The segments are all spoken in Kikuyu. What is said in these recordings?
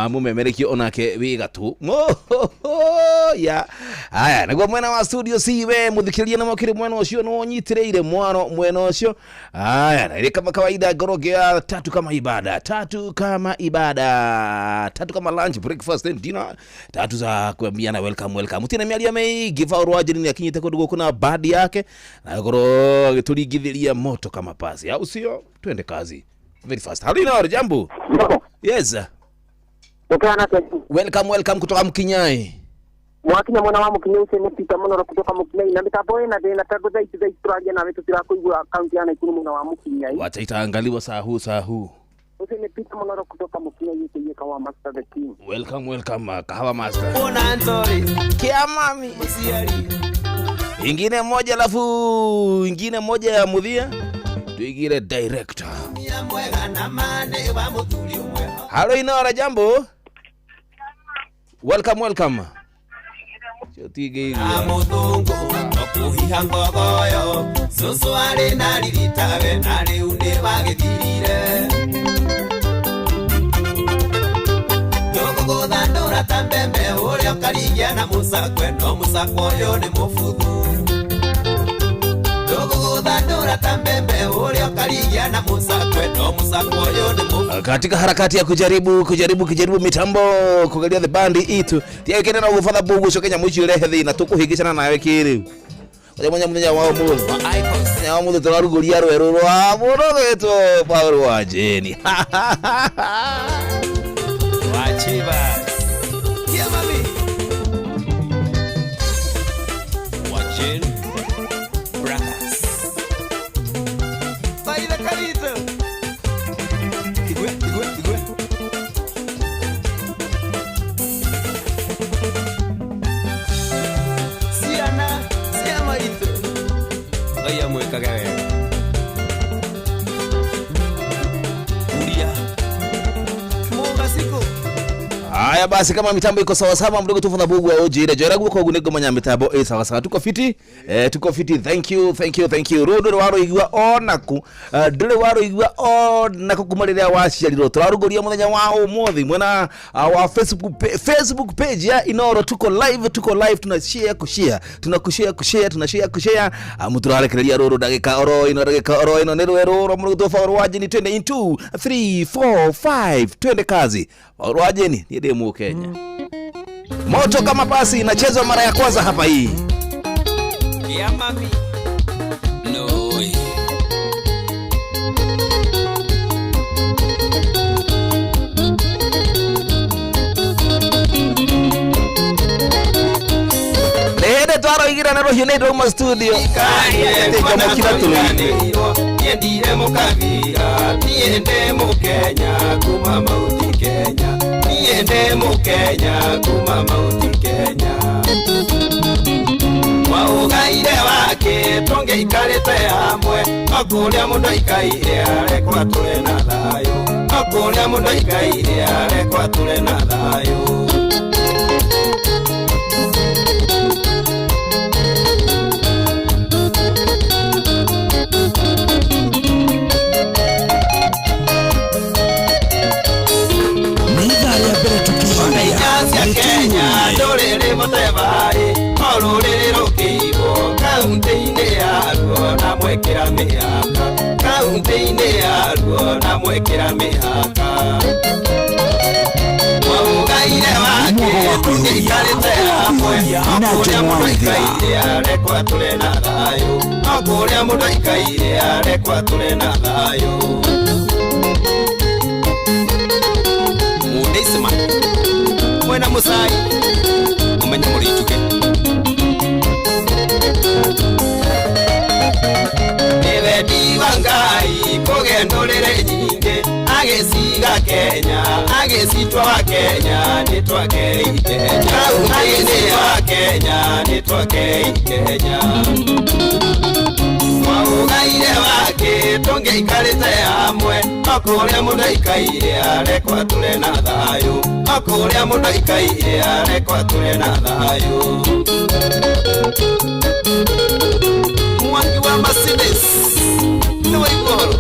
Mumemerekia onake wi gatu ya aya naguo mwena wa studio C we muthikiria na mokire mwena ucio no nyitireire mwaro mwena ucio. Aya, na ile kama kawaida ngoro ngĩa tatu kama ibada, tatu kama ibada, tatu kama lunch, breakfast and dinner, tatu za kuambiana welcome, welcome. Tina miario mĩingĩ Paul Wanjĩri nĩ akinyĩte kũndũ gũkũ na bandi yake na ngorwo agĩtũringithĩria moto kama pasi, au sio? Twende kazi very fast. Halina jambo. Yes. Welcome, welcome kutoka Mkinyai. Mwakinya mwena wa Mukinyai ucio nĩ Peter Mũnoro kutoka Mukinyai na mĩtambo ĩna thĩna tondũ thaa ici tũraria nawe tũtirakũigua kaunti ya Nakuru mwena wa Mukinyai. Wacha itaangaliwa saa huu saa huu. Ucio nĩ Peter Mũnoro kutoka Mukinyai aka Kahawa Master the King. Welcome, welcome, Kahawa Master. Ona ntori Kia mami. Mũciari. Ingine moja alafu ingine moja ya mudhia. Tuigire director. Mia mwega na mane wa mũthuri ũmwe. Halo Inora, jambo. Welcome, welcome. Chotige hivi. Mũthũngũ no kũhiha ngogoyo cũcũ arĩ na riritawe na rĩu nĩ wagĩthirire tũgũgũthandũra ta mbembe ũrĩa ũkarigia na mũcakwe no mũcakwe ũyũ nĩ mũbuthu tũgũgũthandũra ta mbembe ũrĩa ũkarigia na mũcakwe no mũcakwe ũyũ nĩ mũbuthu. Katika harakati ya kujaribu kujaribu kujaribu mitambo kugalia the band itu tiakene na gufadha bugu coke nyamu icio irehe thina tukuhingicana nawe kiriu Oja mwanya muthenya wa umuthi muthenya wa umuthi turaruguria rweru rwa muno gwitwo Paul wa Jeni. Wachivas. Yeah, mami. Wachin Brothers. Baila Carito. Igwe, igwe, igwe. Siana, siama itu. Oya mwekage wega. Uria. Mugasiko. Haya basi, kama mitambo iko sawa sawa, mdogo tufu na bugu wa ujire jera guko gunego manya mitambo ĩ sawa sawa, tuko fiti, tuko fiti. Thank you, thank you, thank you. Rũndũ waroigua onaku ndũrĩ waroigua onaku kuma rĩrĩa waciarirwo. Tũrarugũria mũthenya wa ũmũthĩ mwena wa Facebook Facebook page ya Inoro. Tuko live, tuko live, tuna share kushare, tuna kushare kushare, tuna share kushare. Mũtũrarekereria rũrũ ndagĩka oro ĩno, ndagĩka oro ĩno nĩ rwerũ rwa mũrũgũ Paul Wanjini. Twende in 2 3 4 5, twende kazi. Paul Wanjini niĩ ndĩ Mũkenya. Moto kama pasi inachezwa mara ya kwanza hapa hii. Yeah, mami. No way. Nĩ twaroigira na rũhiũ nĩ ndauma studio. Njomo Nyendire mũkabira niĩ ndĩ mũkenya kuma Mauti Kenya niĩ ndĩ mũkenya kuma Mauti Kenya waũgaire wake tũngĩikarĩte hamwe no kũrĩa mũndũ aikaire arekwo atũre na thayũ no kũrĩa mũndũ aikaire arekwo atũre na thayũ. Kenya ndũrĩrĩ mũtebarĩ o rũrĩrĩ rũkĩigwo kaunti-inĩ yaruo na mwekĩra mĩhaka kaunti-inĩ yaruo na mwekĩra mĩhaka mwaũgaire wake tũngĩikarĩte hamwe no kũrĩa mũndũ aikaire arekwo atũre na thayũ no kũrĩa mũndũ aikaire arekwo atũre na thayũ. Mũndĩcima mwena mũcai mũmenye mũrĩnjuge nĩ wendi wa Ngai kũgĩa ndũrĩrĩ nyingĩ agĩciga Kenya agĩcitwa wa Kenya nĩ twakei Kenya agĩcitwa wa Kenya nĩ twakei Kenya mwaũgaire wake tũngĩikarĩte hamwe no kũrĩa mũndũ aikaire arekwo atũre na thayũ no kũrĩa mũndũ aikaire arekwo atũre na thayũ. Mwangi wa Mercedes nĩ waigua ũhoro.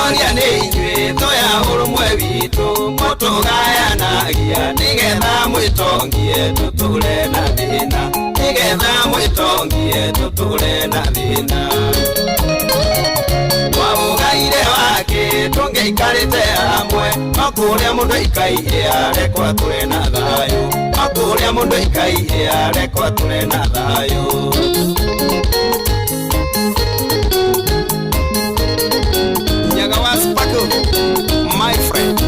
Atongoria nĩ inyuĩ thũ ya ũrũmwe witũ mũtũgayanagia nĩgetha mwĩtongie tũtũre na thĩna nĩgetha mwĩtongie tũtũre na thĩna waũgaire wake tũngĩikarĩte hamwe no kũrĩa mũndũ aikaire arekwo atũre na thayũ no kũrĩa mũndũ aikaire arekwo atũre na thayũ. Nyaga wa Sparkle, my friend.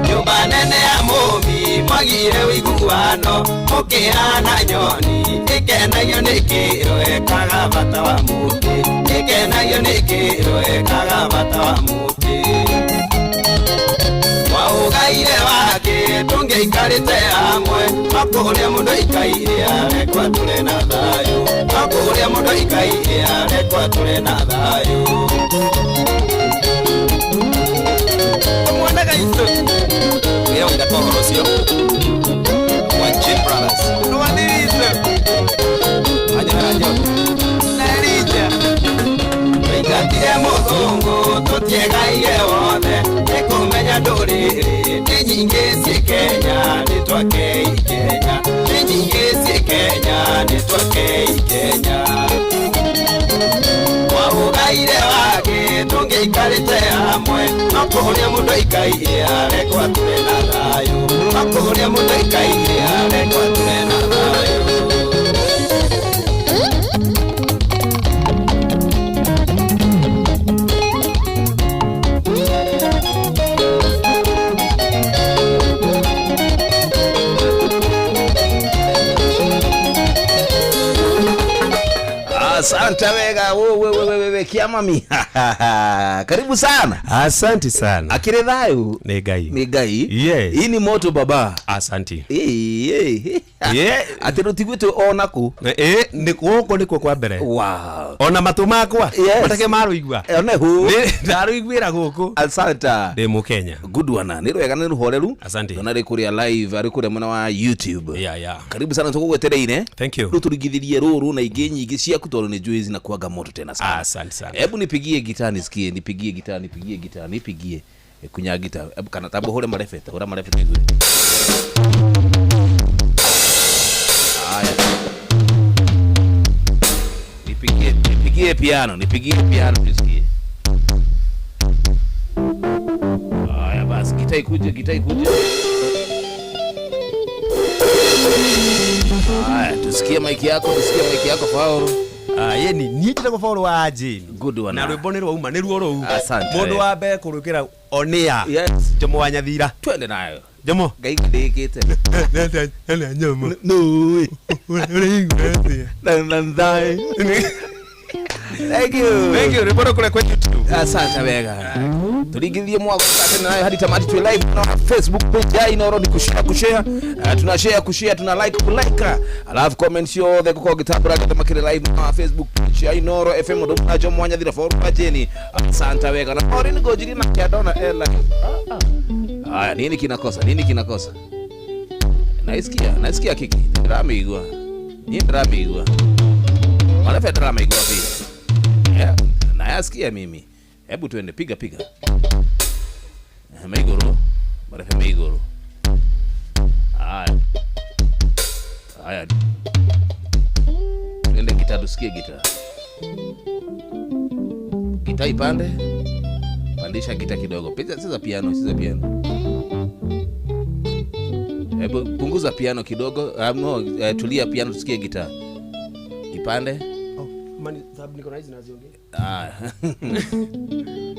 Nyũmba nene ya mũmbi mwagire ũiguano mũkĩhana nyoni ĩkenagio nĩ kĩro ĩkaga bata wa mũtĩ ĩkenagio nĩ kĩro ĩkaga bata wa mũtĩ waũgaire wake tũngĩikarĩte hamwe no kũrĩa mũndũ aikaire arekwo atũre na thayũ no kũrĩa mũndũ aikaire arekwo atũre na thayũ. Mwana gaitũ wĩra ũingata ũhoro ũcio wa Jim Brothers nĩwathirite anyoranyo na Elija tũingatire mũthũngũ tũtiegaire wothe nĩkũmenya ndũrĩrĩ nĩ nyingĩ ciĩ Kenya nĩtwakei Kenya nĩ nyingĩ ciĩ Kenya nĩtwakei Kenya waũgaire wake tũngĩikarĩte hamwe no kũrĩa mũndũ aikaire arekwo atũre na thayũ no kũrĩa mũndũ aikaire arekwo atũre na thayũ. Asante wega wewe kiamami. Karibu sana. Asante sana. Akire thayu. Nĩ Ngai. Nĩ Ngai. Yes. Hii ni moto baba. Asante. Yeah. Atĩ rũtiguĩte ona kũ. Nĩ gũkũ nĩkuo kwa mbere. Wow. Ona matũ makwa Yes. matake marũigua. One hu. Ndarũiguĩra gũkũ. Asante. Ndĩ Mũkenya. Good one. Nĩ rwega nĩ rũhoreru. Asante. Ndona rĩ kũrĩa live arĩ kũrĩa mwena wa YouTube. Yeah. Karibu sana tũgũgwetereire. Thank you. Rĩu tũringithirie rũrũ na ingĩ nyingĩ ciaku tondũ nĩ njũĩ zinakuanga moto tena sana. Asante sana. Hebu nipigie gitaa nisikie, nipigie gitaa, nipigie gitaa, nipigie. Kunya gitaa. Hebu kana tambo hore marefe, hore marefe nigwe. Haya. Nipigie piano, nipigie piano nisikie. Haya basi, gitaa ikuje, gitaa ikuje. Haya, tusikie mic yako, tusikie mic yako Faulu. Yeni niĩ njĩtagwo Faulu wa Jane. Good one. Na rwĩmbo nĩ rwauma nĩ ruo rũu. Asante. Mũndũ wa mbere kũrũkĩra onia. Yes. Jomo wa Nyathira. Twende nayo. Jomo. Ngai ndĩkĩte. Jomo. No. Thank you. Thank you. Rwĩmbo rũkũrĩa kwa YouTube. Asante wega. Turingithie mwako tena nayo hadi tamati tuwe live na Facebook page ya Inooro ni kushare kushare. Tuna share kushare, tuna like kulike. Alafu comments yothe gukorwo ngĩtambũra ngĩthe makĩrĩ live na Facebook page ya Inooro FM ndo na Jomo wa Nyathira Faulu wa Jane. Asante wega. Na Maureen Ngũnjiri na Kiadona Ella. Haya, nini kinakosa? Nini kinakosa? Naisikia, naisikia kiki. Ndĩramĩigua. Niĩ ndĩramĩigua. Wala ndĩramĩigua vile. Yeah, nayasikia mimi. Hebu tuende, piga piga. Meiguru. Marefe meiguru. Haya. Haya. Tuende gitaa tusikie gitaa. Gitaa ipande. Pandisha gitaa kidogo. Pita cheza piano, cheza piano. Hebu punguza piano kidogo. No, tulia piano tusikie gitaa. Ipande. Mani sababu niko na hizi naziongea.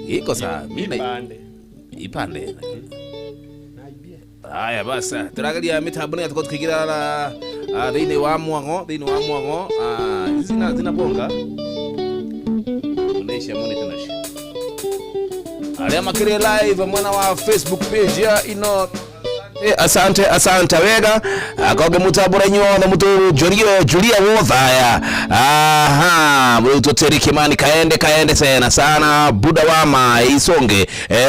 Iko sawa. Mimi ipande. Ipande. Naibie. Haya basi, turageria mitambo ni tuko tukigira na thiini wa mwango, thiini wa mwango. Zina bonga. Unaisha monitor nashi. Aria makiri live mwana wa Facebook page ya Inooro. Asante, asante wega. Akoge mutabura nyothe mutu Julia Julia Wothaya. Aha, mutu Terry Kimani kaende kaende sana sana Buda wa Maisonge.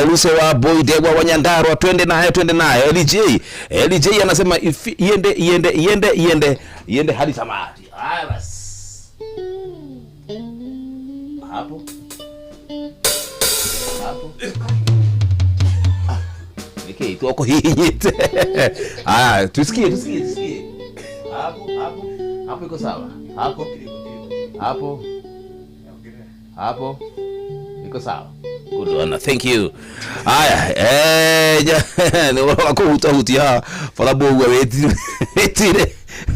Luse wa Boy Degwa wa Nyandarua twende naye twende naye. LJ LJ anasema iende iende iende iende iende hadi tamati. Haya basi. Hapo hapo niki tuoko hihinyite. Haya, tusikie tusikie tusikie. Hapo hapo hapo iko sawa. Hapo hapo hapo iko sawa. Good one, thank you. Haya, ni ũhoro wa kũhutahutia bara mũguo wĩtire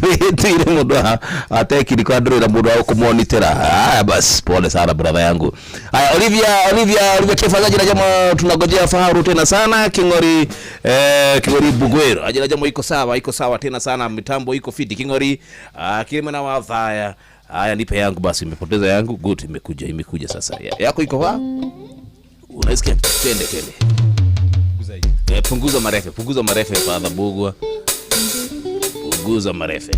wĩtire mũndũ atekiniko andũrĩra mũndũ wa kũmonitĩra. Haya basi, pole sana brother yangu. Haya, Olivia Olivia Olivia Kefa jina jama, tunagojea faharu tena sana King'ori, King'ori Bugwero ajira jama iko sawa, iko sawa tena sana, mitambo iko fiti King'ori, kilima na wadhaya. Haya, nipe yangu basi, imepoteza yangu. Good, imekuja imekuja sasa. Yako iko wapi? Unaisikia? Twende twende. Punguza marefe, punguza marefe Father Bugwa. Punguza marefe.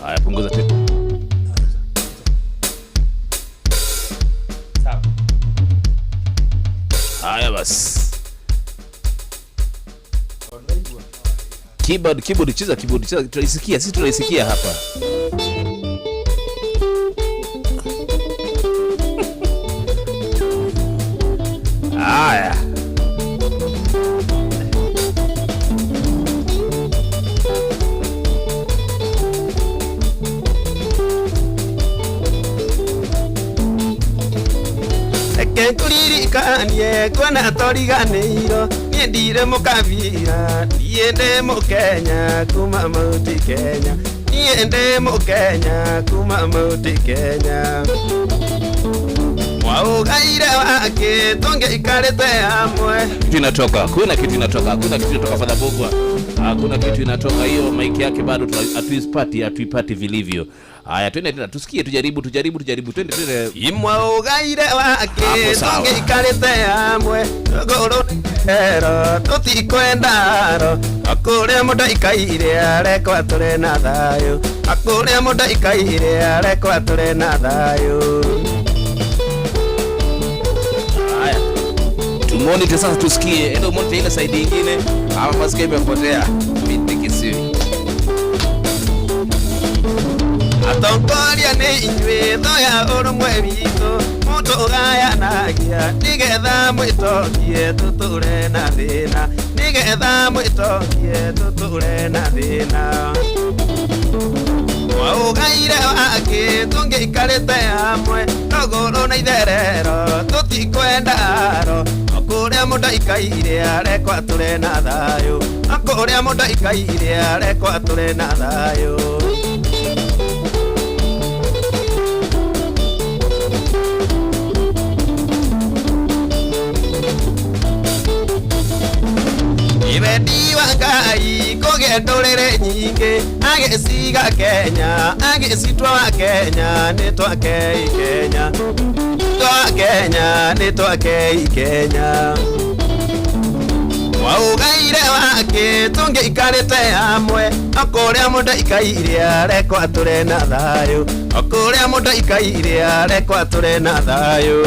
Haya, punguza tena. Haya basi. Keyboard, keyboard cheza, keyboard cheza, tunaisikia, sisi tunaisikia hapa. Haya. Reke ngũririkanie kuona toriganĩirwo niĩ ndirĩ mũkabira niĩ ndĩ mũkenya kuma Mount Kenya niĩ ndĩ mũkenya kuma Mount Kenya. Mwaũgaire wake tũngĩikarĩte hamwe. Kitu inatoka, kuna kitu inatoka, kuna kitu inatoka Father Bugwa. Hakuna kitu inatoka hiyo mic yake bado hatuipati, hatuipati vilivyo. Haya, twende tena tusikie, tujaribu tujaribu tujaribu, twende twende. Imwaũgaire wake Hapo sawa. tũngĩikarĩte hamwe tũgũrũ ero tũtikwendaro akũrĩa mũndũ aikaire arekwo atũre na thayũ akũrĩa mũndũ aikaire arekwo atũre na thayũ. Haya, tumonite sasa, tusikie. Enda umonite ile side nyingine, ama masikio imepotea. Mitikisiwi. Atongoria nĩ inyuĩ thoya ũrũmwe witũ mũtũgayanagia nĩgetha mwĩtongie tũtũre na thĩna nĩgetha mwĩtongie tũtũre na thĩna. Mwaũgaire wake tũngĩikarĩte hamwe rũgũrũ na itherero tũtikwendaro kũrĩa mũndũ aikaire arekwo atũre na thayũ kũrĩa mũndũ aikaire arekwo atũre na thayũ. Wendi wa Ngai kũgĩa ndũrĩrĩ nyingĩ agĩciga Kenya agĩcitua wa Kenya nĩ twakei Kenya twa Kenya nĩ twakei Kenya. Mwaũgaire wake tũngĩikarĩte hamwe kũrĩa mũndũ aikaire arekwo atũre na thayũ kũrĩa mũndũ aikaire arekwo atũre na thayũ.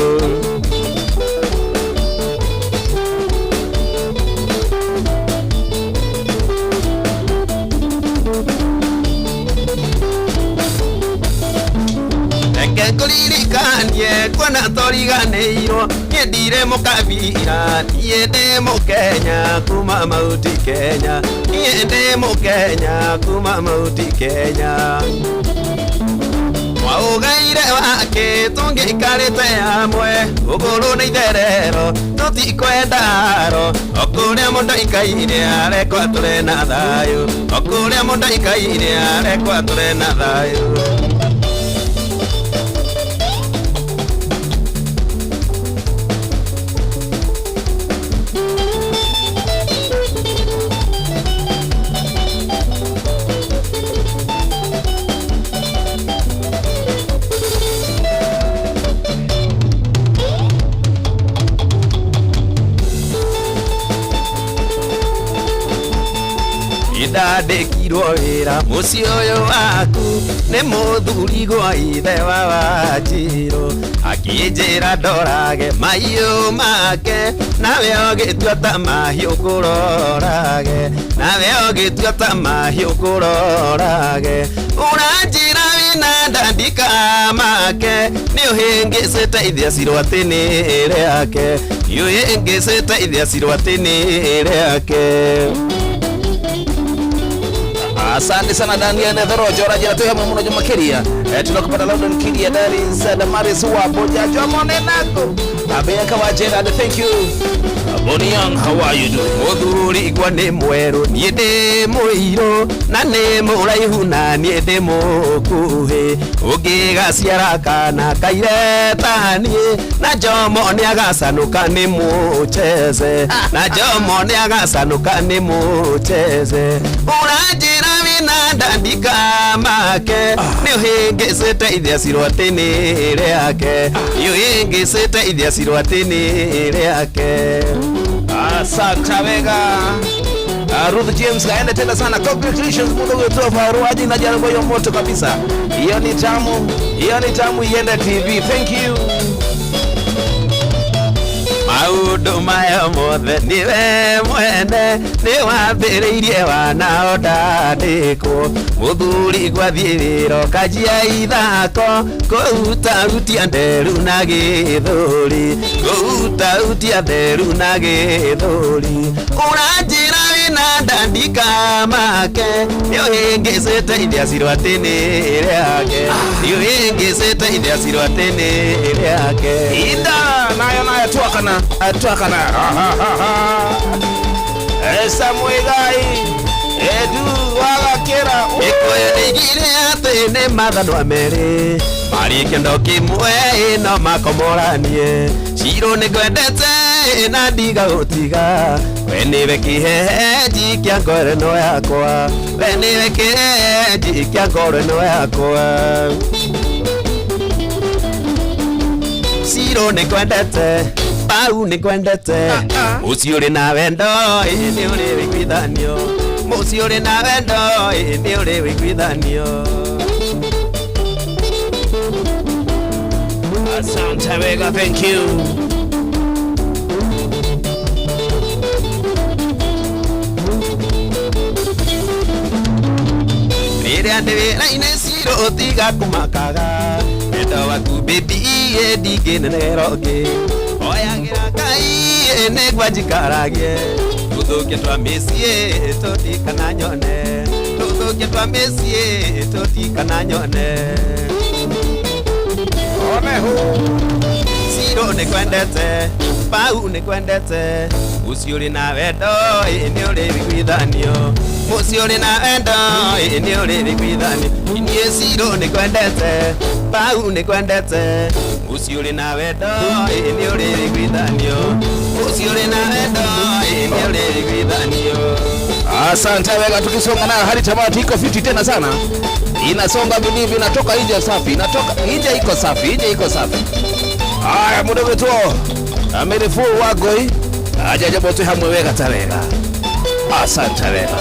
Reke ngũririkanie kuona toriganĩirwo niĩ ndirĩ mũkabira niĩ ndĩ mũkenya kuma Mount Kenya niĩ ndĩ mũkenya kuma Mount Kenya. Mwaũgaire wake tũngĩikarĩte hamwe rũgũrũ na itherero tũtikwendaro kũrĩa mũndũ aikaire arekwo atũre na thayũ kũrĩa mũndũ aikaire arekwo atũre na thayũ. Ndandĩkirwo wĩra mũciĩ ũyũ waku nĩ mũthuri gwa ithe wa Wanjirũ, akĩnjĩra ndorage mahiũ make, nawe ũgĩtua ta mahiũ kũrorage, nawe ũgĩtua ta mahiũ kũrorage. Ũranjĩra wĩna ndandika make, nĩ ũhĩngĩcĩte ithia cirwo atĩ nĩ rĩake, nĩ ũhĩngĩcĩte ithia cirwo atĩ nĩ rĩake. Asante sana Daniel Nethero Jora jira tu hamwe muno Jumakiria. Tunakupata London Kiria that is Damaris wa Boja Jomone nako. Abeka wa Gerard, thank you. Bonnie Young, how are you doing? Mũthuri igua nĩ mwerũ, niĩ ndĩ mũirũ, na nĩ mũraihu na niĩ ndĩ mũkuhĩ, ũngĩgaciara kana kaire ta niĩ, na Jomo nĩagacanũka nĩ mũcheze, na Jomo nĩagacanũka nĩ mũcheze. Ũranjĩra wĩna ndandika make, nĩ ũhĩngĩcĩte ithia cirwo atĩ nĩ rĩake, nĩ ũhĩngĩcĩte ithia cirwo atĩ nĩ rĩake. Asante wega. Ruth James kaenda tena sana. Congratulations mudo wetu wa Faruaji na jana hiyo moto kabisa. Hiyo ni tamu. Hiyo ni tamu iende TV. Thank you. Maũndũ maya mothe nĩwe mwene, nĩ wambĩrĩirie wanao ndandĩkwo, mũthuri gwathiĩ wĩra ũkanjia ithako, kũhutahutia nderu na gĩthũri, kũhutahutia nderu na gĩthũri. Ũranjĩra wĩna ndandika make, nĩ ũhĩngĩcĩte ithia cirwo atĩ nĩ rĩake, nĩ ũhĩngĩcĩte ithia cirwo atĩ nĩ rĩake. Ida nayo nayo twakana twakana. Esa Muigai Edu wagakira. Gĩkũyũ nĩigire atĩ nĩ mathanwa merĩ marĩ kĩndo kĩmwe no makomoranie, Cirũ nĩngwendete na ndigagũtiga, we nĩwe kĩhehenji kĩa ngoro ĩno yakwa, we nĩwe kĩhehenji kĩa ngoro ĩno yakwa. Cirũ nĩngwendete, Pau nĩngwendete, mũciĩ ũrĩ na wendo ĩ nĩ ũrĩ wĩiguithanio, mũciĩ ũrĩ na wendo ĩ nĩ ũrĩ wĩiguithanio. Asante wega, thank you. Rĩrĩa ndĩ wĩra-inĩ Cirũ ũtiga kũmakaga, wendo waku baby ĩ ndingĩnenera ũngĩ, oyagĩra Ngai ĩ nĩguo njikaragie, tũthũkie twa mĩciĩ tũtikana nyone, tũthũkie twa mĩciĩ tũtikana nyone. One hu. Cirũ nĩngwendete, Pau nĩngwendete, mũciĩ ũrĩ na wendo ĩ nĩ ũrĩ wĩiguithanio, mũciĩ ũrĩ na wendo ĩ nĩ ũrĩ wĩiguithanio. Niĩ Cirũ nĩngwendete, Pau nĩngwendete, mũciĩ ũrĩ na wendo ĩ nĩ ũrĩ wĩiguithanio, mũciĩ ũrĩ na wendo ĩ nĩ ũrĩ wĩiguithanio. Asante wega, tukisonga nayo hadi tamati iko fiti tena sana. Inasonga vilivyo, inatoka nje safi, inatoka nje iko safi, nje iko safi. Haya mudo wetu amerifu wagoi aja jambo tu hamwe wega ta wega. Asante wega.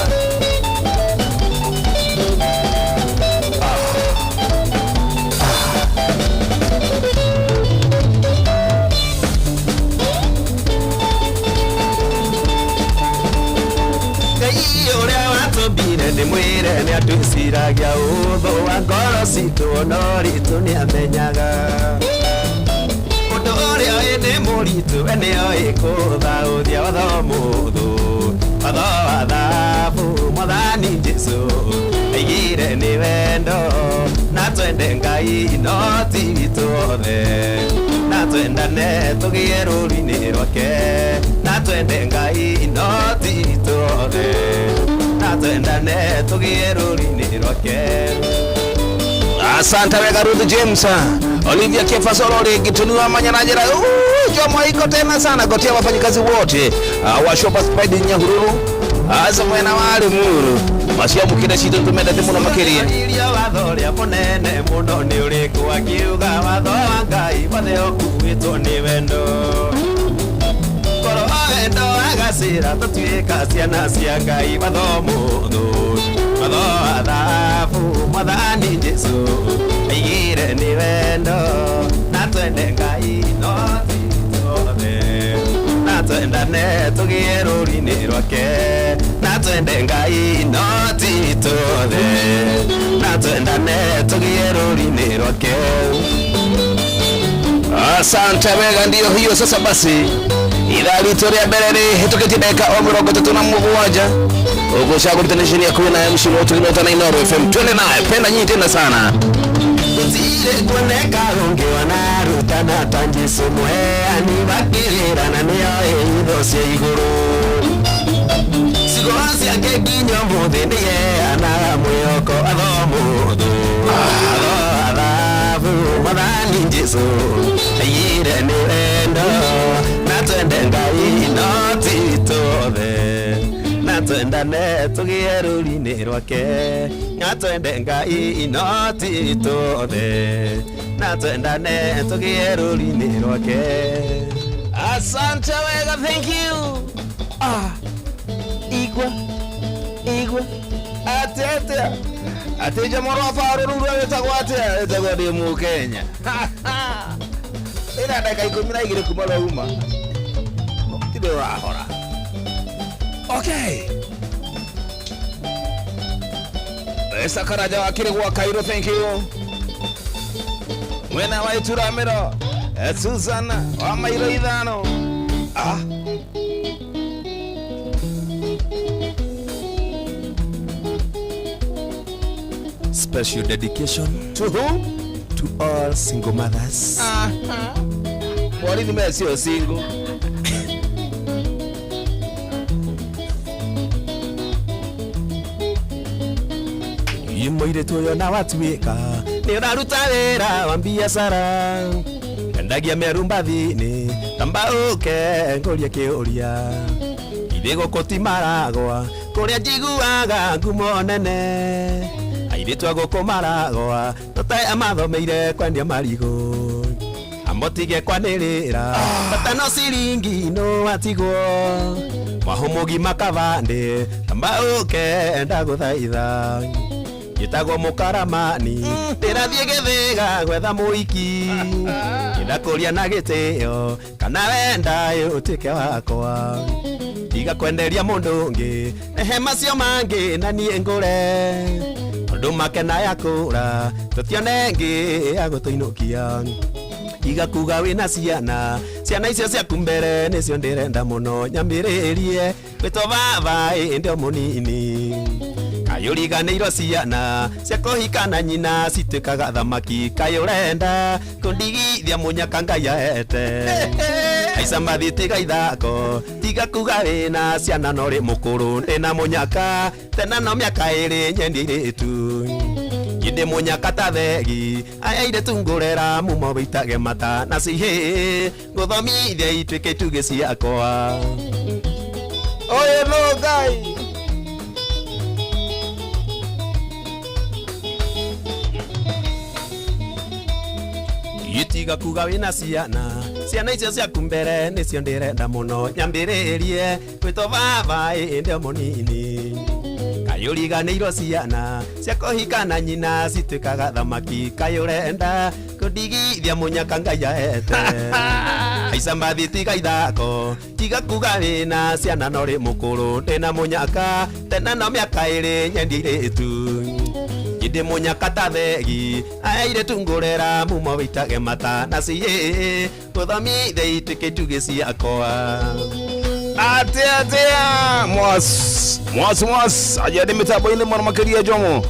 Ngai ũrĩa watũmbire ndĩmwĩre nĩ atwĩciragia, ũthũ wa ngoro citũ ona ũritũ nĩamenyaga, ũndũ ũrĩa ĩ nĩ mũritũ we nĩoĩ kũthaũthia watho mũthũ, watho wa thabu mwathani Jesũ aigire nĩ wendo, na twende Ngai no ti witũ othe, na twendane tũgĩe rũũru-inĩ rwake, na twende Ngai no ti witũ othe, na twendane tũgĩe rũũru-inĩ rwake. Asante wega Ruth James. Olivia Kefasolo rĩngĩ manya na njĩra Jomo iko tena sana gotia wafanyikazi wote wa Shoppers Pride Nyahururu aza mwena wa Limuru macia mukira citũ tumendete mũno makĩria. Iria watho ũrĩa mũnene mũno nĩ ũrĩkũ, akiuga watho wa Ngai wothe ũkuĩtwo nĩ wendo. Korwo Wendo agacĩra tũtuĩka ciana cia Ngai watho mũthũ watho wa thabu mwathani Jesũ aigire nĩ wendo na twende Ngai no ti ithuothe na twendane tũgĩe rũri-inĩ rwake na twende Ngai no ti ithuothe na twendane tũgĩe rũri-inĩ rwake. Asante wega, ndio hiyo sasa. Basi ithaa ritũ rĩa mbere rĩhĩtũkĩtie ndagĩka o 37 ũgũcagũrĩte nĩcini ya kwĩna MC Mũtugino na Inooro FM. Twende naye penda nyinyi tena sana. Gũtirĩ kuoneka ũngĩ wanarutana ta Jesũ mũheani wa kĩrĩra na nĩoĩ hitho cia igũrũ ciugo ciake nginya ũmũthĩ nĩheanaga mwĩhoko atho mũthũ atho athabu mwathani Jesũ aigire nĩ wendo na twende Ngai no ti ithuothe na twendane tũgĩe rũri-inĩ rwake na twende Ngai no ti ithuothe na twendane tũgĩe rũri-inĩ rwake. Asante wega, thank you. Ah, igua igua atia atia atĩ njamoro wa barũ rũu rũrĩa wĩtagwo atĩa wĩtagwo ndĩ mũkenya ĩna ndagĩka 12 kuma rwauma tirĩ ũrahora. Okay, Esa Karaja wa Kiri gwa Kairo, thank you. Mwena wa Ituramĩro, Susan wa mairo 5. Ah. Special dedication To who? To all single mothers. Mwarithi me sio single. Mũirĩtu ũyũ na watuĩka nĩ ũraruta wĩra wa biacara endagia mĩarumbathi-inĩ tamba ũke ngũrie kĩũria ithe gũkũ ti maragwa kũrĩa njiguaga ngumo nene airĩtu a gũkũ maragwa tũtae amathomeire kwendia marigũ amotige kwanĩrĩra bata no ciringi no watigwo mwahũ mũgima kabandĩ tamba ũke ndagũthaitha njĩtagwo mũkaramani ndĩrathiĩ gĩthĩga gwetha mũiki ndakũria na gĩtĩo kana wenda ũtuĩke wakwa tiga kwenderia mũndũ ũngĩ rehe macio mangĩ na niĩ ngũre tondũ makena yakũra tũtione ĩngĩ ya gũtũinũkia tiga kuga wĩna ciana ciana icio ciaku mbere nĩcio ndĩrenda mũno nyambĩrĩrie gwĩtwo baba ĩndĩ o mũnini kayũriganĩirwo ciana cia kũhika na nyina cituĩkaga thamaki kayũrenda kũndigithia mũnyaka Ngai ahete aica mathi tiga ithako tiga kuga wĩna ciana no rĩ mũkũrũ ndĩna mũnyaka tena no mĩaka ĩrĩ nyendi airĩtu ndĩ mũnyaka ta thegi aya airĩtu ngũrera mumo wĩitage mata na cihĩ ngũthomithia ituĩke itugĩ ciakwa. Oye no Ngai. Itiga kuga wĩna ciana ciana icio ciaku mbere nĩcio ndĩrenda mũno nyambĩrĩrie gwĩtwo baba ĩndĩ o mũnini kayũriganĩirwo ciana cia kũhika na nyina cituĩkaga thamaki kayũrenda kũndigithia mũnyaka Ngai ahete aica mathi tiga ithako tiga kuga wĩna ciana no rĩ mũkũrũ ndĩna mũnyaka tena no mĩaka ĩrĩ nyendi airĩtu ndĩ mũnyaka ta thegi airĩtu ngũrera mumo wĩitage mata na ciĩ gũthomithia ituĩke itugĩ ciakwa. Atia atia mwas mwas mwas ajadi mitambo-inĩ mũno makĩria Jomo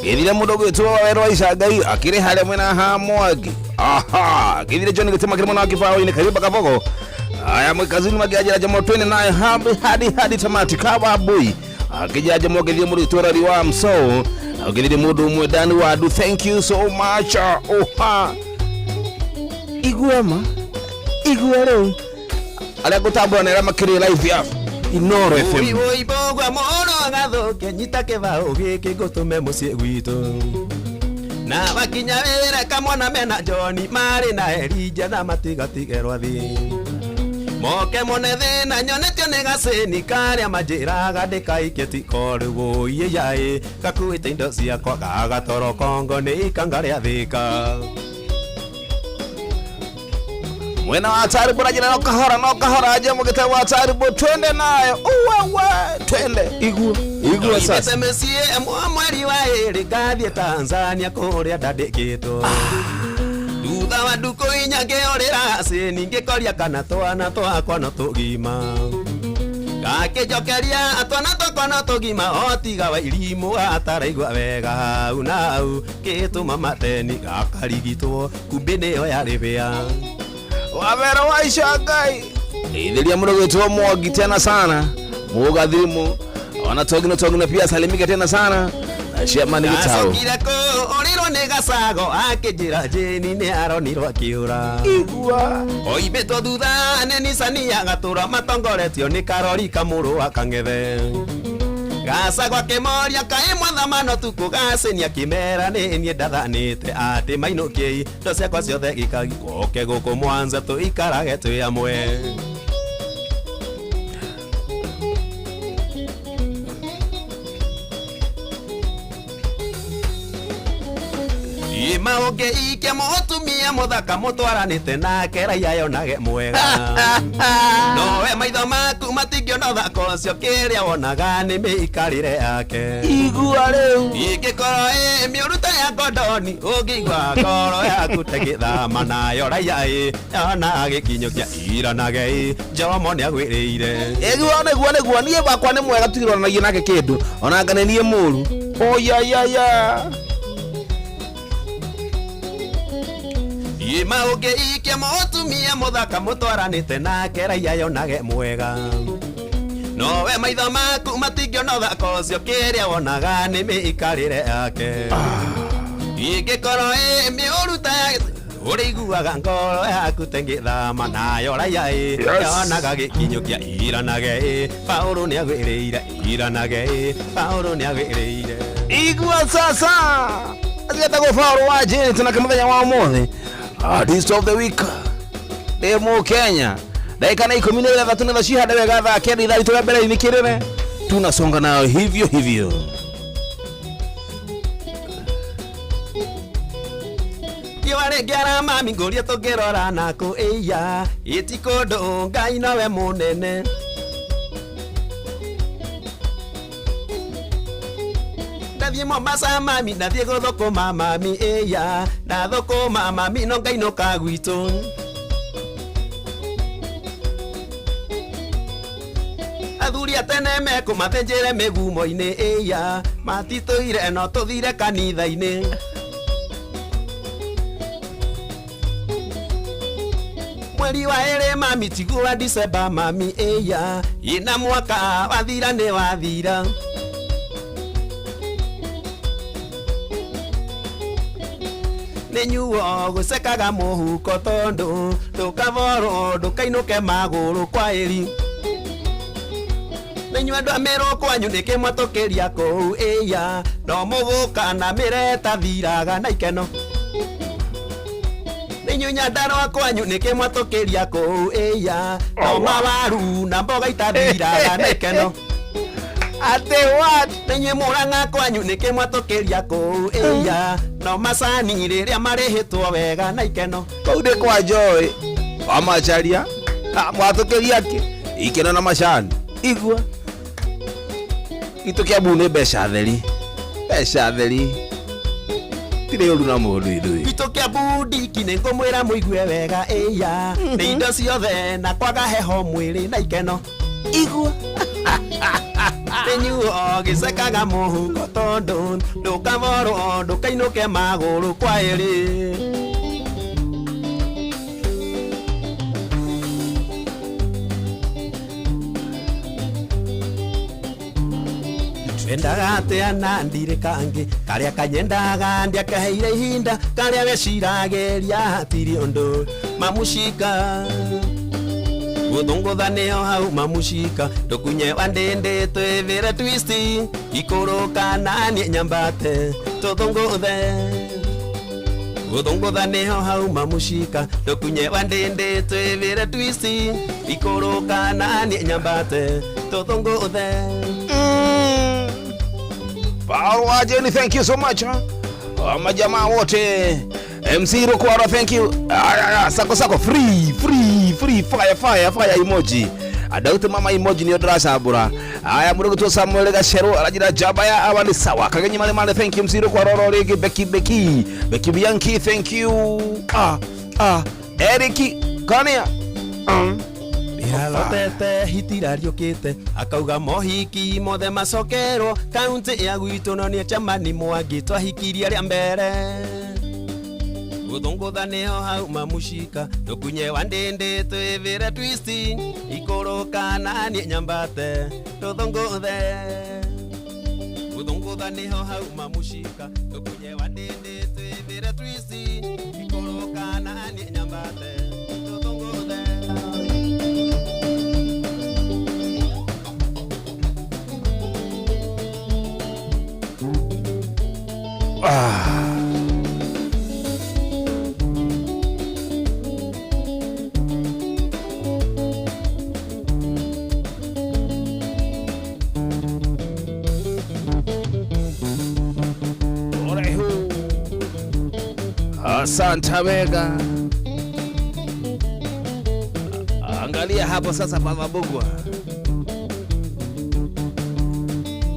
gĩthire mũndũ ũgwĩtwo Wawerũ wa Icangai akĩrĩ harĩa mwena ha Mwangi aha gĩthire John gĩtĩma kĩrĩ mwena wa kĩbaũ-inĩ Kariba Kabogo aya mwĩkazini makĩanjĩra Jomo twende naye hadi hadi hadi tamati kaba bui akĩnjĩra Jomo gĩthiĩ mũndũ ũgwĩtwo Rari wa Msoo agĩthire mũndũ ũmwe Dani Wadu, thank you so much. Oha igua ma igua rĩu arĩa ngũtambũra nĩ arĩa makĩrĩ live ya Inooro FM. Ũibogwa mũno gathũke nyita kĩbaũ gĩkĩ ngũtũme mũciĩ gwitũ na wakinya wĩra kamwana mena John marĩ na Elijah na matigatigerwo thĩ moke mone thĩna nyone. Ndĩtio nĩ gacĩni karĩa manjĩraga ndĩkaike tikoru wũiĩ gakuĩte indo ciakwa gagatoro kongo nĩ ikanga rĩa thĩka. Mwena wa Taribo na jina no kahora no kahora aje mugite wa Taribo twende nayo uwewe twende igua igua sasa. Ndoimĩte mĩciĩ mweri wa ĩrĩ ngathiĩ Tanzania kũrĩa ndandĩkĩtwo. Thutha wa ndukũ inya ngĩũrĩra gacĩni ngĩkoria kana twana twakwa no tũgima. Gakĩnjokeria twana twakwa no tũgima o tiga wa irimũ ataraigua wega hau na hau gĩtũma mateni gakarigitwo kumbĩ nĩyo yarĩ bĩa. Wavera wa Ishagai ithiria mũno mwogi tena sana mugathirimu ona togino togino pia salimike tena sana na Chairman Gitau. Gacokire kũũrĩrwo nĩ gacago akĩnjĩra Jane nĩ aronirwo akĩũra. Igua Oimĩtwo thutha nĩ Nissan ya gatũra matongoretio nĩ karori kamũrũ wa kang'ethe. Gacago akĩmoria kaĩ mwathamano tukũ gacĩni akĩmera nĩ niĩ ndathanĩte atĩ mainũkiei indo ciakwa ciothe gĩkagi oke gũkũ Mwanza tũikarage twĩ amwe. Ima ũngĩikia mũtumia mũthaka mũtwaranĩte nake raia yonage mwega. Nowe maitho maku matingĩona ũthaka ũcio kĩrĩa wonaga nĩ mĩikarĩre yake. Igua rĩu Ingĩkorwo ĩ mĩũru ta ya ngondoni ũngĩigua ngoro yaku ta gĩthama nayo raia ĩ yona gĩkinyũkia iranage ĩ Njomo nĩagwĩrĩire. Igua nĩguo nĩguo niĩ wakwa nĩ mwega tutiroranagia nake kĩndũ ona anga nĩ niĩ mũru oyayaya. Ima ũngĩikia mũtumia mũthaka mũtwaranĩte nake raia yonage mwega. Nowe maitho maku matingĩona ũthaka ũcio kĩrĩa wonaga nĩ mĩikarĩre yake. Ingĩkorwo ĩ mĩũru ta ya ũrĩiguaga ngoro yaku ta ĩngĩthama nayo raia ĩ yonaga gĩkinyũkia iranage ĩ Paũlũ nĩagwĩrĩire iranage ĩ Paũlũ nĩagwĩrĩire. Igua sasa acigetagwo Paũlũ wa Jane tunake mũthenya wa ũmũthĩ Artist of the week ndĩ mũ Kenya dakika na 13 nĩ cihande wega thaa kenda ithaa ritũ rĩa mbere inĩ kĩrĩre tunasonga nayo hivyo hivyo. Riũa rĩngĩara mami ngũrie tũngĩrora nakũ ĩiya ĩti kũndũ Ngai nowe mũnene. Ndathiĩ Mombasa mami ndathiĩ gũthũkũma mami ĩiya ndathũkũma mami no ngainũka gwitũ. Athuri a tene mekũmathĩnjĩre mĩgumo-inĩ ĩiya matitũire no tũthire kanitha-inĩ. Mweri wa ĩrĩ mami tiguo wa December mami ĩiya ĩna mwaka wathira nĩ wathira. Nĩ nyuo gũcekaga mũhuko tondũ ndũkaborwo ndũkainũke magũrũ kwa ĩri. Nĩ inyuĩ andũ a mĩrũ kwanyu nĩkĩ mwatũkĩria kũu ĩiya no mũgũka na mĩreta thiraga na ikeno. Nĩ inyuĩ Nyandarũa kwanyu nĩkĩ mwatũkĩria kũu ĩiya no mawaru na mboga itathiraga na ikeno. Ate what? Nĩ inyuĩ Mũrang'a kwanyu nĩkĩ mwatũkĩria kũu ĩiya no macani rĩrĩa marĩhĩtwo wega na ikeno. Kau ndĩ kwa Joy wa Macharia mwatũkĩria kĩ ikeno na macani igua itũ Kiambu nĩ mbeca theri mbeca theri tirĩ ũru na mũndũ ithuĩ. Gwitũ Kiambu ndiki nĩ ngũmwĩra mũigue wega ĩiya nĩ indo ciothe na kwaga heho mwĩrĩ na ikeno. Igua Nĩ nyuo gĩcekaga mũhuko tondũ ndũkaborwo ndũkainũke magũrũ kwa ĩrĩ. Wendaga atĩa na ndirĩ kangĩ karĩa kanyendaga ndiakaheire ihinda karĩa weciragĩria hatirĩ ũndũ mamucika gũthũngũtha nĩho hau mamucika ndũkunye wa ndĩndĩ twĩthĩre twisti ikũrũka na niĩ nyambate tũthũngũthe gũthũngũtha nĩho hau mamucika ndũkunye wa ndĩndĩ twĩthĩre twisti Ikũrũka na niĩ nyambate tũthũngũthe. Paul Wajeni, thank you so much. Huh? Majamaa wote MC Rukwara, thank you. Sako sako free free free fire fire fire emoji. Adauti mama emoji niyo ndĩracambũra. Aya mũrũgũ tu Samuel Gacheru arajira jaba ya awa ni sawa. Kagenyi male male, thank you MC Rukwara ro rĩngĩ. Becky Becky Becky Bianchi, thank you. Eric Kania. Ndĩrarotete hitira riũkĩte akauga mohiki mothe macokerwo kaunti ya gwitũ no nĩ chamani mwangi twahikirie rĩa mbere gũthũngũtha nĩho hau mamucika tũkunye wa ndĩndĩ twĩvĩre twisti ikũrũka na niĩ nyambate tũthũngũthe gũthũngũtha nĩho hau mamucika tũkunye wa ndĩndĩ twĩvĩre twisti ikũrũka na niĩ nyambate tũthũngũthe. Orehu. Asante Vega. Angalia hapo sasa Baba Bugwa.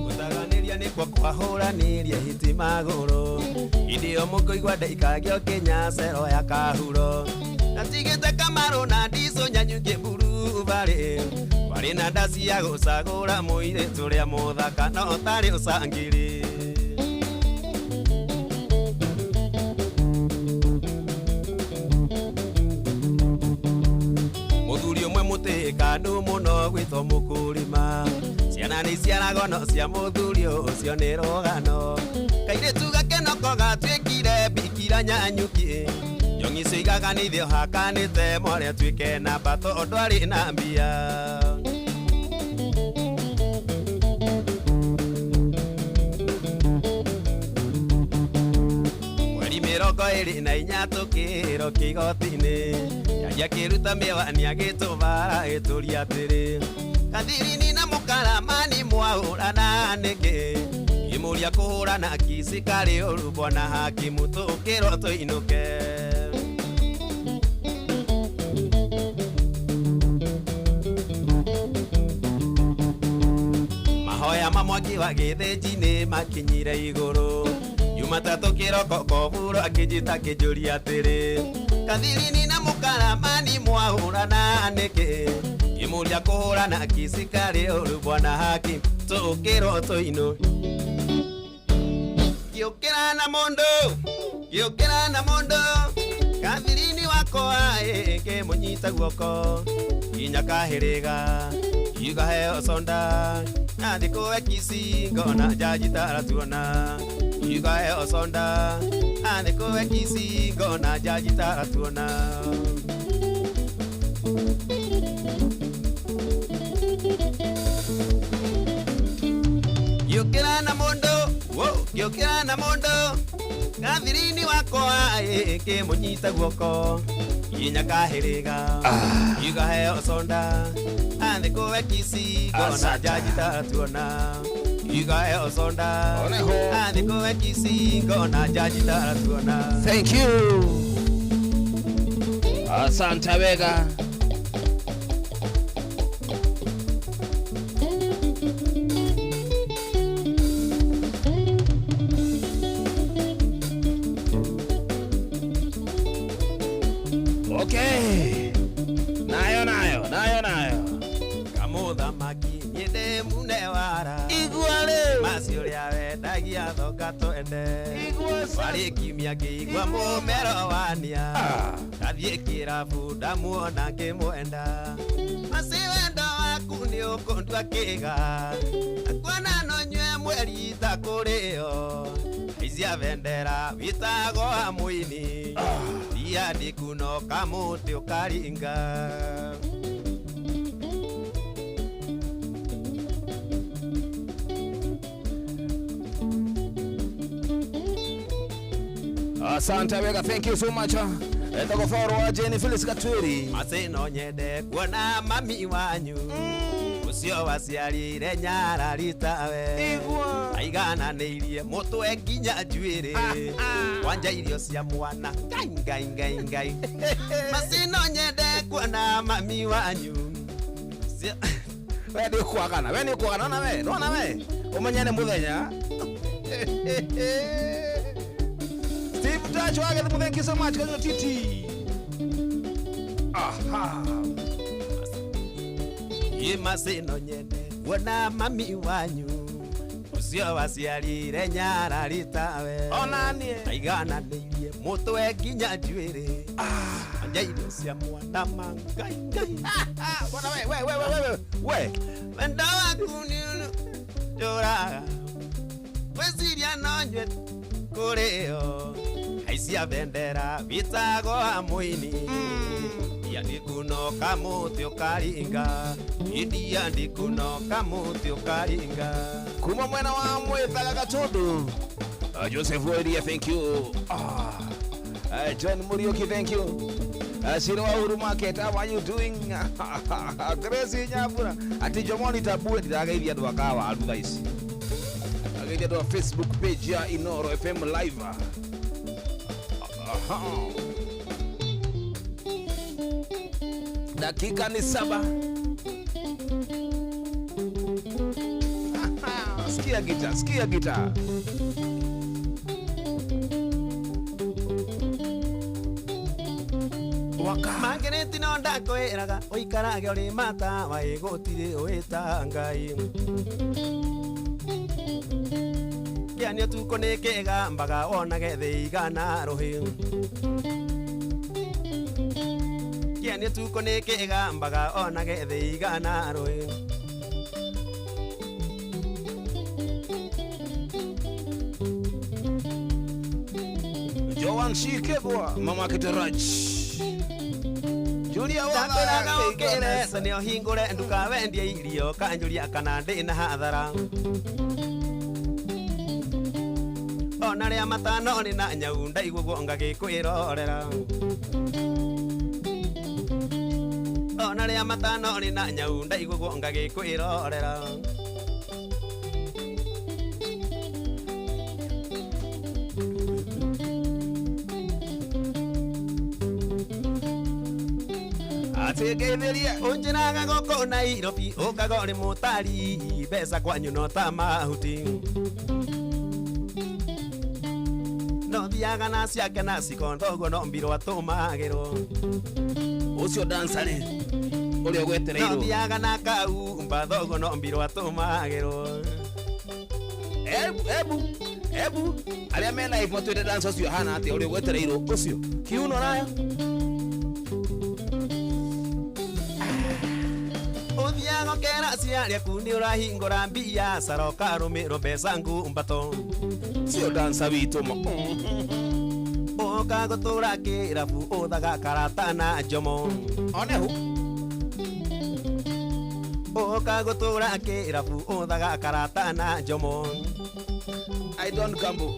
Gũtaganĩria nĩkuo kwahũranĩria hiti magũrũ hĩndĩ ĩyo mũkũigua ndaikagio Kenya cero ya kahuro natigĩte kamarũ na ndicũ nyanyuke mburu barĩ warĩ na nda cia gũcagũra mũirĩtu ũrĩa mũthaka no ũtarĩ ũcangĩrĩ. Mũthuri ũmwe mũtĩkanu mũno gwĩtwo mũkũrĩma ciana nĩ iciaragwo no cia mũthuri ũcio nĩ rũgano kairĩtu gakenoko gatuĩkire mbikira nyanyuki njong'i cigaga nĩ ithe hakanĩte more atuĩke namba tondũ arĩ na mbia. Mweri 24 tũkĩrwo kĩgoti-inĩ jaji akĩruta mĩwani agĩtũbara agĩtũria atĩrĩ kathirini na mũkaramani mwahũrana nĩkĩ ngĩmũria kũhũrana kici karĩ ũru bwana hakimu tũkĩrwo tũinũke. Mahoya ma mwaki wa gĩthĩnji nĩ makinyire igũrũ Jumatatũ kĩroko koburo akĩnjĩta akĩnjũria atĩrĩ kathirini na mũkaramani mwahũrana nĩkĩ ngĩmũria kũhũrana kici karĩ ũru bwana haki tũkĩrwo tũinũ ngĩũkĩra na mũndũ ngĩũkĩra na mũndũ kathirini wakwa ĩ ngĩmũnyita guoko nginya kahĩrĩga igaheo sonda na thikũ ekisi ngona jaji taratuona igaheo sonda na thikũ ekisi ngona jaji taratuona. Ngĩũkĩra na mũndũ wo ngĩũkĩra na mũndũ kathirini wakwa ĩ ngĩmũnyita guoko nginya kahĩrĩga igaheo sonda na thikũ ekisi ngona Asante. jaji taratuona igaheo sonda Oneho. na thikũ ekisi ngona jaji taratuona. Thank you. Asante Vega. Okay. Nayo nayo, nayo nayo. Kamũthamaki niĩ ndĩ mune wara Igua rĩu. maci ũrĩa wendagia thonga twende Igua sa. warĩ kiumia ngĩigua mũmero wania ndathiĩ kĩrabu ndamuona ngĩmwenda maci wendo waku nĩ ũkũndua kĩga nakuona no nyue mweri ta kũrĩo aicia bendera wĩtagwo wa mũini ria ndikuno kamũtĩ ũkaringa. Asante Vega, thank you so much. Etagwo Faũrũ wa Jane Phyllis Gatwĩri. Macĩ no nyende kuona mami wanyu ũcio waciarire nyarari tawe. Igua. Aigananĩirie mũtwe nginya njuĩrĩ kwanja irio cia mwana ngai ngai ngai ngai. Macĩ no nyende kuona mami wanyu. We nĩ ũkwagana, we nĩ ũkwagana, nona we, nona we ũmenye nĩ mũthenya. Steve Touch wa Gĩthumo, thank you so much. Kanyua titi. Aha. Ĩ macĩ no nyende kuona mami wanyu ũcio waciarire nyarari tawe. Ona niĩ. Aigananĩirie mũtwe nginya njuĩrĩ kwanja irio cia mwana ma ngai ngai. Ah, bwana we, we, we, we, we, we. Wendo waku nĩũndũraga gwĩciria no nyue kũrĩo haicia bendera wĩtagwo mũini ndia ndikunoka mũtĩ ũkaringa india ndikunoka mũtĩ ũkaringa. Kuma mwena wa Mwithaga Gatundu. Joseph Oiria, thank you. John Muriuki, thank you. Shiro wa Uhuru Market, how are you doing? Grace Nyabura. Ati Jomoni Tabue ndirageithia andũ a Kawaru thaa ici. Ageithia andũ a Facebook page ya Inoro FM Live. Aha. Dakika ni 7. Sikia gita, sikia gita. Waka. Magereti no ndakwĩraga ũikarage ũrĩ matawa ĩ gũtirĩ ũĩta Ngai. Kĩanio tukũ nĩ kĩgambaga wonage thĩ igana rũhĩ. Kĩanio tukũ nĩ kĩgambaga wonage thĩ igana rũhĩ. Joan Shikebwa, Mama Kitaraj. Julia Ndakwĩraga Watha. ũkĩre nĩ ũhingũre nduka wendie irio kanjũria kana ndĩ na hathara. Ona rĩa matano nĩ na nyau ndaiguo ngagĩkwĩrorera. Ona rĩa matano nĩ na nyau ndaiguo ngagĩkwĩrorera. Ategetheria. Ũnjĩraga gũkũ Nairobi ũkaga ũrĩ mũtari mbeca kwanyu no ta mahuti. No thiaga na ciake na cikondo ũguo no mbirũ atũmagĩrwo. Ũcio dancer rĩ, ũrĩa ũgwetereirwo. No thiaga na kaumba thoguo no mbirũ atũmagĩrwo. Ebu, ebu, ebu. Arĩa mena live matwĩre dancer ũcio ahana atĩa ũrĩa ũgwetereirwo ũcio. Kiuno nayo. Ũthiaga ũkera aciari aku nĩ ũrahingũra mbiacara ũkarũmĩrwo mbeca ngumbato. Sio dancer witũ ma. Ũka gũtũra kĩrabu ũthaga karata na njomo. Onehu. Ũka gũtũra kĩrabu ũthaga karata na njomo. I don't gamble.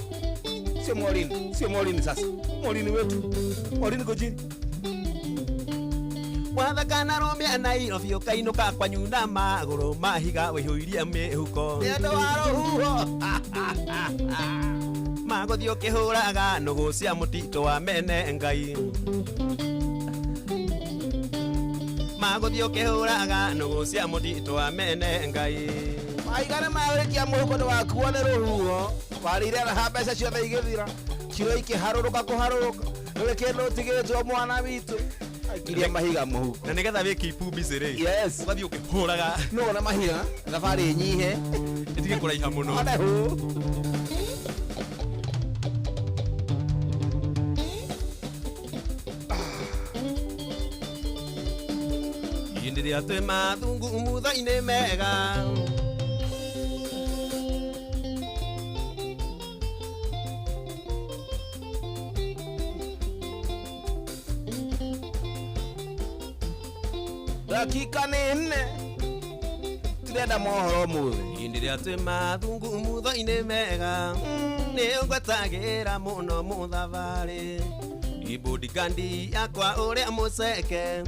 Sio Maureen, sio Maureen sasa. Maureen wetu. Maureen Gojiri. Wathaka na rũmia Nairobi ũkainũka kwanyu na magũrũ mahiga wĩihũirie mĩhuko. Nĩ ũndũ wa rũhuho. Magũthiĩ ũkĩhũraga nũgũ cia mũtitũ wa mene Ngai. Magũthiĩ ũkĩhũraga nũgũ cia mũtitũ wa mene Ngai. Mahiga nĩ mahũrĩkia mũhuko ndũgakuo nĩ rũhuho. Warĩire raha mbeca ciothe igĩthira. Kiro ikĩharũrũka kũharũrũka. Ndũrĩ kĩndũ ũtigĩtwo mwana witũ. Aikirie mahiga mũhuko. Na nĩgetha wĩ keep busy rĩ. Yes. Ũgathiĩ ũkĩhũraga. No na mahiga thabarĩ ĩnyihe. Ĩtige kũraiha mũno. Onehu. Hĩndĩ ĩrĩa twĩ mathungu mutho-inĩ mega. Dakika nĩ 4. Turenda mohoro ũmũthĩ. Hĩndĩ ĩrĩa twĩ mathungu mutho-inĩ mega nĩ ũngwetagĩra mũno mũthabarĩ. Ibudi yakwa uria museke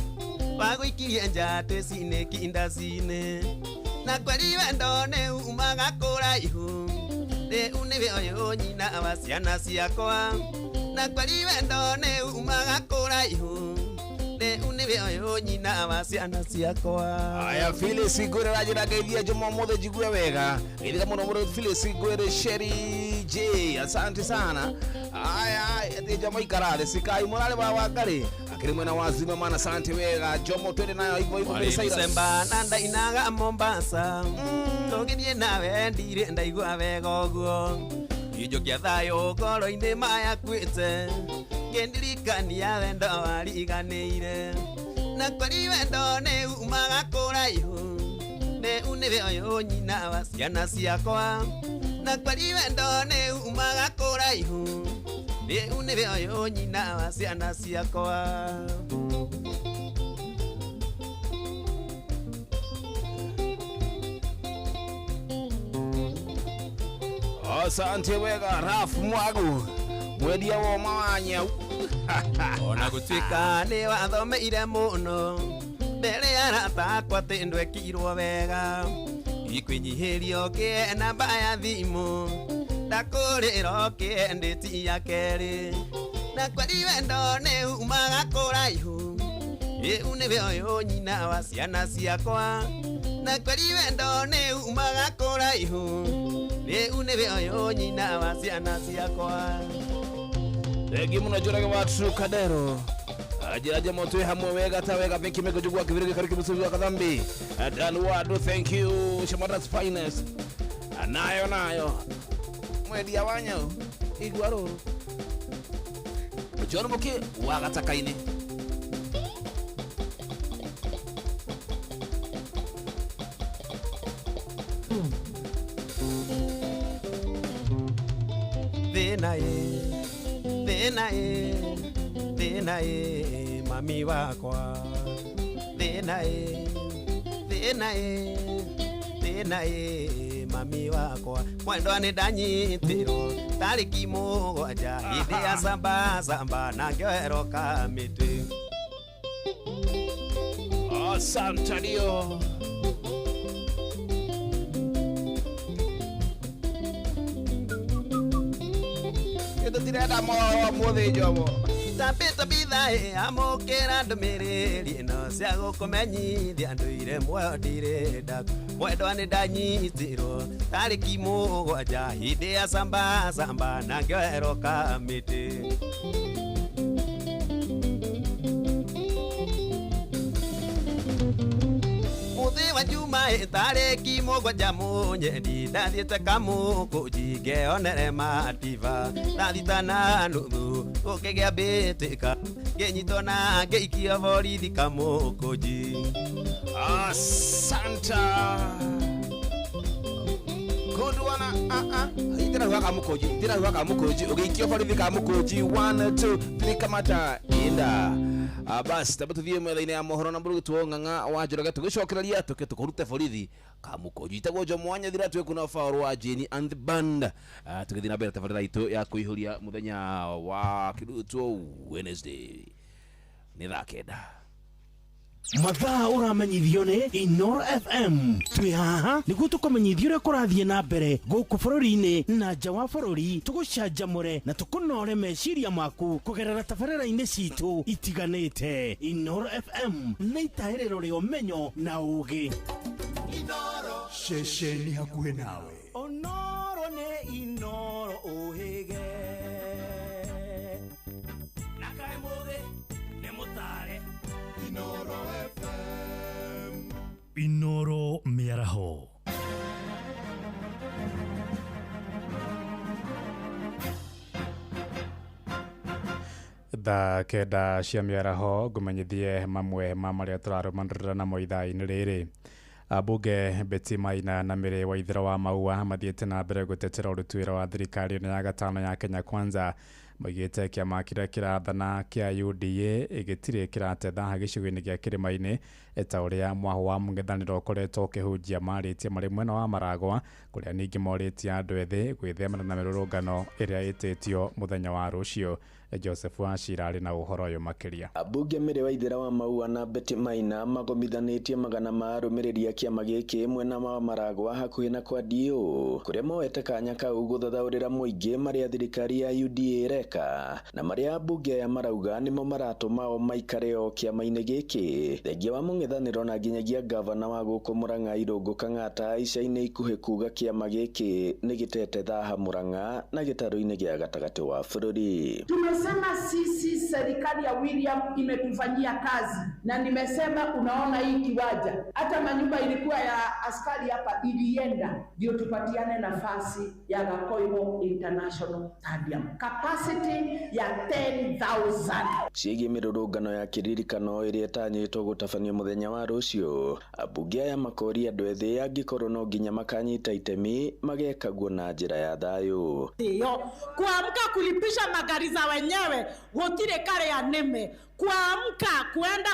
wagwikirie njate cine kindacine na kweri wendo ni umaga kuraihu riu niwe uyu nyina wa ciana ciakwa na kweri wendo ni umaga kuraihu riu niwe uyu nyina wa ciana ciakwa. Aya Phyllis Ngwire rajira ngeithia Juma mothe njigue wega geithia muno muno Phyllis Ngwire Sherry J, asante sana. Aya ati Jomo ikara sikai murare wa Wangari akiri mwena wa Zima mana, asante wega Jomo, twende nayo hivyo hivyo Mwari December na ndainaga Mombasa tũgĩthiĩ nawe ndirĩ ndaigua wega ũguo injokia thayũ ngoro-inĩ mayakuĩte ngĩndirikania wendo wariganĩire na kweri wendo nĩ umaga kũraihu rĩu nĩwe ũyũ nyina wa ciana ciakwa na kweri wendo nĩ umaga kũraihu rĩu nĩwe ũyũ nyina wa ciana ciakwa. Asante wega Raf Mwagu mwendia wa mawanya ona gutuika ni wathomeire muno mbere ya arata akwa atĩ ndwekirwo wega ikwinyihirio kĩe namba ya thimũ ndakũrĩrwo kĩendĩti ya kerĩ na kweri wendo nĩ umaga kũraihu rĩu nĩwe ũyũ nyina wa ciana ciakwa na kweri wendo nĩ umaga kũraihu rĩu nĩwe ũyũ nyina wa ciana ciakwa. Thengi muno Njũrage wa Trukadero ajira Jomo twi hamwe wega ta wega thank you mego jugwa kibirige karibu musubi wa Kathambi Dan Wado, thank you Shamara's finest nayo nayo mwendia wanyau igwa ruru John Muki wa Gatakaini. Thĩna ĩ thĩna ĩ thĩna ĩ mami wakwa thĩna ĩ thĩna ĩ thĩna ĩ mami wakwa mwendwa nĩ ndanyitirwo tarĩki mũgwanja hĩndĩ ya samba samba na ngĩoherwo kamĩtĩ. Asante dio. Tũtirenda mohoro mũthĩ Jomo tambĩte bithaĩ amũkĩra ndũmĩrĩri ĩno cia gũkũmenyithia ndũire muoyo ndirĩ ndaku mwendwa nĩ ndanyitirwo tarĩki mũgwanja hĩndĩ ya samba samba na ngĩoherwo kamĩtĩ. Mũthĩ wa Juma tarĩki mũgwanja mũnyendi ndathiĩte Kamũkũnji ngeonere mativa ndathita na nuthu gũkĩgĩa mbĩtĩka ngĩnyitwo na ngĩikio borithi Kamũkũnji. Asanta good one. Itira rwa Kamũkũnji, itira rwa Kamũkũnji ũgĩikio borithi Kamũkũnji 1 2 3 kamata inda. Basi tabu tuthie metha-inĩ ya mohoro na mũrutwo Ng'ang'a wa Njoroge tũgĩcokereria tũke tũkũrute borithi Kamũkũnji. Itagwo Jomo wa Nyathira twĩ kuna faũrũ wa Jane and the band tũgĩthiĩ na mbere tabarĩra itũ ya kũihũria mũthenya wa kĩrutwo Wednesday nĩ thaa 9. Mathaa ũramenyithio nĩ Inoro FM twĩ haha nĩguo tũkũmenyithia ũrĩa kũrathiĩ na mbere gũkũ bũrũri-inĩ na nja wa bũrũri tũgũcanjamũre na tũkũnore meciria maku kũgerera tabarĩra-inĩ citũ itiganĩte. Inoro FM nĩ itahĩrĩro rĩa ũmenyo na ũũgĩ. Ceceni hakuhĩ nawe. Onoro nĩ Inoro ũhĩge na kaĩ mũthĩ nĩ mũtare. Inoro FM. Inoro mĩaraho. Thaa 9 cia mĩaraho ngũmenyithie mamwe ma marĩa tũrarũmanĩrĩra namo ithaa-inĩ rĩrĩ. Ambunge Betty Maina na Mĩrĩ Waithera wa Maua mathiĩte na mbere gũtetera ũruti wĩra wa thirikari ĩno ya gatano ya Kenya Kwanza Moigĩte kĩama kĩrĩa kĩrathana kĩa UDA gĩtirĩ kĩrate thaha gĩcigo-inĩ gĩa kĩrĩma-inĩ ta ũrĩa mwaho wa mũng'ethanĩro ũkoretwo ũkĩhunjia. Marĩtie marĩ mwena wa Maragwa kũrĩa ningĩ morĩtie andũ ethĩ gwĩthemana na mĩrũrũngano ĩrĩa ĩtĩtio mũthenya wa rũciũ. Joseph Wachira arĩ na ũhoro ũyũ makĩria. Ambunge Mary Waithera wa Maua na Betty Maina magomithanĩtie magana ma arũmĩrĩri a kĩama gĩkĩ mwena wa Maragwa hakuhĩ na kwa DO kũrĩa moete kanya kau gũthathaũrĩra mũingĩ marĩa thirikari ya UDA ĩreka na marĩa ambunge aya marauga nĩmo maratũma o maikare o kĩama-inĩ gĩkĩ. Thengia wa mũng'ethanĩro na nginyagia gavana wa gũkũ Murang'a Irũngũ Kang'ata ica-inĩ ikuhĩ kuga kĩama gĩkĩ nĩ gĩtete thaha Murang'a na gĩtarũ-inĩ gĩa gatagatĩ wa bũrũri. Tumesema sisi serikali ya William imetufanyia kazi, na nimesema unaona hii kiwanja, hata manyumba ilikuwa ya askari hapa ilienda, ndio tupatiane nafasi ya Gakoigo International Stadium capacity ya 10,000. Ciĩgiĩ mĩrũrũngano ya kĩririkano ĩrĩa ĩtanyĩtwo gũtabanio mũthenya wa rũciũ, ambunge aya makoria andũ ethĩ angĩkorwo no nginya makanyita itemi magekaguo na njĩra ya thayũ. Ndio kuamka kulipisha magari za wenyewe gutire kare ya nime, kuamka kuenda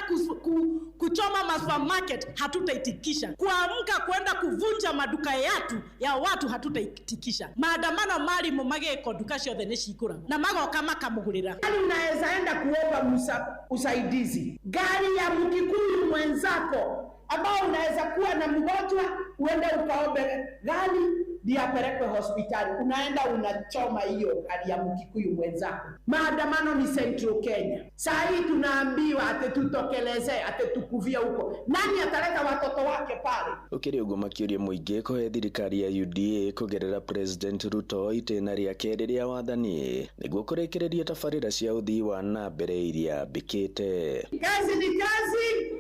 kuchoma masupermarket hatutaitikisha, kuamka kuenda kuvunja maduka yatu ya watu hatutaitikisha. Maandamano mali mumageko duka ciothe ni cikura na magoka makamugurira. Gari unaweza enda kuomba usaidizi, gari ya Mkikuyu mwenzako ambao unaweza kuwa na mgonjwa uende ukaombe gari ndiyo apelekwe hospitali, unaenda unachoma hiyo gari ya Mkikuyu mwenzako. Maandamano ni Central Kenya. Saa hii tunaambiwa ati tutokeleze, ati tukuvie huko. Nani ataleta watoto wake pale? Ukiri ũguo makĩũria mũingĩ kũhe thirikari ya UDA kũgerera President Ruto itĩna rĩa kerĩ rĩa wathani nĩguo kũrĩkĩrĩria tabarĩra cia ũthii wa na mbere iria ambĩkĩte. Kazi ni kazi.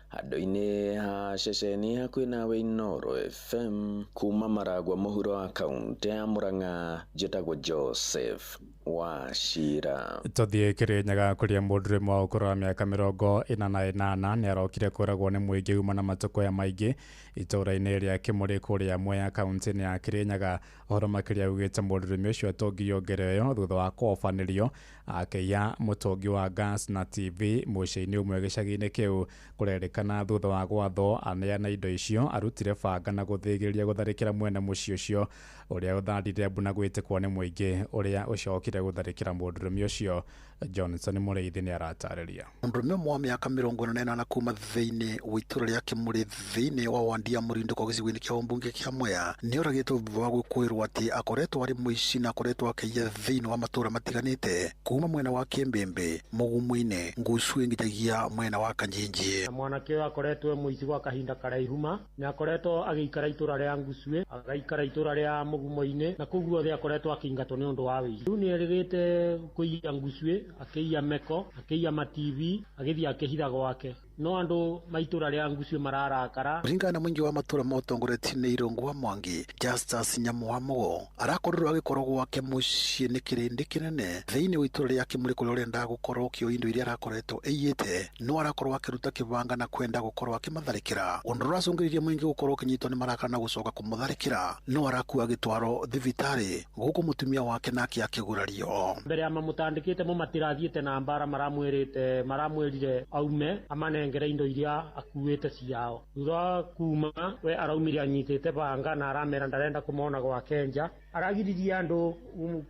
Handũ-inĩ ha ceceni hakuhĩ nawe Inooro FM kuma Maragwa mũhuro wa kaũntĩ ya Murang'a, njĩtagwo Joseph Wachira. Tũthiĩ Kĩrĩnyaga kũrĩa mũndũ ũmwe wa ũkũrũ wa mĩaka 48 nĩ arokire kũragwo nĩ mũingĩ uma na matũkũya maingĩ itũũra-inĩ rĩa Kĩmũrĩ kũrĩa Mwea kaũntĩ-inĩ ya Kĩrĩnyaga. Ũhoro makĩria ugĩte mũndũrũme ũcio atongirio ngero ĩyo thutha wa kũobanĩrio akĩiya mũtũngi wa gas na TV mũciĩ-inĩ ũmwe gĩcagi-inĩ kĩu. Kũrerĩkana thutha wa gwathwo aneana indo icio arutire banga na gũthĩgĩrĩria gũtharĩkĩra mwene mũciĩ ũcio ũrĩa ũthandire mbu na gwĩtĩkwo nĩ mũingĩ ũrĩa ũcokire gũtharĩkĩra mũndũrũme ũcio. Johnson Mũrĩithi nĩ aratarĩria. Mũndũrũme ũmwe wa mĩaka 48 kuma thĩinĩ wa itũũra rĩa Kĩmũrĩ thĩinĩ wa wandi ya Mũrindũko gĩcigo-inĩ kĩa ũmbunge kĩa Mwea nĩ oragĩtwo thutha wa gwĩkũĩrwo atĩ akoretwo arĩ mũici na akoretwo akĩiya thĩinĩ wa matũũra matiganĩte kuma mwena wa Kĩmbĩmbĩ, Mũgumu-inĩ, Ngucui nginyagia mwena wa Kanjinji. Mwanake ũyũ akoretwo mũici gwa kahinda karaihu ma nĩ akoretwo agĩikara itũũra rĩa Ngucui, agaikara itũũra rĩa Mũgumo-inĩ na kũu guothe akoretwo akĩingatwo nĩ ũndũ wa wĩici. Rĩu nĩ erĩgĩte kũiya Ngucui, akĩiya meko, akĩiya ma TV, agĩthiĩ akĩhitha gwake. No andũ maitũra rĩa Ngucui mararakara. Kũringana na mũingĩ wa matũũra maũtongoretie nĩ Irũngũ wa Mwangi, Justus Nyamu wa Mũgo arakorirwo agĩkorwo gwake mũciĩ nĩ kĩrĩndĩ kĩnene thĩinĩ wa itũũra rĩa Kĩmũrĩ kũrĩa ũrendaga gũkorwo ũkĩoya indo iria arakoretwo ĩiyĩte, no arakorwo akĩruta kĩbanga na kwenda gũkorwo akĩmatharĩkĩra, ũndũ ũracũngĩrĩirie mũingĩ gũkorwo ũkĩnyitwo nĩ marakara na gũcoka kũmũtharĩkĩra, no arakua agĩtwarwo thibitarĩ gũkũ mũtumia wake nake akĩgurario. Mbere ya mamũtandĩkĩte mo matirathiĩte na mbara, maramwĩrĩte maramwĩrire aume amanengere indo iria akuĩte ciao. Thutha wa kuma we araumire anyitĩte banga na aramera ndarenda kũmona gwake nja, aragiririe andũ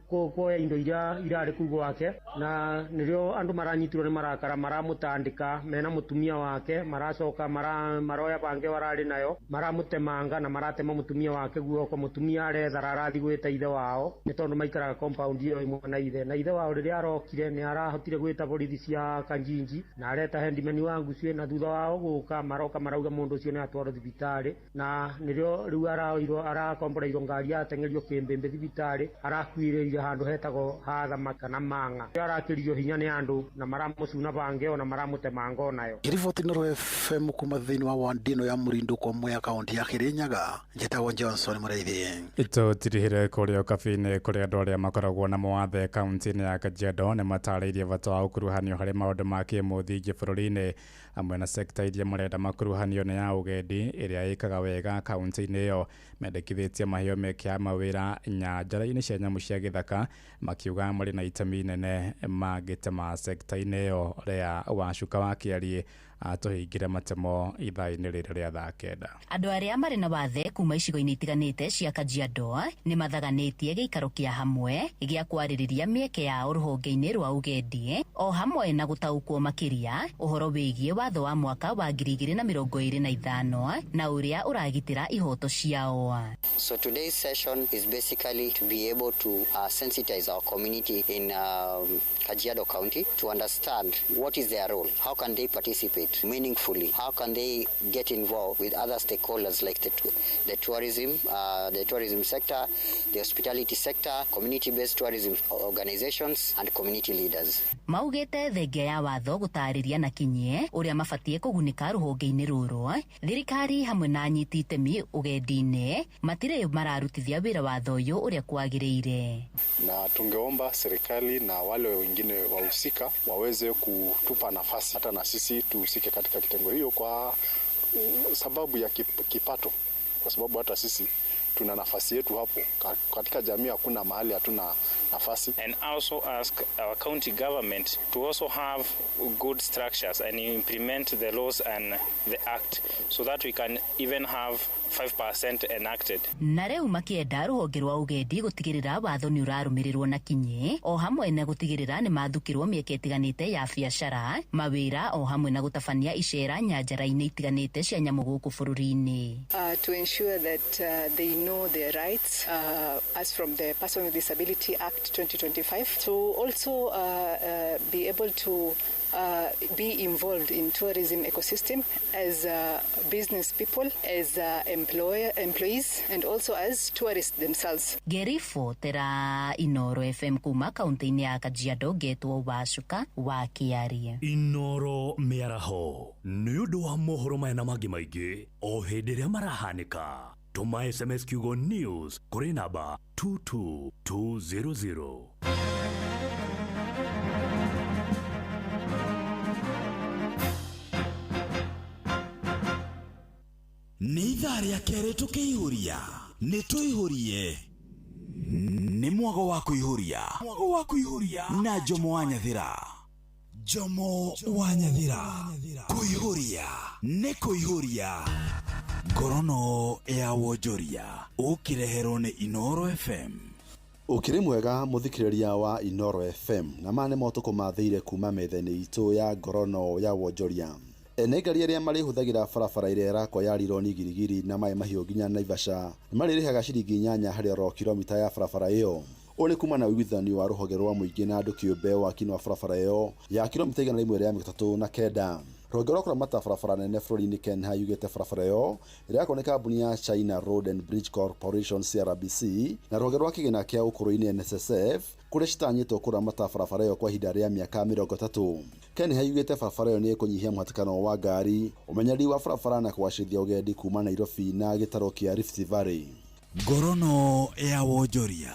kuoya indo iria irarĩ kũu gwake, na nĩrĩo andũ maranyitirwo nĩ marakara maramũtandĩka mena mũtumia wake, maracoka maroya banga wararĩ nayo maramũtemanga na maratema mũtumia wake guoko. Mũtumia arethara arathiĩ gwĩta ithe wao nĩ tondũ maikaraga compound ĩyo ĩmwe na ithe, na ithe wao rĩrĩa arokire nĩ arahotire gwĩta borithi cia Kanjinji na areta handimeni wa Ngucui, na thutha wao gũka maroka marauga mũndũ ũcio nĩ atwarwo thibitarĩ, na nĩrĩo rĩu araoirwo arakomboreirwo ngari ateng'erio Kĩmbĩmbĩ thibitarĩ, arakuĩrĩire handũ hetagwo Hathama kana Mang'a. Arakĩrio hinya nĩ andũ na maramũcuna bange ona maramũtemanga onayo. Riboti Inooro FM kuma thĩinĩ wa wandi ĩno ya Mũrindũko Mwea kaũntĩ ya Kĩrĩnyaga, njĩtagwo Johnson Mũrĩithi. Tũtirihire kũrĩa Ũkabi-inĩ kũrĩa andũ arĩa makoragwo na mawathe kaũntĩ-inĩ ya Kajiado nĩ matarĩirie bata wa ũkuruhanio harĩ maũndũ ma kĩmũthingi bũrũri-inĩ hamwe na sekta iria marenda makuruhanio nĩ ya ũgendi ĩrĩa ĩkaga wega kaũntĩ-inĩ ĩyo. Mendekithĩtie maheo mĩeke ya mawĩra nyanjara-inĩ cia nyamũ cia gĩthaka makiuga marĩ na itemi inene mangĩtema sekta-inĩ ĩyo. Rea Wacuka wa Kĩariĩ atũhingire matemo ithaa-inĩ rĩrĩ rĩa thaa 9. Andũ arĩa marĩ na wathe kuma icigo-inĩ itiganĩte cia Kajiado nĩ mathaganĩtie gĩikaro kĩa hamwe gĩa kwarĩrĩria mĩeke yao rũhonge-inĩ rwa ũgendi o hamwe na gũtaũkwo makĩria ũhoro wĩgiĩ watho wa mwaka wa 2025 na ũrĩa ũragitĩra ihoto ciao. So today's session is basically to be able to sensitize our community in Kajiado County to understand what is their role, how can they participate meaningfully, how can they get involved with other stakeholders like the tourism sector, the hospitality sector, community-based tourism organizations and community leaders. Maugĩte thengia ya watho gũtarĩria na kinyi ũrĩa mabatie kũgunĩka rũhonge-inĩ rũrũ, thirikari hamwe na anyiti itemi ũgendi-inĩ matirĩ mararutithia wĩra watho ũyũ ũrĩa kwagĩrĩire. Na tungeomba serikali na wale wengine wahusika waweze kutupa nafasi hata na sisi tuhusike katika kitengo hiyo kwa sababu ya kipato, kwa sababu hata sisi tuna nafasi yetu hapo katika jamii, hakuna mahali hatuna nafasi. And also ask our county government to also have good structures and implement the laws and the act so that we can even have 5% enacted. Na rĩu makĩenda rũhonge rwa ũgendi gũtigĩrĩra watho nĩ ũrarũmĩrĩrwo na kinyi o hamwe na gũtigĩrĩra nĩ mathukĩrwo mĩeke ĩtiganĩte ya biacara, mawĩra o hamwe na gũtabania icera nyanjara-inĩ itiganĩte cia nyamũ gũkũ bũrũri-inĩ. To ensure that they know their rights as from the Person with Disability Act 2025, to also be able to be involved in tourism ecosystem as business people, as employees and also as tourists themselves. Ngeribotera Inoro FM kuma kaunti-inĩ ya Kajiado, ngetwo Wacuka wa Kĩarie. Inoro mĩaraho nĩ ũndũ wa mohoro maya na mangĩ maingĩ o hĩndĩ ĩrĩa marahanĩka. Tũma SMS kiugo news kũrĩ namba 22200. Nĩ ithaa rĩa kerĩ tũkĩihũria, nĩ tũihũrie. Nĩ mwago wa kũihũria, mwago wa kũihũria na Jomo wa Nyathira. Jomo wa Nyathira, kũihũria nĩ kũihũria. Ngorono ya wonjoria ũkĩreherwo nĩ Inoro FM. Ũkĩrĩ mwega mũthikĩrĩria wa Inoro FM, na maya nĩ motukũ mathĩire kuma metha-inĩ itũ ya ngorono ya wonjoria. Ene ngari arĩa marĩhũthagĩra barabara ĩrĩa ĩrakwo ya Rironi Giligili na maĩ mahiũ nginya Naivasha nĩmarĩrĩhaga ciringi 8 harĩ oro kilomita ya barabara ĩyo. Ũũ nĩ kuma na ũiguithanio wa rũhonge rwa mũingĩ na andũ kĩũmbe waki-inĩ wa barabara ĩyo ya kilomita 139. Rũhonge rwa kũramata barabara nene bũrũri-inĩ KENHA yugĩte barabara ĩyo ĩrakwo nĩ kambuni ya China Road and Bridge Corporation CRBC na rũhonge rwa kĩgĩna kĩa ũkũrũ-inĩ NSSF kũrĩa citanyĩtwo kũramata barabara ĩyo kwa ihinda rĩa mĩaka 30. KENHA yugĩte barabara ĩyo nĩ ĩkũnyihia mũhatĩkano wa ngari, ũmenyereri wa barabara na kũgacĩrithia ũgendi kuma Nairobi na gĩtarũ kĩa Rift Valley. Ngorono ya wonjoria.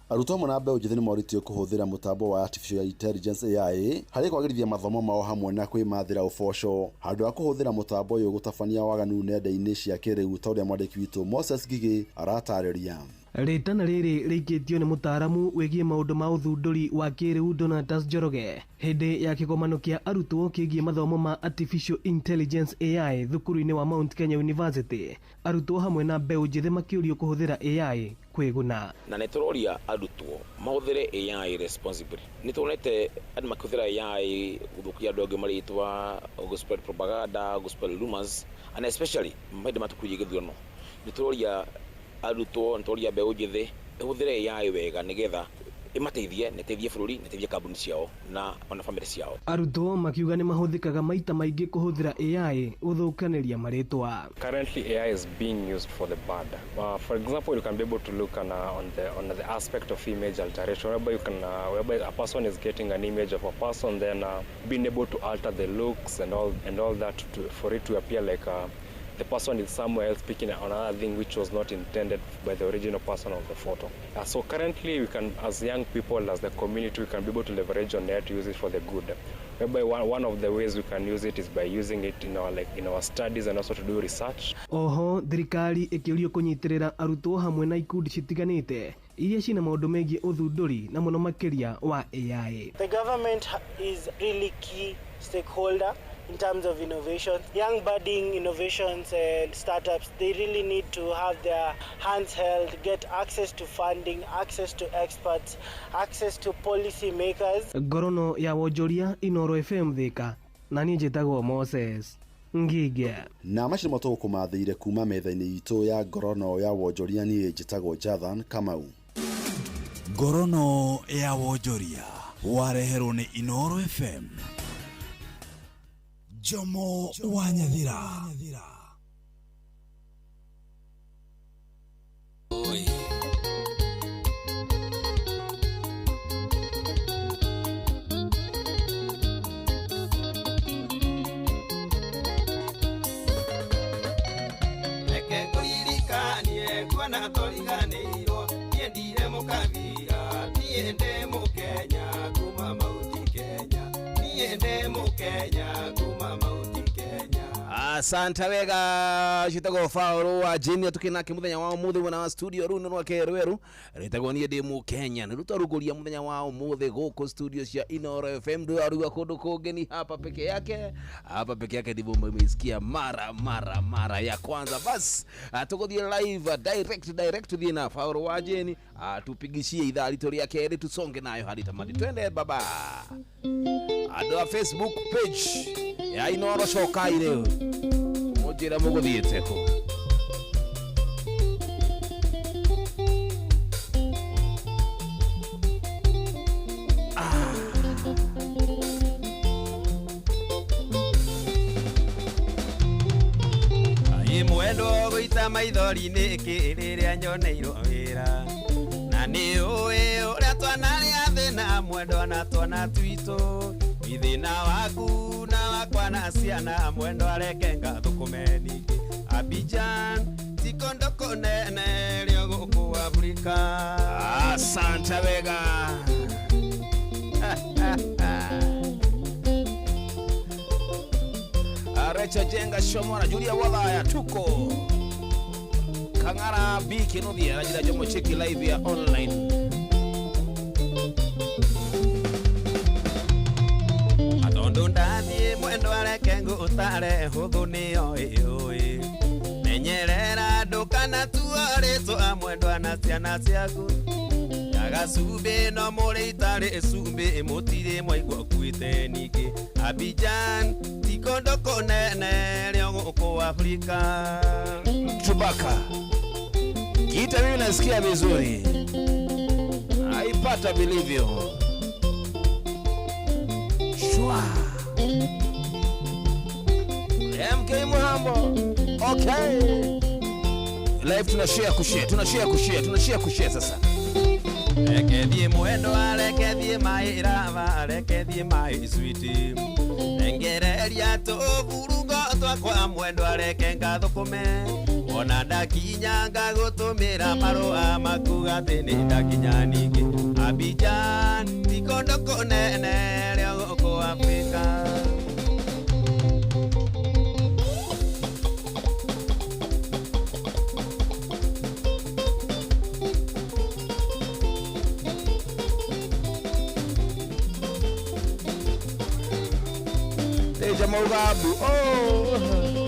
Arutwo amwe na mbeũ njĩthĩ nĩ morĩtio kũhũthĩra mũtambo wa Artificial Intelligence AI harĩ kwagĩrithia mathomo mao hamwe na kwĩmathĩra ũboco handũ ha kũhũthĩra mũtambo ũyũ gũtabania waganu nenda-inĩ cia kĩrĩu ta ũrĩa mwandĩki witũ Moses Ngigĩ aratarĩria. Rĩtana rĩrĩ rĩikĩtio nĩ mũtaaramu wĩgiĩ maũndũ ma ũthundũri wa kĩrĩu Donatus Njoroge hĩndĩ ya kĩgomano kĩa arutwo kĩgiĩ mathomo ma Artificial Intelligence AI thukuru-inĩ wa Mount Kenya University. Arutwo hamwe na mbeũ njĩthĩ makĩũrio kũhũthĩra AI kwĩguna. Na nĩ tũroria arutwo mahũthĩre AI responsibly. Nĩ tuonete andũ makĩhũthĩra AI gũthũkia andũ angĩ marĩtwa, gũ spread propaganda, gũ spread rumors, and especially mahinda matukũ gĩthurano. Nĩ tũroria arutwo, nĩ tũroria mbeũ njĩthĩ ĩhũthĩre AI wega nĩgetha ĩmateithie, na ĩteithie bũrũri, na ĩteithie kambuni ciao na ona bamĩrĩ ciao. Arutwo makiuga nĩ mahũthĩkaga maita maingĩ kũhũthĩra AI gũthũkanĩria marĩtwa. Currently AI is being used for the bad. For example, you can be able to look on the aspect of image alteration, whereby you can whereby a person is getting an image of a person, then being able to alter the looks and all that for it to appear like the person is somewhere else picking another thing which was not intended by the original person of the photo. So currently we can, as young people, as the community, we can be able to leverage on it to use it for the good. Whereby one of the ways we can use it is by using it in our, in our studies and also to do research. Oho, thirikari ĩkĩũrio kũnyitĩrĩra arutwo hamwe na ikundi citiganĩte iria cina maũndũ megiĩ ũthundũri na mũno makĩria wa AI. The government is really key stakeholder in terms of innovation. Young budding innovations and startups, they really need to have their hands held, get access to funding, access to experts, access to policy makers. Ngorono ya wonjoria Inoro FM Thika, na niĩ njĩtagwo Moses Ngige. Na macio nĩmo tũgũkũmathĩire kuma metha-inĩ itũ ya ngorono ya wonjoria. Niĩ njĩtagwo Jathan Kamau. Ngorono ya wonjoria wareherwo nĩ Inoro FM. Jomo wa Nyathira. Reke ngũririkanie kuona tũriganĩirwo, niĩ ndire mũkabira, niĩ ndĩ mũkenya kuma Mauti Kenya, niĩ ndĩ mũkenya kuma Mauti Kenya. Asante wega, citagwo Faũrũ wa Jenia, tukinake muthenya wa umuthi mwena wa studio ruu rwake rweru rwitagwo niĩ ndĩ mũkenya. Nĩ rũtwarugũria mũthenya wa umuthi gũkũ studio cia Inoro FM. Ndũrarugwa kũndũ kũngĩ, ni hapa peke yake, hapa peke yake ndivyo mmeisikia mara mara mara ya kwanza. Bas, tũgũthiĩ live, direct direct, tuthiĩ na Faũrũ wa Jeni tupigishie ithaa ritũ rĩa kerĩ, tusonge nayo hadi tamati. Twende baba. Andũ a Facebook page ya Inoro, cokai rĩu mũnjĩre mũgũthiĩte kũ. Ĩ mwendwo gũita maithori nĩkĩ rĩrĩa nyoneirwo wĩra, na nĩ ũĩ ũrĩa twanarĩa thĩna mwendwa na twana twitũ, ithĩna waku na wakwa na ciana mwendwa, reke ngathũkũme ningĩ Abidjan ti kũndũ kũnene rĩo gũkũ Afrika. Asante wega. Recha Jenga Shomora Julia Wadhaya tuko Kang'ara B Kinuthia anajira Jomo Cheki live ya online. Tondu ndathiĩ mwendwa reke ngũtare hũthũ nĩyo ĩũĩ, menyerera ndũkanatua rĩtwa mwendwa na ciana ciaku, njaga cumbĩ no mũrĩ itarĩ cumbĩ mũtirĩ mwaigua kuĩte ningĩ Abidjan ti kũndũ kũnene rĩo gũkũ Afrika. Chubaka kita, mimi nasikia vizuri, naipata vilivyo. Shwa MK Muhambo. Okay, live tunashare kushare, tunashare kushare, tunashare kushare sasa. Reke thiĩ mwendwa, reke thiĩ maĩ rava, reke thiĩ maĩ switi, nengereria tũburungo twakwa mwendwa, reke ngathũkũme ona ndakinya ngagũtũmĩra marũa maku atĩ nĩ ndakinya ningĩ Abidjan ti kũndũ kũnene rĩo gũkũ Afrika. Deja Mugabu. Oh.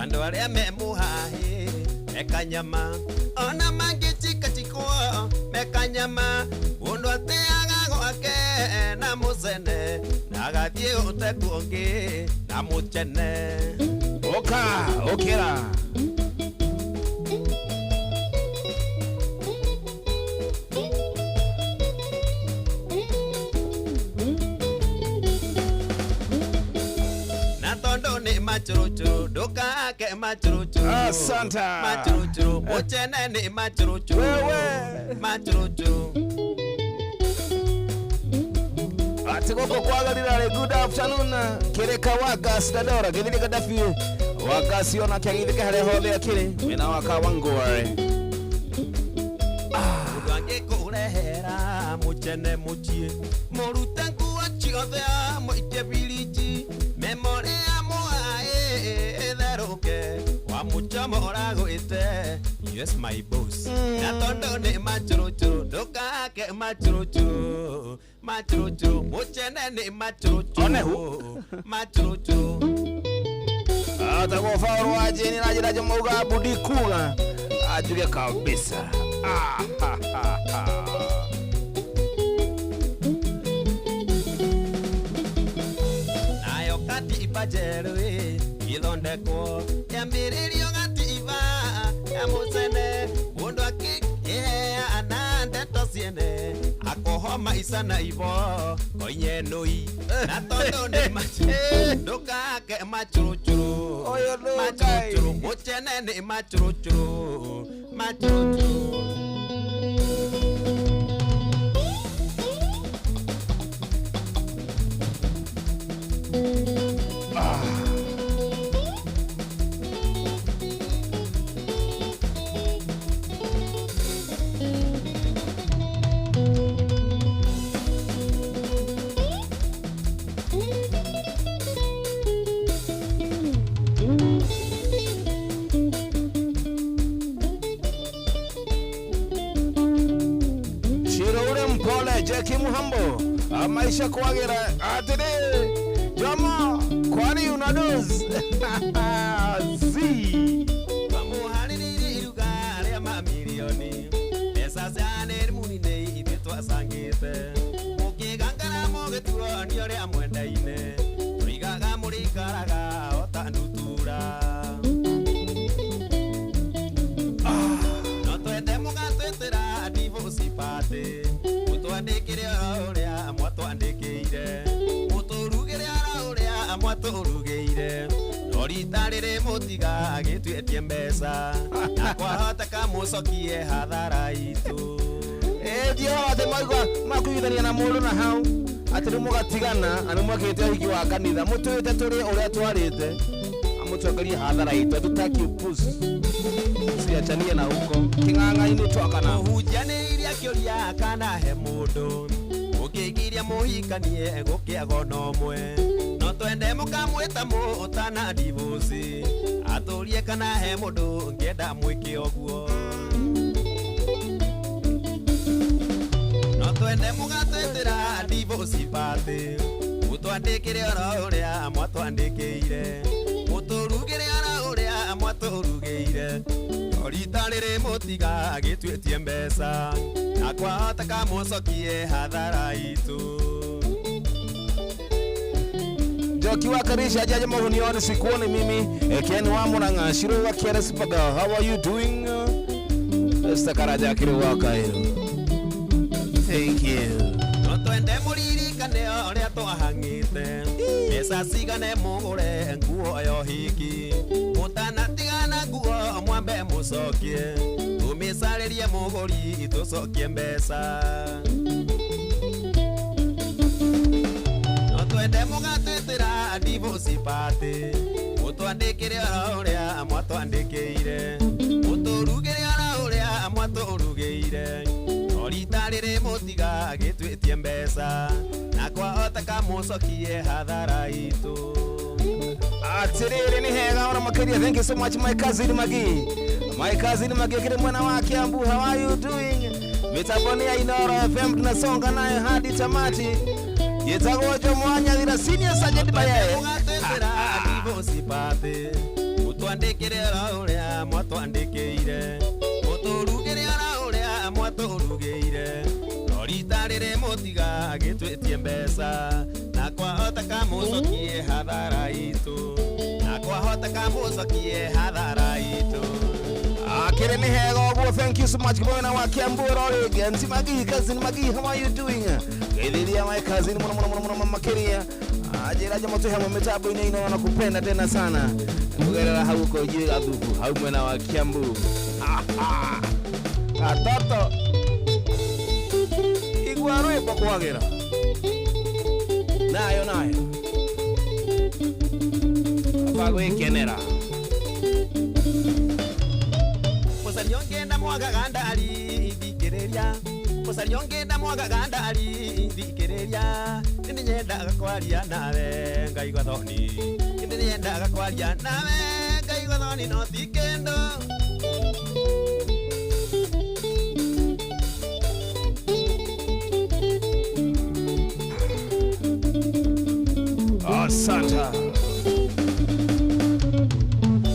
Andũ arĩa me mũhahĩ mekanyama ona mangĩchikachikwo mekanyama, mũndũ ateaga gwake na mũcene na agathiĩ gũte kũngĩ na mũcene. Oka okera. Na tondũ nĩ machũrũchũrũ ndũkake machũrũchũrũ. Asante. Machũrũchũrũ mũcene nĩ machũrũchũrũ. Wewe. Machũrũchũrũ. Ati gũkũ kwagarira rĩ, good afternoon. Kireka wa gas dadora githiri Gaddafi Wakasi ona kĩagithĩke harĩa hothe akĩrĩ mwena wa Kawangware. Mũndũ angĩkũrehera mũcene mũciĩ mũrute nguo ciothe amũikie biriji memore ya mũaĩ ĩtherũke wamũcomora gwĩte yes my boss na tondũ nĩ macũrũcũrũ ndũkake macũrũcũrũ macũrũcũrũ mũcene nĩ macũrũcũrũ macũrũcũrũ. Atagwo Faulu wa Jeni na njĩra njamauga budi kuga ajuge kabisa. Ah, ha, ha, ha. Nayo katiba njerũ ĩ ithondekwo yambĩrĩrio gatiba ya mũcene mũndũ akĩheana ndeto ciene akohoma ica na ibo koinye nũi na tondũ nĩ ndũkake macũrũcũrũ macũrũcũrũ mũcene nĩ macũrũcũrũ macũrũcũrũ. Jackie Muhambo maisha kwagira atire jama kwani unadoz zi bamuhariririe iruga rĩa mamirioni mbeca cia nĩrĩmuni ithuĩ twacangĩte mũkĩgangara mũgĩtuonio ũrĩa mwendaine tũigaga mũrĩikaraga o ta ndutura no twende mũgatwĩtĩra divorce party mũtwandĩkĩre oro ũrĩa mwatwandĩkĩire mũtũrugĩre oro ũrĩa mwatũrugĩire no rita rĩrĩ mũtigagĩtuĩtie mbeca na kwahoteka mũcokie hathara itũ. Ndio atĩ maigua makuiguithania na mũndũ na hau atĩ rĩu mũgatigana na nĩ mwekĩte ũhiki wa kanitha mũtwĩte tũrĩ ũrĩa twarĩte amũcokerie hathara itũ hatutaki upuzi siachanie na huko king'ang'a-inĩ twakana. Mũhunjanĩirie akĩũria kana he mũndũ ũngĩgiria mũhikanie gũkĩaga ona ũmwe no twende mũkamwĩta mũtana divorce atũrie kana he mũndũ ũngĩenda mwĩke ũguo no twende mũgatwĩtĩra divorce party mũtwandĩkĩre oro ũrĩa mwatwandĩkĩire mũtũrugĩre oro ũrĩa mwatũrugĩire rita rĩrĩ mũtigagĩtuĩtie mbeca na kwahoteka mũcokie hathara itũ. Njoki wa Karisha ajaje mahunioni sikuoni mimi Ken wa Murang'a Shiro wa Kiara Sipaga how are you doing? Esther Karaja akiri wa Kairo thank you. No twende mũririkane ũrĩa twahang'ĩte mbeca cigane mũgũre nguo ya ũhiki mũtanatigana nguo mwambe mũcokie tũmĩcarĩrie mũgũri tũcokie mbeca no twende mũgatwĩtĩra divorce party mũtwandĩkĩre oro ũrĩa mwatwandĩkĩire mũtũrugĩre oro ũrĩa mwatũrugĩire no rita rĩrĩ mũtigagĩtuĩtie mbeca na kwahoteka mũcokie hathara itũ. Atĩrĩrĩ nĩ hega ona makĩria thank you so much my cousin Magi. My cousin Magi kile mwana wa Kiambu how are you doing? Mitambo ya Inoro FM tunasonga nayo hadi tamati. Yetagwo Jomo wa Nyathira senior sergeant Bayae. Mũgatwĩtĩra divorce party mũtwandĩkĩre oro ũrĩa mwatwandĩkĩire mũtũrugĩre oro ũrĩa mwatũrugĩire no rita rĩrĩ mũtigagĩtuĩtie mbeca na kwahoteka mũcokie hathara itũ na kwahoteka mũcokie hathara itũ. Akĩrĩ nĩ hega ũguo thank you so much mwena wa Kiambu rĩngĩ Aunty Magi cousin Magi how are you doing? Geithiria my cousin muno muno muno muno makĩria ajira jamo twĩ hamwe mĩtambo-inĩ ino na kupenda tena sana kugerera hau uko ijui gathuku hau mwena wa Kiambu. Atoto igua rwĩmbo kwagĩra nayo nayo aba gwĩkenera. Mũcaria ũngĩ ndamwagaga ndari thikĩrĩria. Mũcaria ũngĩ ndamwagaga ndari thikĩrĩria. Nĩ nyendaga kwaria nawe ngaigua thoni. Nĩ nyendaga kwaria nawe ngaigua thoni no ti kĩndũ. Asante.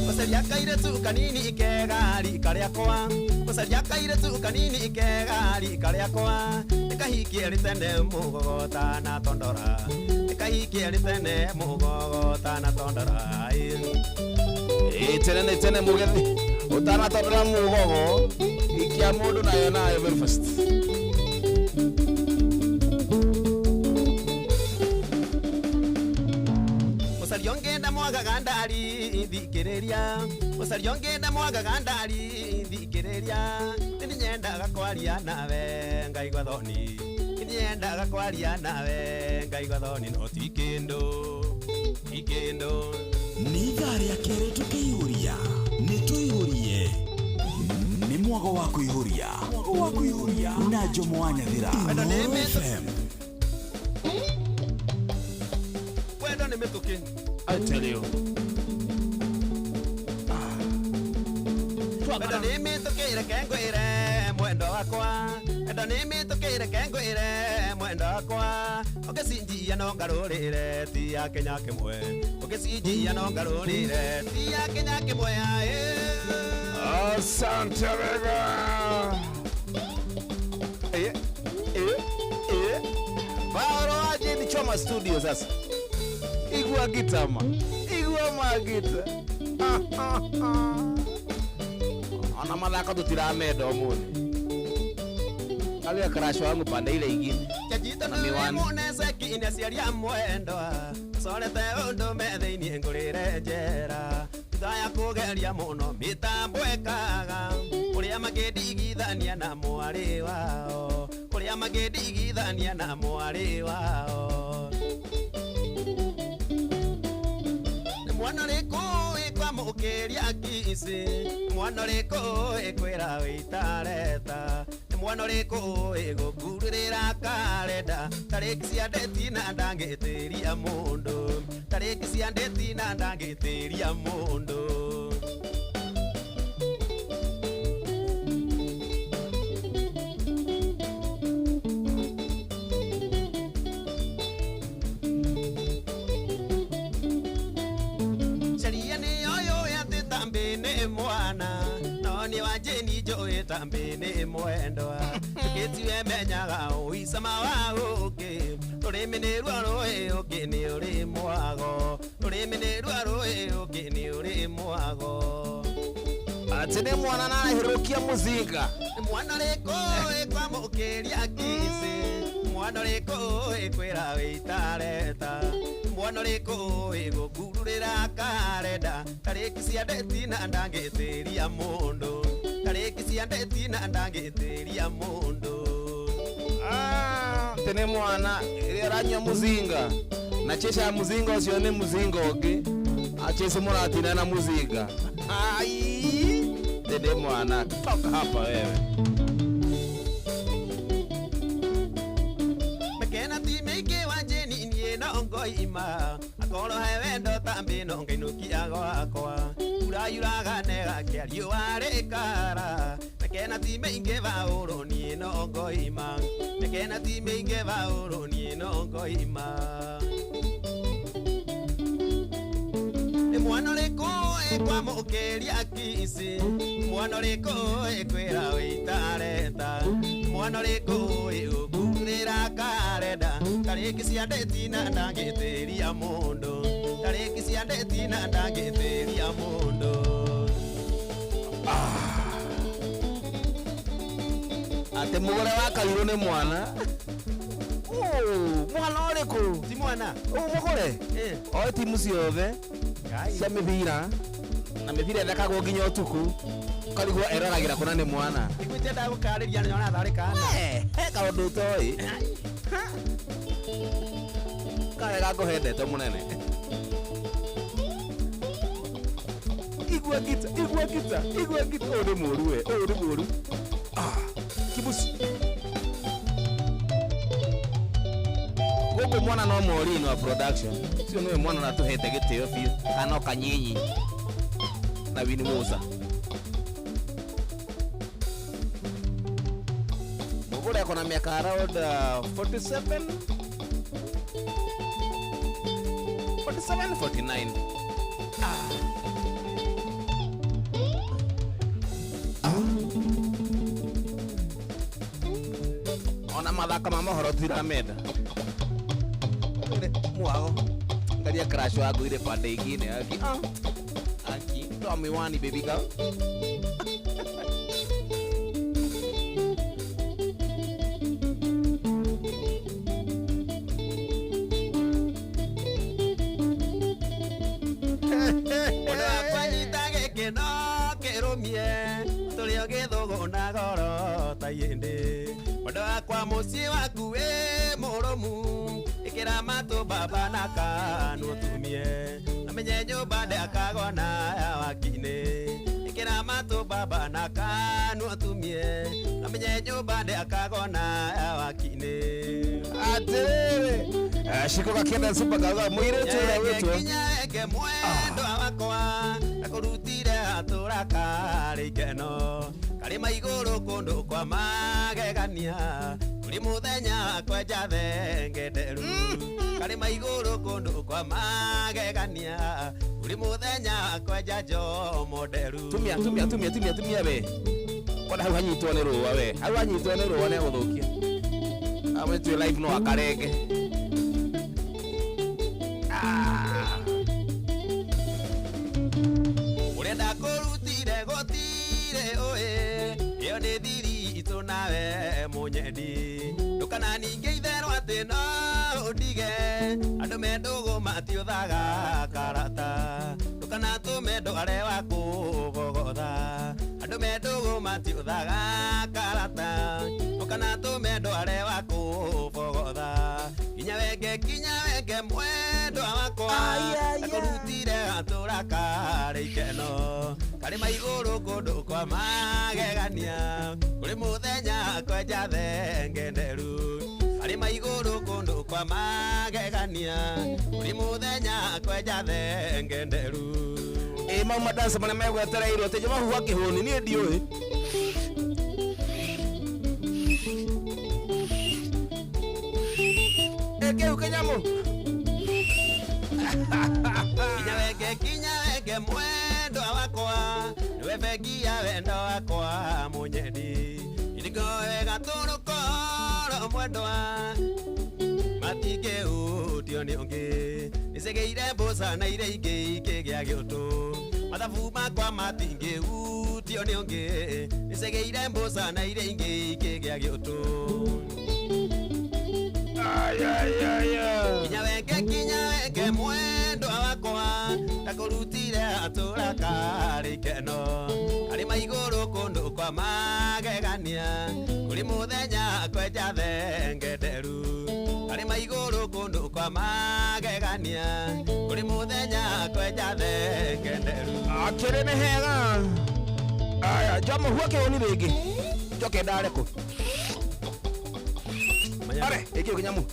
Mũcaria kairĩtu kanini ikega rika rĩakwa. Mũcaria kairĩtu kanini ikega rika rĩakwa. Nĩkahikie rĩtene mũgogota na tondora. Nĩkahikie rĩtene mũgogota na tondora. Tene nĩ tene mũgethi ũtanatondora mũgogo ikia mũndũ nayo nayo very fast. Mũcaria ũngĩ ndamwagaga ndari thikĩrĩria. Mũcaria ũngĩ ndamwagaga ndari thikĩrĩria. Nĩ nyendaga kwaria nawe ngaigua thoni. Nĩ nyendaga kwaria nawe ngaigua thoni no ti kĩndũ. Ti kĩndũ. Nĩ ithaa rĩa kerĩ tũkĩihũria. Nĩ tũihũrie. Nĩ mwago wa kũihũria. Mwago wa kũihũria na Jomo wa Nyathira. Inooro FM. Wendo nĩ mĩtũkĩ. I tell you. Wendo nĩ mĩtũkĩ reke ngwĩre mwendo wakwa. Wendo nĩ mĩtũkĩ reke ngwĩre mwendo wakwa. Ũngĩcinjia no ngarũrĩre ti ya Kenya kĩmwe. Ũngĩcinjia no ngarũrĩre ti ya Kenya kĩmwe. Asante wega. Paoro waje ni choma studio sasa. Igua gitama. Igua magita. Ona mathako tutiramenda ũmũthĩ. Alia karasho wangu pande ile ingine. Chachita Na miwani. Muneseki ine aciari a mwendwa. Corete ũndũ me thĩinĩ ngũrĩre njera. Thutha ya kũgeria mũno mĩtambo ĩkaga. Ũrĩa makĩndigithania na mwarĩ wao. Ũrĩa makĩndigithania na mwarĩ wao. Nĩ mwana ũrĩkũ ĩkwamũkĩria kici? Mwana ũrĩkũ ĩkwĩra wĩtareta? Nĩ mwana ũrĩkũ ĩgũkurĩra karenda? Tarĩki cia ndeti na ndangĩtĩria mũndũ. Tarĩki cia ndeti na ndangĩtĩria mũndũ. Sheria nĩyo yũĩ atĩ tambĩ nĩ mwana. No nĩ wa Jane njũĩ tambĩ nĩ mwendwa. Tũkĩtiwe menyaga ũicama wa ũkĩ. Rũrĩmĩ nĩ ruo rũĩ ũkĩ nĩ ũrĩ mwago. Rũrĩmĩ nĩ ruo rũĩ ũkĩ nĩ ũrĩ mwago. Atĩ nĩ mwana na arahĩrũkia mũcinga. Nĩ mwana ũrĩkũ ĩkwamũkĩria kici? Mwana ũrĩkũ ĩkwĩra wĩtareta? Mwana ũrĩkũ ĩgũkururĩra karenda? Tarĩki cia ndeti na ndangĩtĩria mũndũ. Tarĩki cia ndeti na ndangĩtĩria mũndũ. Tene mwana ĩrĩa aranyua mũcinga. Na checa ya mũcinga ũcio nĩ mũcinga ũngĩ. Achese mũratina na mũcinga. Ai, tene mwana toka hapa wewe. Mekena ti mĩingĩ wa Jane niĩ no ngoima. Akorwo he wendo tambĩ no ngainũkia gwakwa. Mbura yuraga negakĩa riũa rĩkara. Mekena ti mĩingĩ Paũlũ niĩ no ngoima. Mekena ti mĩingĩ Paũlũ niĩ no ngoima. Nĩ mwana ũrĩkũ ĩkwamũkĩria kici? Mwana ũrĩkũ ĩkwĩra wĩtareta? Mwana ũrĩkũ ĩgũkurĩra karenda? Tarĩki cia ndeti na ndangĩtĩria mũndũ. Tarĩki cia ndeti na ndangĩtĩria mũndũ. Atĩ mũgũre wa kairũ nĩ mwana. Mwana ũrĩkũ? Ti mwana. Mũgũre? Oe timu ciothe cia mĩbira na mĩbira ĩthakagwo nginya ũtukũ. Ũkarigwo eroragĩra kũna nĩ mwana. Iguĩte ndagũkarĩria nĩ nyona tharĩ kana. He kaũndũ ũtoĩ. Karega ngũhe ndeto mũnene. Igua gita, igua gita, igua gita. Ũyũ nĩ mũru we, ũyũ nĩ mũru. Ah, kibusi. Gũkũ mwana no Maureen wa production. Ũcio nĩwe mwana ũratũhete gĩtĩo biũ. Kana kanyinyi. Na Winnie Musa. Mũgũre akona miaka around 47 47 49. Ah. Ona mathako ma mohoro tiramenda. Mwago ngaria crash wangu ile pande ingine aki ah aki toa miwani baby girl. Kwa muciĩ waku wĩ mũrũmu ĩkĩra matũ baba na kanua tumie amenye nyũmba ndakagwa na ya waki-inĩ ĩkĩra matũ baba na kanua tumie amenye nyũmba ndakagwa na ya waki-inĩ. Atĩrĩrĩ ciko gakĩenda super gauga mũirĩtu ũrĩa wĩtwo kinya eke mwendwa wakwa ndakũrutire atũra karĩ ikeno karĩ maigũrũ kũndũ kwa magegania kũrĩ mũthenya kwenja thenge nderu karĩ maigũrũ kũndũ kwa magegania kũrĩ mũthenya kwenja njomo nderu. Tumia tumia tumia tumia tumia we kona hau hanyitwo nĩ rũa we hau hanyitwo nĩ rũa nĩ gũthũkia amwe twĩ live no akarenge. Ũrĩa ndakũrutire gũtirĩ ũĩ ĩyo nĩ thiri itũ nawe mũnyendi ndũkana ningĩ itherũ atĩ no ũndige andũ me ndũgũ matiũthaga karata ndũkanatũme ndware wa kũbogotha andũ me ndũgũ matiũthaga karata ndũkanatũme ndware wa kũbogotha kinya wenge mwendwa wakwa ndakũrutire gatũra karĩ ikeno karĩ maigũrũ kũndũ kwa magegania kũrĩ mũthenya kwenja thenge nderu karĩ maigũrũ kũndũ kwa magegania kũrĩ mũthenya kwenja thenge nderu. Ĩ mau madansa marĩa megwetereirwo atĩ mahuha kĩhũni niĩ ndiũĩ. Kĩu kĩnyamũ kinya wenge mwendwa wakwa nĩwe bengi ya wendo wakwa mũnyendi irigoe gatũrũ koro mwendwa matingĩhutio nĩ ũngĩ nĩcegeire mboca na iria ingĩ ikĩgĩa gĩũtũ mathabu makwa matingĩhutio nĩ ũngĩ nĩcegeire mboca na iria ingĩ ikĩgĩa gĩũtũ. Kinya wenge mwendwa wakwa ndakũrutire atũra karĩ ikeno karĩ maigũrũ kũndũ kwa magegania kũrĩ mũthenya kwenja thenge nderu karĩ maigũrũ kũndũ kwa magegania kũrĩ mũthenya kwenja thenge nderu. Akĩrĩ nĩ hega. Aya njomo huo kĩhũni rĩngĩ njoke ndare kũ. Are, ĩkĩo kĩnyamũ.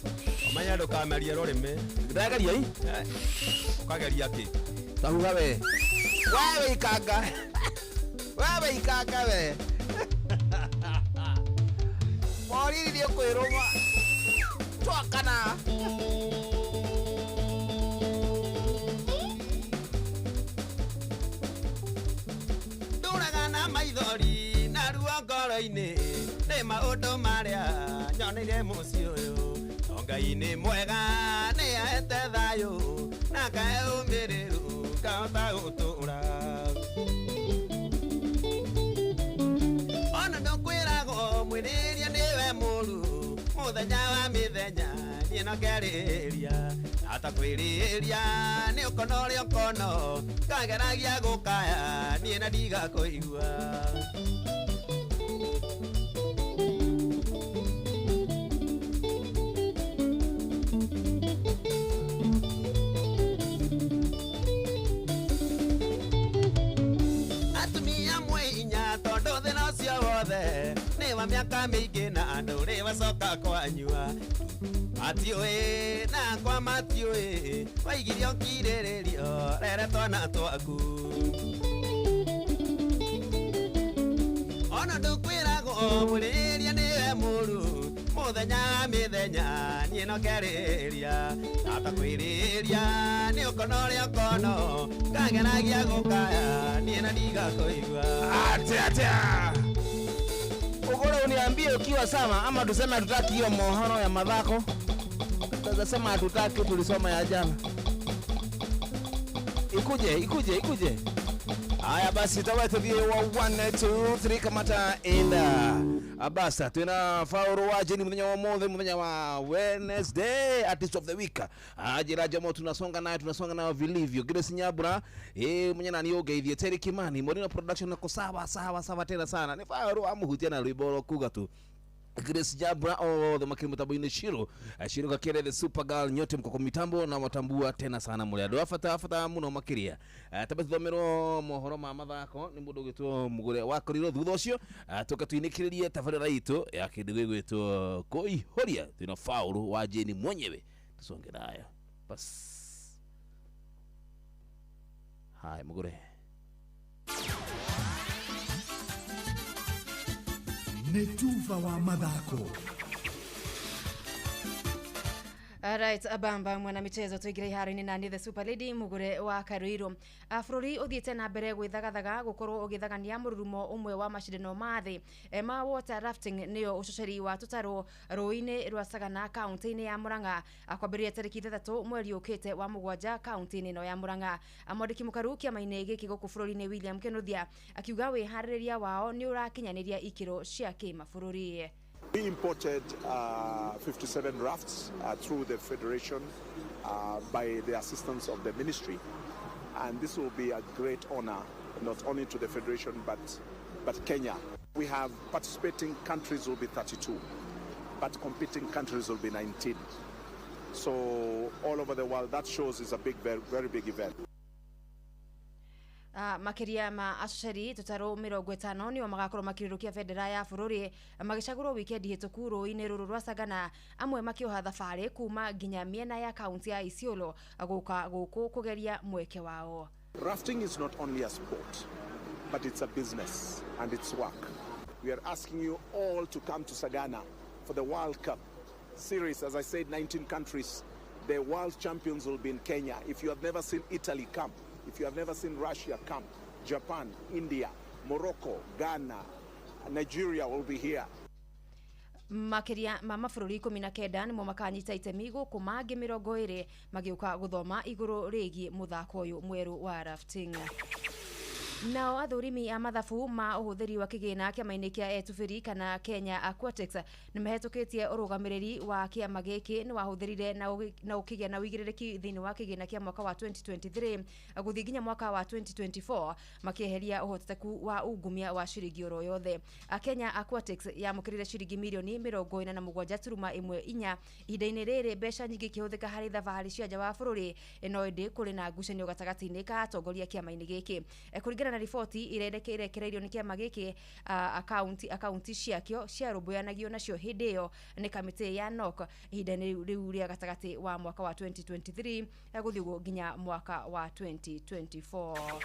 Manya ndũkamerie rũrĩmĩ. Ndageria ĩ? Ũkageria kĩ? Tahuha we. Wewe ikanga. Wewe ikanga we. Moriri nĩ ũkwĩrũma. Twakana. Ndũraga na maithori na ruo ngoro-inĩ nĩ maũndũ marĩa nyoneire mũciĩ ũyũ Ngai nĩ mwega nĩ ahete thayũ na kae ũmĩrĩru ngahota gũtũra ona ndũkwĩragwo mwĩrĩria nĩwe mũru mũthenya wa mĩthenya niĩ no ngerĩria atakwĩrĩria nĩ ũkono ũrĩa ũkono ngageragia gũkaya niĩ na ndigakũigua. Mĩaka mĩingĩ na ndũrĩ wacoka kwanyua matiũĩ nakwa matiũĩ waigirio kirĩrĩrio rere twana twaku ona ndũkwĩragwo mũrĩria nĩwe mũru mũthenya mĩthenya niĩ no kerĩria tata kwĩrĩria nĩ ũkono ũrĩa ũkono ngageragia gũkaya niĩ na ndigakũigua. Atia atia. Ugore uniambie ukiwa sama ama tuseme hatutaki hiyo mohoro ya mathako. Tutasema hatutaki, tulisoma ya jana. Ikuje ikuje ikuje. Haya basi tawa tuthie wa 1 2 3 kamata enda. Abasa twina Fauro wa Jeni muthenya wa mothe muthenya wa Wednesday artist of the week. Ajira jamo tunasonga nayo vilivyo. Grace Nyabura mwenye nani ugeithie Terry Kimani Morino production nako sawa sawa sawa tena sana. Ni Fauro amuhutia na rwimbo ro kuga tu. Grace Jabra othe makiri mutambo-inĩ Shiro Shiro Gakere the super girl nyote mko kwa mitambo na watambua tena sana muri andu abata bata muno makiria. Tabe tuthomerwo mohoro ma mathako ni mundu gwitwo mugure wakorirwo thutha ucio tuka tuinikiririe tabarira itu ya kindu gigwitwo kuihuria twina Faulu wa Jeni mwenyewe tusonge nayo bas. Hai mugure nĩ tuva wa mathako. Right, abamba mwana michezo tuigire iharo-inĩ na ni the super lady mugure wa Karuiru. Bũrũri ũthiĩte na mbere gwĩthagathaga gũkorwo ũgĩthagania mũrurumo ũmwe wa macindano ma thĩ ma water rafting nĩyo ũcoceri wa tũtarũ rũĩ-inĩ rwa Sagana kaunti-inĩ ya Murang'a kwambĩrĩria tarĩki 6 mweri ũkĩte wa 7 kaunti-inĩ ĩno ya Murang'a. Mwandĩki mũkaru kĩama-inĩ gĩkĩ gũkũ bũrũri-inĩ William Kinuthia akiuga wĩharĩrĩria wao nĩ ũrakinyanĩria ikĩro cia kĩmabũrũri. We imported 57 rafts through the Federation by the assistance of the ministry, and this will be a great honor not only to the Federation but Kenya. We have participating countries will be 32, but competing countries will be 19. So all over the world, that shows is a big, very, very big event. Makiria ma acoceri tũtarũ 50 nĩo magakorwo makĩrũrũkia bendera ya bũrũri magĩcagũrwo wikendi hĩtũku rũĩ-inĩ rũrũ rwa Sagana, amwe makĩoha thabarĩ kuma nginya mĩena ya kaunti ya Isiolo gũka gũkũ kũgeria mweke wao. Rafting is not only a sport, but it's a business and it's work. We are asking you all to come to Sagana for the World Cup series. As I said, 19 countries. The world champions will be in Kenya. If you have never seen Italy, come. If you have never seen Russia, come. Japan, India, Morocco, Ghana, Nigeria will be here. Makiria ma mabũrũri 19 nĩmo makanyita itemi gũkũ mangĩ 20 magĩũka gũthoma igũrũ rĩgiĩ mũthako ũyũ mwerũ wa rafting. Nao athũrimi a mathabu ma ũhũthĩri wa kĩgĩna kĩama-inĩ kĩa Etubĩri kana Kenya Aquatics nĩmahĩtũkĩtie ũrũgamĩrĩri wa kĩama gĩkĩ nĩwahũthĩrire na ũkĩgĩa na ũigĩrĩrĩki thĩinĩ wa kĩgĩna kĩa mwaka wa 2023 gũthiĩ nginya mwaka wa 2024 makĩeheria ũhotekeku wa ungumia wa ciringi oro yothe. Kenya Aquatics yamũkĩrire ciringi mirioni 47.14 ihinda-inĩ rĩrĩ mbeca nyingĩ ikĩhũthĩka harĩ thabarĩ cia nja wa bũrũri, no ĩndĩ kũrĩ na ngucanio gatagatĩ-inĩ ka atongoria kĩama-inĩ gĩkĩ. Kũringana na riboti irekereirio nĩ kĩama gĩkĩ, akaunti ciakĩo ciarũmbũyanagio nacio hĩndĩ ĩyo nĩ kamĩtĩ ya NOC ihinda-inĩ rĩu rĩa gatagatĩ wa mwaka wa 2023 gũthiĩ nginya mwaka wa 2024.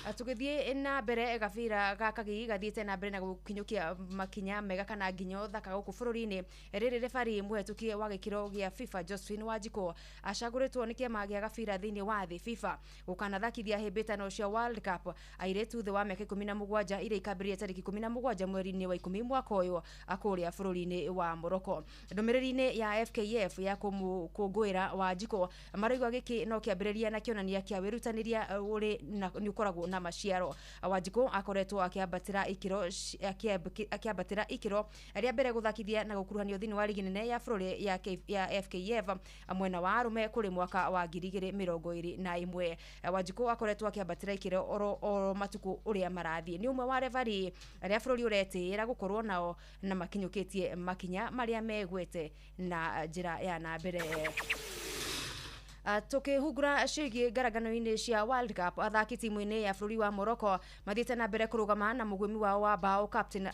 Tũgĩthiĩ na mbere gabira ga Kagigi gathiĩte na mbere na gũkinyũkia makinya mega kana nginyo thaka gũkũ bũrũri-inĩ. Rĩrĩ rebari mũhetũkie wa gĩkĩro gĩa FIFA Josephine Wanjikũ acagũrĩtwo nĩ kĩama gĩa gabira thĩinĩ wa thĩ FIFA gũkanathakithia hĩmbĩtano cia World Cup airĩtu thĩ wa mĩaka 17 iria ikambĩrĩria tarĩki 17 mweri-inĩ wa 10 mwaka ũyũ kũrĩa bũrũri-inĩ wa Morocco. Ndũmĩrĩri-inĩ ya FKF ya kũmũkũngũĩra Wanjikũ maraigua gĩkĩ no kĩambĩrĩria na kĩonania kĩa wĩrutanĩria ũrĩ nĩ ũkoragwo na maciaro. Wanjikũ akoretwo akĩambatĩra ikĩro rĩa mbere gũthakithia na gũkuruhanio thĩinĩ wa ligi nene ya bũrũri ya FKF mwena wa arũme kũrĩ mwaka wa 2021. Wanjikũ akoretwo akĩambatĩra ikĩro oro matukũ ũrĩa marathiĩ. Nĩ ũmwe wa revari arĩa bũrũri ũretĩĩra gũkorwo nao na makinyũkĩtie makinya marĩa megwete na njĩra ya na mbere. Tukihungura ciĩgiĩ ngarangano-inĩ cia World Cup, athaki timu-inĩ ya bũrũri wa Morocco mathiĩte na mbere kũrũgama na mũgwĩmi wao wa bao Captain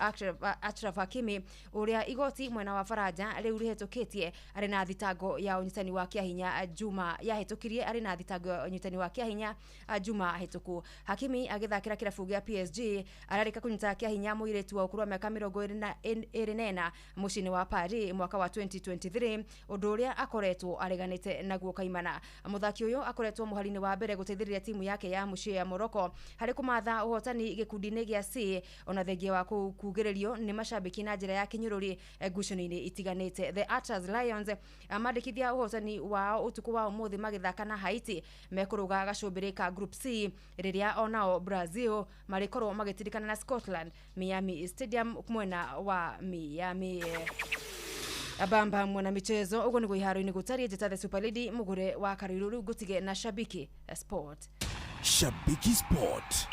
Achraf Hakimi, ũrĩa igoti mwena wa Faranja rĩu rĩhetũkĩtie arĩ na thitango ya ũnyitani wa kĩahinya Juma yahĩtũkirie arĩ na thitango ya ũnyitani wa kĩahinya Juma hĩtũku. Hakimi agĩthakĩra kĩrabu gĩa PSG ararĩka kũnyita kĩahinya mũirĩtu wa ũkũrũ wa mĩaka 24 mũciĩ-inĩ wa Paris mwaka wa 2023, ũndũ ũrĩa akoretwo areganĩte naguo kaimana. Mũthaki ũyũ akoretwo mũhari-inĩ wa mbere gũteithĩrĩria timu yake ya mũciĩ ya Morocco harĩ kũmatha ũhotani gĩkundi-inĩ gĩa C, ona thengia wa kugĩrĩrio nĩ macambĩki na njĩra ya kĩnyũrũri ngucanio-inĩ itiganĩte. The Atlas Lions mandĩkithia ũhotani wao ũtukũ wa ũmũthĩ magĩthaka na Haiti mekũrũga gacũmbĩrĩ ka Group C, rĩrĩa onao Brazil marĩkorwo magĩtirikana na Scotland Miami Stadium mwena wa Miami. Abamba mwana michezo ugo niguo iharo-inĩ gũtariĩ. Njĩta the Super Lady mũgũre wa Karũirũ, rĩu ngũtige na Shabiki Sport. Shabiki Sport.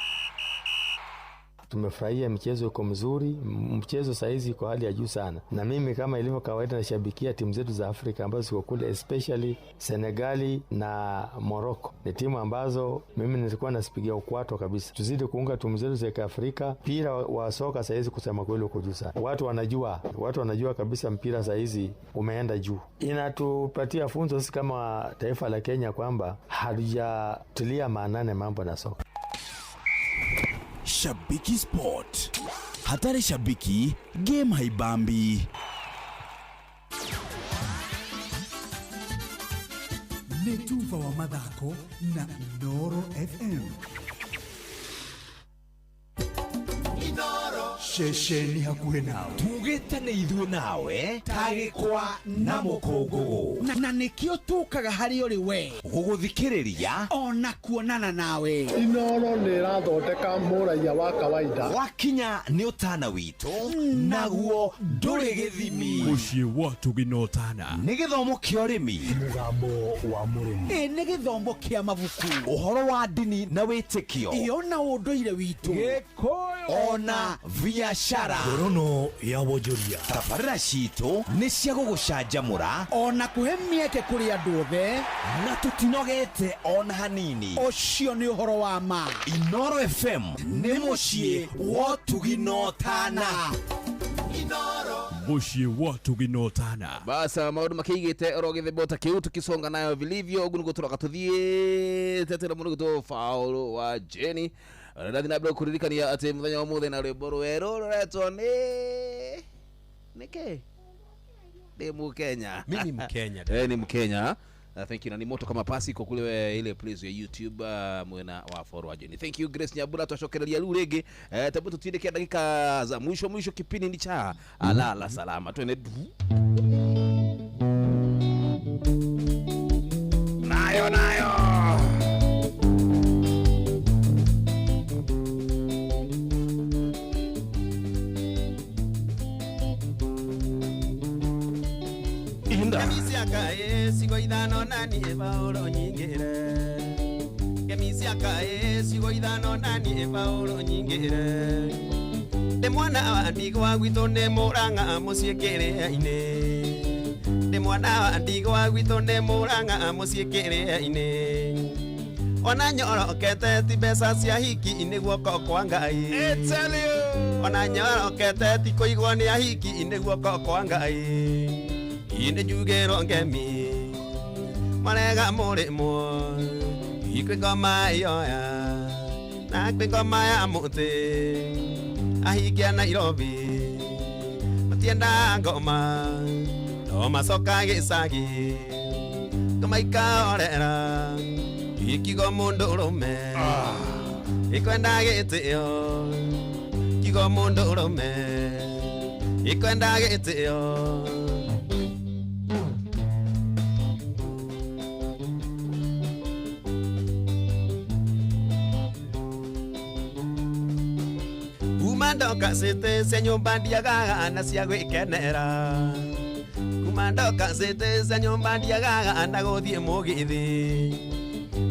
Tumefurahia, mchezo uko mzuri, mchezo saizi iko hali ya juu sana, na mimi kama ilivyo kawaida nashabikia timu zetu za Afrika ambazo ziko kule, especially Senegali na Morocco. Ni timu ambazo mimi nilikuwa nasipigia ukwato kabisa. Tuzidi kuunga timu zetu za Afrika. Mpira wa soka saizi kusema kweli uko juu sana, watu wanajua kabisa mpira saizi umeenda juu. Inatupatia funzo sisi kama taifa la Kenya kwamba hatujatilia maanane mambo na soka. Shabiki Sport. Hatari shabiki, game haibambi. Nĩ tuba wa mathako na Inooro FM, ceceni hakuhĩ nawe. Tugĩte nĩ ithuĩ nawe tagĩkwa na mũkũngũgũ. Na nĩkĩo tũkaga harĩ ũrĩ we gũgũthikĩrĩria ona kuonana nawe. Inooro nĩ ĩrathondeka mũraiya wa kawaida. Wakinya nĩ ũtana witũ, naguo ndũrĩ gĩthimi. Mũciĩ wa Tugina Ũtana. Nĩ gĩthomo kĩa ũrĩmi. Mũgambo wa mũrĩmi. Ĩ nĩ gĩthomo kĩa mabuku. Ũhoro wa ndini na wĩtĩkio. Ĩ ona ũndũire witũ. Gĩkũyũ ona biashara. Ngorono ya wonjoria. Tabarĩra citũ nĩ cia gũgũcanjamũra ona kũhe mĩeke kũrĩ andũ othe, na tũtinogete ona hanini. Ũcio nĩ ũhoro wa ma. Inooro FM nĩ mũciĩ wa ũtugi na ũtana. Mũciĩ wa Tugina Ũtana. Basa maũndũ makĩigĩte oro gĩthemba ta kĩu, tukisonga nayo vilivyo ũguo nĩguo tũroka tũthiĩte tĩra mũno gĩtwo Faulu wa Jeni. Ndathi na mbere kũririkania atĩ mũthenya wa ũmũthĩ na rwĩmbo rwerũ rũretwo nĩ nĩkĩ ndĩ Mũkenya. Mimi Mkenya. Eh, ni Mkenya. Thank you. Na ni moto kama pasi iko kule ile place ya YouTube, mwena wa Faulu wa Jeni. Thank you, Grace Nyabura. Twacokereria rĩu rĩngĩ, tabu tutindĩke ndagĩka za mwisho mwisho. Kipindi ni cha Alala Salama, twende nayo nayo. Ihinda. Kemisiaka cigo 5 na niĩ Paũlũ nyingĩre. Kemisiaka cigo 5 na niĩ Paũlũ nyingĩre. Ndĩ mwana wa ndigwa gwitũ nĩ Mũrang'a mũciĩ kĩrĩa-inĩ. Ndĩ mwana wa ndigwa gwitũ nĩ Mũrang'a mũciĩ kĩrĩa-inĩ. Ona nyorokete ti mbeca cia hiki nĩ guoko kwa Ngai. Tell you. Ona nyorokete ti kũigwo nĩ ahiki nĩ guoko kwa Ngai. Ine njugĩrwo ngemi marega mũrĩmwo ikwĩ ngoma ĩyoya na kwĩ ngoma ya mũtĩ ahikia Nairobi matienda ngoma no macoka gĩcagi ngoma ikaorera ikigo mũndũ ũrũme ikwenda gĩtĩo kigo mũndũ ũrũme ikwenda gĩtĩo. Kuma ndoka cĩtĩ cia nyũmba ndiagaga na cia gwĩkenera. Kuma ndoka cĩtĩ cia nyũmba ndiagaga na gũthiĩ mũgithi.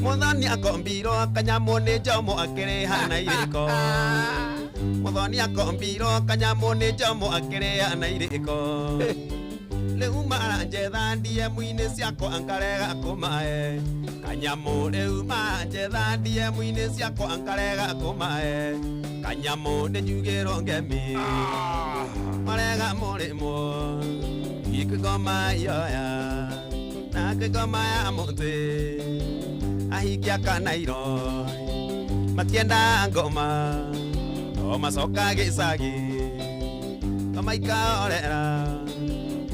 Mũthoni akombirwo kanyamũ nĩ Njomo akĩrĩha na irĩko. Mũthoni akombirwo kanyamũ nĩ Njomo akĩrĩha na irĩko. Rĩu maranjetha DM-inĩ ciakwa nkarega kũmahe kanyamũ rĩu maranjetha DM-inĩ ciakwa nkarega kũmahe kanyamũ nĩ njugĩrwo ngemi marega mũrĩmo ikwĩngoma yoya na kwĩngoma ya mũtĩ ahikia kanairo matienda ngoma no macoka gĩcagi kamaikaorera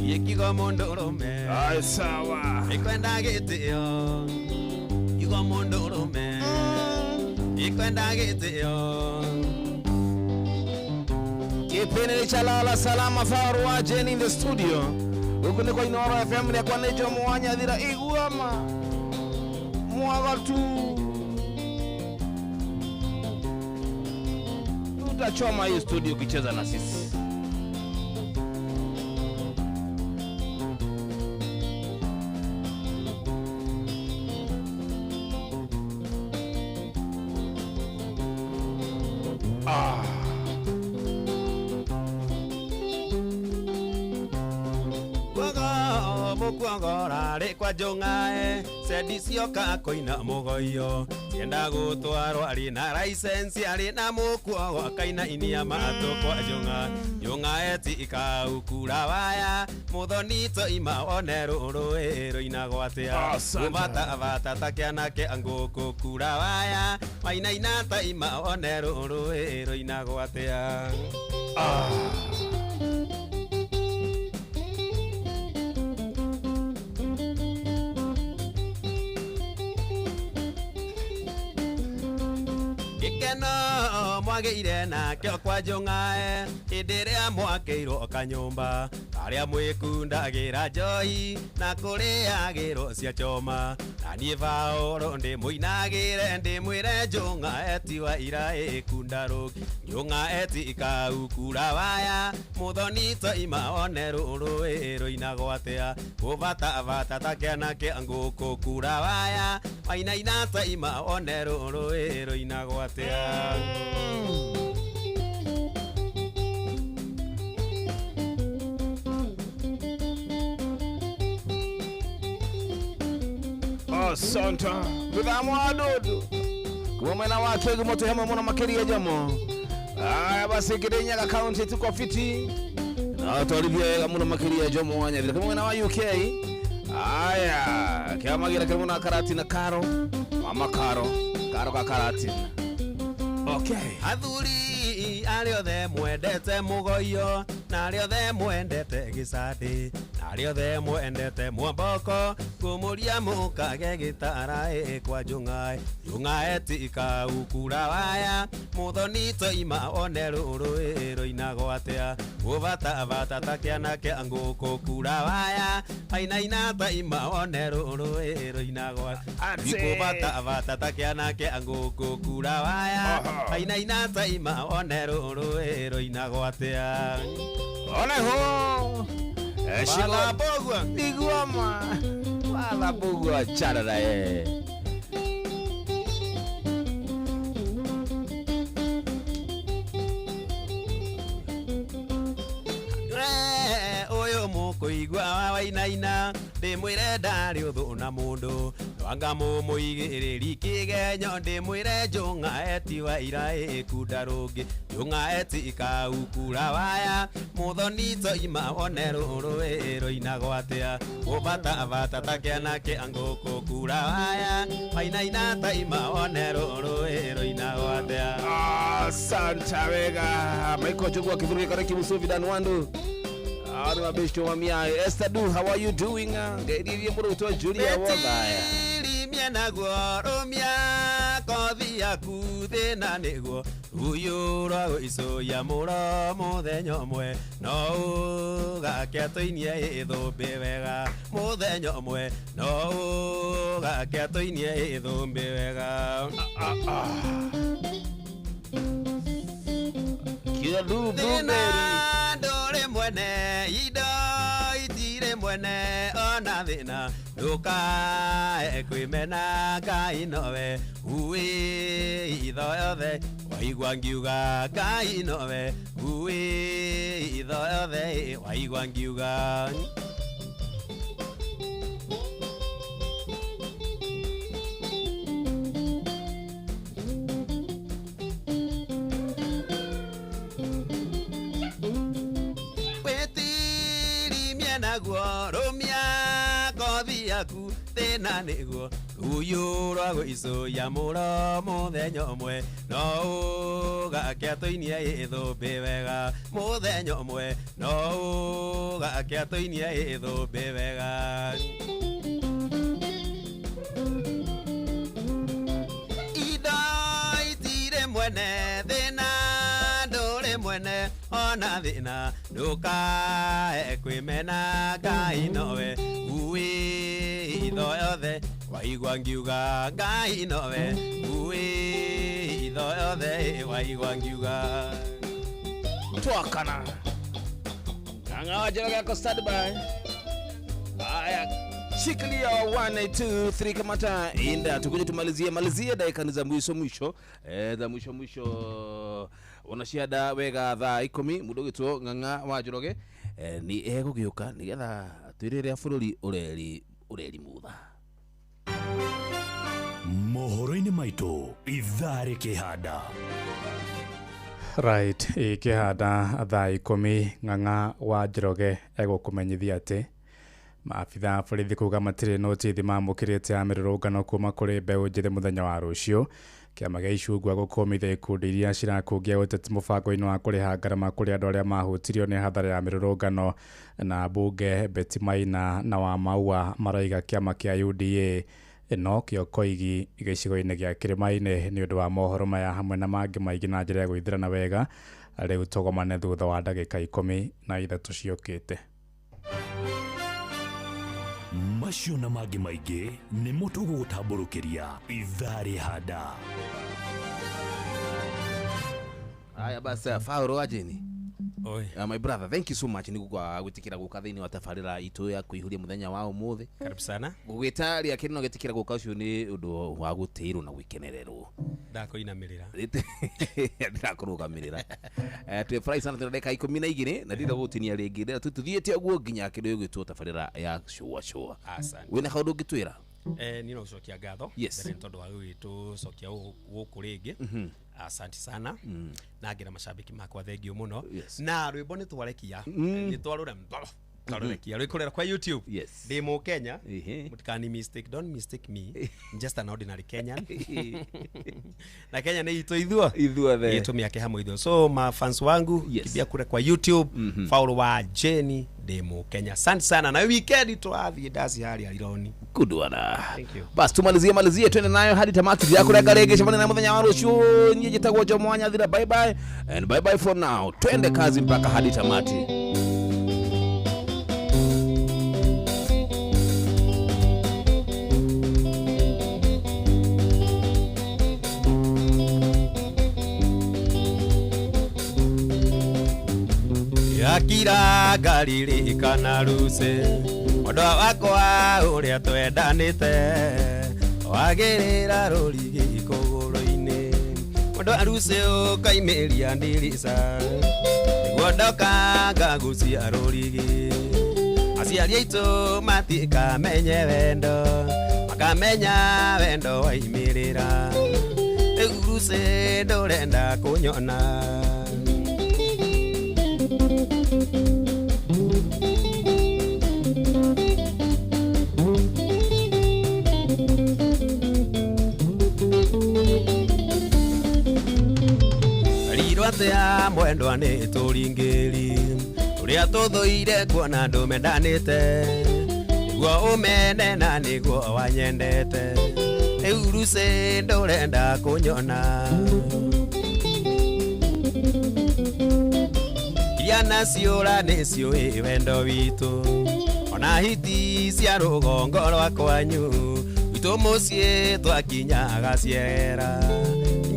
ikigo mũndũ ũrũme. Ai sawa. Ikwenda gĩtĩo igo mũndũ ũrũme ikwenda gĩtĩo. Kipindi cha Lala Salama Farwa Jenny in the studio. Huku ni kwa Inooro FM ni kwa Nejo Mwanya dhira iguama. Mwaga tu. Tutachoma hii studio ukicheza na sisi. Kwa jong'ae sedicioka koina mũgoio tienda gũtwarwo arĩ na license arĩ na mũkuo akaina inia matũ kwa jong'a jong'ae ti ikaukura waya mũthonito ima one rũrũĩ rũinagwo atĩa gũbata bata ta kĩanake angũkũ kura waya wainaina ta ima one rũrũĩ rũinagwo atĩa. Gĩkeno mwagĩire nakĩo kwa njũng'ae hĩndĩ ĩrĩa mwakĩirwo kanyũmba karĩa mwĩkundagĩra njohi na kũrĩagĩrwo cia choma na niĩ Baũrũ ndĩmũinagĩre ndĩmwĩre njũng'ae ti wa ira ĩkunda rũngĩ njũng'ae ti ikaukura waya mũthonito ima one rũrũĩ rũinagwo atĩa gũbata bata ta kĩanake ngũkũ kura waya wainaina ta ima one rũrũĩ rũinagwo atĩa. Asante. Mithamo adudu. Kwa mwena wake gumoto hema mwana makeria jamo. Aya basi Kirinyaga County tuko fiti. Na twarithia muno makeria jomo wanya. Kwa mwena wa UK. Aya, kiamagira karibu na Karati na Karo. Mama Karo, Karo ka Karati. Okay. Athuri arĩa othe mwendete mũgoio na arĩa othe mwendete gĩcandĩ na arĩa othe mwendete mwamboko ngũmũria mũkage gĩtara ĩ kwa njũng'ae njũng'ae ti ikaukura waya mũthonito ima one rũrũĩ rũinagwo atĩa gũbata bata ta kĩanake ngũkũ kura waya ainaina ta ima one rũrũĩ rũinagwo ikũbata bata ta kĩanake ngũkũ kura waya ainaina ta ima one rũrũĩ rũinagwo atĩa. One ho. Wala bogwa. Niguama. Wala bogwa charara eh. Oyo mũkũigua wainaina ndĩmwĩre ndarĩ ũthũ na mũndũ anga mũmũigĩrĩri kĩgenyo ndĩmwĩre njũng'ae ti wa ira ĩkunda rũngĩ njũng'ae ti ikaukura waya mũthonito ima one rũrũĩ rũinagwo atĩa gũbata bata ta kĩanake ngũkũ kura waya wainaina ta ima one rũrũĩ rũinagwo atĩa. Asante wega Michael Chukwa Kithuri Kareki Musuvi Dan Wandu. Ari mabeshto wa mia Esther Du, how are you doing? Ngeirie mũndũ ũtwa Julia Wodaya. Rimia naguo rumia kothi yaku thĩna nĩguo uyũra gũicũia mũro mũthenya ũmwe no ũgake tũinie ĩthũmbĩ wega mũthenya ũmwe no ũgake tũinie ĩthũmbĩ wega. Thĩna ndũrĩ mwene indo itirĩ mwene ona thĩna ndũkae kwĩmena Ngai nowe uĩ itho yothe waigua ngiuga Ngai nowe uĩ itho yothe waigua ngiuga. Naguo rũmia ngothi yaku thĩna nĩguo ruyũ rwa gwĩcũia mũro mũthenya ũmwe no ũgake tũinie ĩthũmbĩ wega mũthenya ũmwe no ũgake tũinie ĩthũmbĩ wega. Indo itirĩ mwene thĩna ndũrĩ mwene ona thĩna ndũkae kwĩmena Ngai nowe uĩ itho yothe waigua ngiuga Ngai nowe uĩ itho yothe waigua ngiuga. Twakana Ng'ang'a wa Njoroge ako standby. Haya, shikilia 1 2 3 kamata inda tukuje tumalizie malizie dakika za mwisho mwisho za mwisho mwisho onacianda wega thaa 10 mundu gitwo Ng'ang'a wa Njoroge ni egũgĩũka nigetha twĩre rĩa bũrũri ũreri ũreri mutha. Mohoro-inĩ maitũ ithaa rĩkĩhanda. Right, ikĩhanda thaa 10 Ng'ang'a wa Njoroge egũkũmenyithia atĩ maabitha a borithi kuga matirĩ notithi mamũkĩrĩte ya mĩrũrũngano kuma kũrĩ mbeũ njĩthĩ mũthenya wa rũciũ. Kĩama gĩa icungwa gũkũmithia ikundi iria cirakũngia ũteti mũbango-inĩ wa kũrĩha ngarama kũrĩ andũ arĩa mahutirio nĩ hathara ya mĩrũrũngano. Na mbunge Betty Maina na wa Maua maraiga kĩama kĩa UDA no kĩo koigi gĩcigo-inĩ gĩa Kĩrĩma-inĩ. Nĩ ũndũ wa mohoro maya hamwe na mangĩ maingĩ na njĩra ya gwĩthirana wega, rĩu tũgomane thutha wa ndagĩka 13 ciũkĩte. Macio na mangĩ maingĩ nĩmo tũgũgũtambũrũkĩria ithaa rĩhanda. Haya basi, Fauro Wajeni. My brother, thank you so much ni gukwa gwitikira guka thiini wa tabarira itu ya kuihuria muthenya wa umuthi. Karibu sana. Gugwita ria kiri no gitikira guka ucio ni undu wa gutiirwo na gwikenererwo. Ndakuinamirira. Ndirakurugamirira. Twefurahi sana tuna dakika 12 na ndira gutinia ringi. Ndira tuthiete uguo nginya kindu gigwitwo tabarira ya shua shua. Asante. Wina kaundu ngitwira? Ni no gucokia ngatho. Yes. Mbere tondu wa gwitucokia guku ringi. Asante sana. Na ngira mashabiki makwa thengio muno. Na rwimbo ni twarekia. Ni twarura twarekia rwikurera kwa YouTube. Yes. Ndi mu Kenya. Mutikani mistake, don't mistake me. I'm just an ordinary Kenyan. Na Kenya ni itu ithuo. Ithuothe. Itu miake hamwe ithuo. So ma fans wangu yes. Kibia kure kwa YouTube. Faulu wa Jenny ndi mu Kenya. Asante sana. Na weekend twathie ndaci haria Ironi. Good one. Thank you. Bas tumalizie malizie twende nayo hadi tamati yako reka rege shamani na muthenya wa rucio nyie njitagwo Jomo Wanyathira. Bye bye and bye bye for now. Twende kazi mpaka hadi tamati. Akira ngaririkana ruse mwendwa wakwa uria twendanite wagirira rurigi kũgũrũ-inĩ mwendwa ruse ũkaimĩria ndirica nĩguo ndoka ngagucia rũrigi aciari aitũ matikamenye wendo makamenya wendo waimĩrĩra rĩu ruse ndũrenda kũnyona. Atia mwendwa nĩ tũringĩri ũrĩa tũthũire kuona andũ mendanĩte nĩguo ũmene na nĩguo wanyendete rĩu ruse ndũrenda kũnyona iria naciũra nĩciũĩ wendo witũ ona hiti cia rũgongo rwa kwanyu gwitũ mũciĩ twakinyaga ciera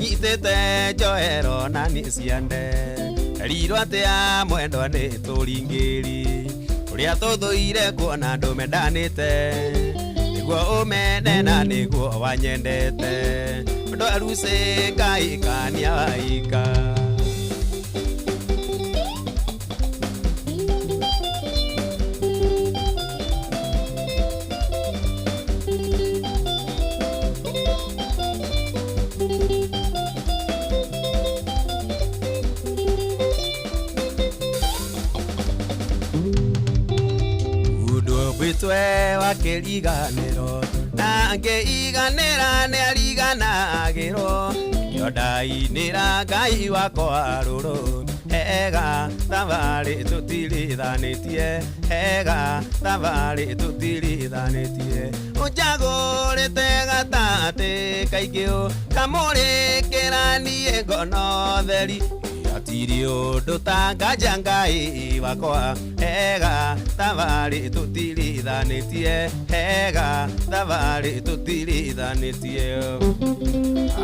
nyitĩte njohero na nĩ ciande rirwo atĩa mwendwa nĩ tũringĩri ũrĩa tũthũire kuona andũ mendanĩte nĩguo ũmene na nĩguo wanyendete mwendwa ruse ngaikania waika. Wĩtwe wa kĩriganĩro na ngĩiganĩra nĩariganagĩrwo nĩkĩo ndainĩra Ngai wakwa rũrũ hega thabarĩ tũtirithanĩtie hega thabarĩ tũtirithanĩtie ũnjagũrĩte gataatĩ kaingĩ ũkamũrĩkĩra niĩ ngono theri hatirĩ ũndũ ta nganja Ngai wakwa hega thabarĩ tũtirithanĩtie hega thabarĩ tũtirithanĩtie.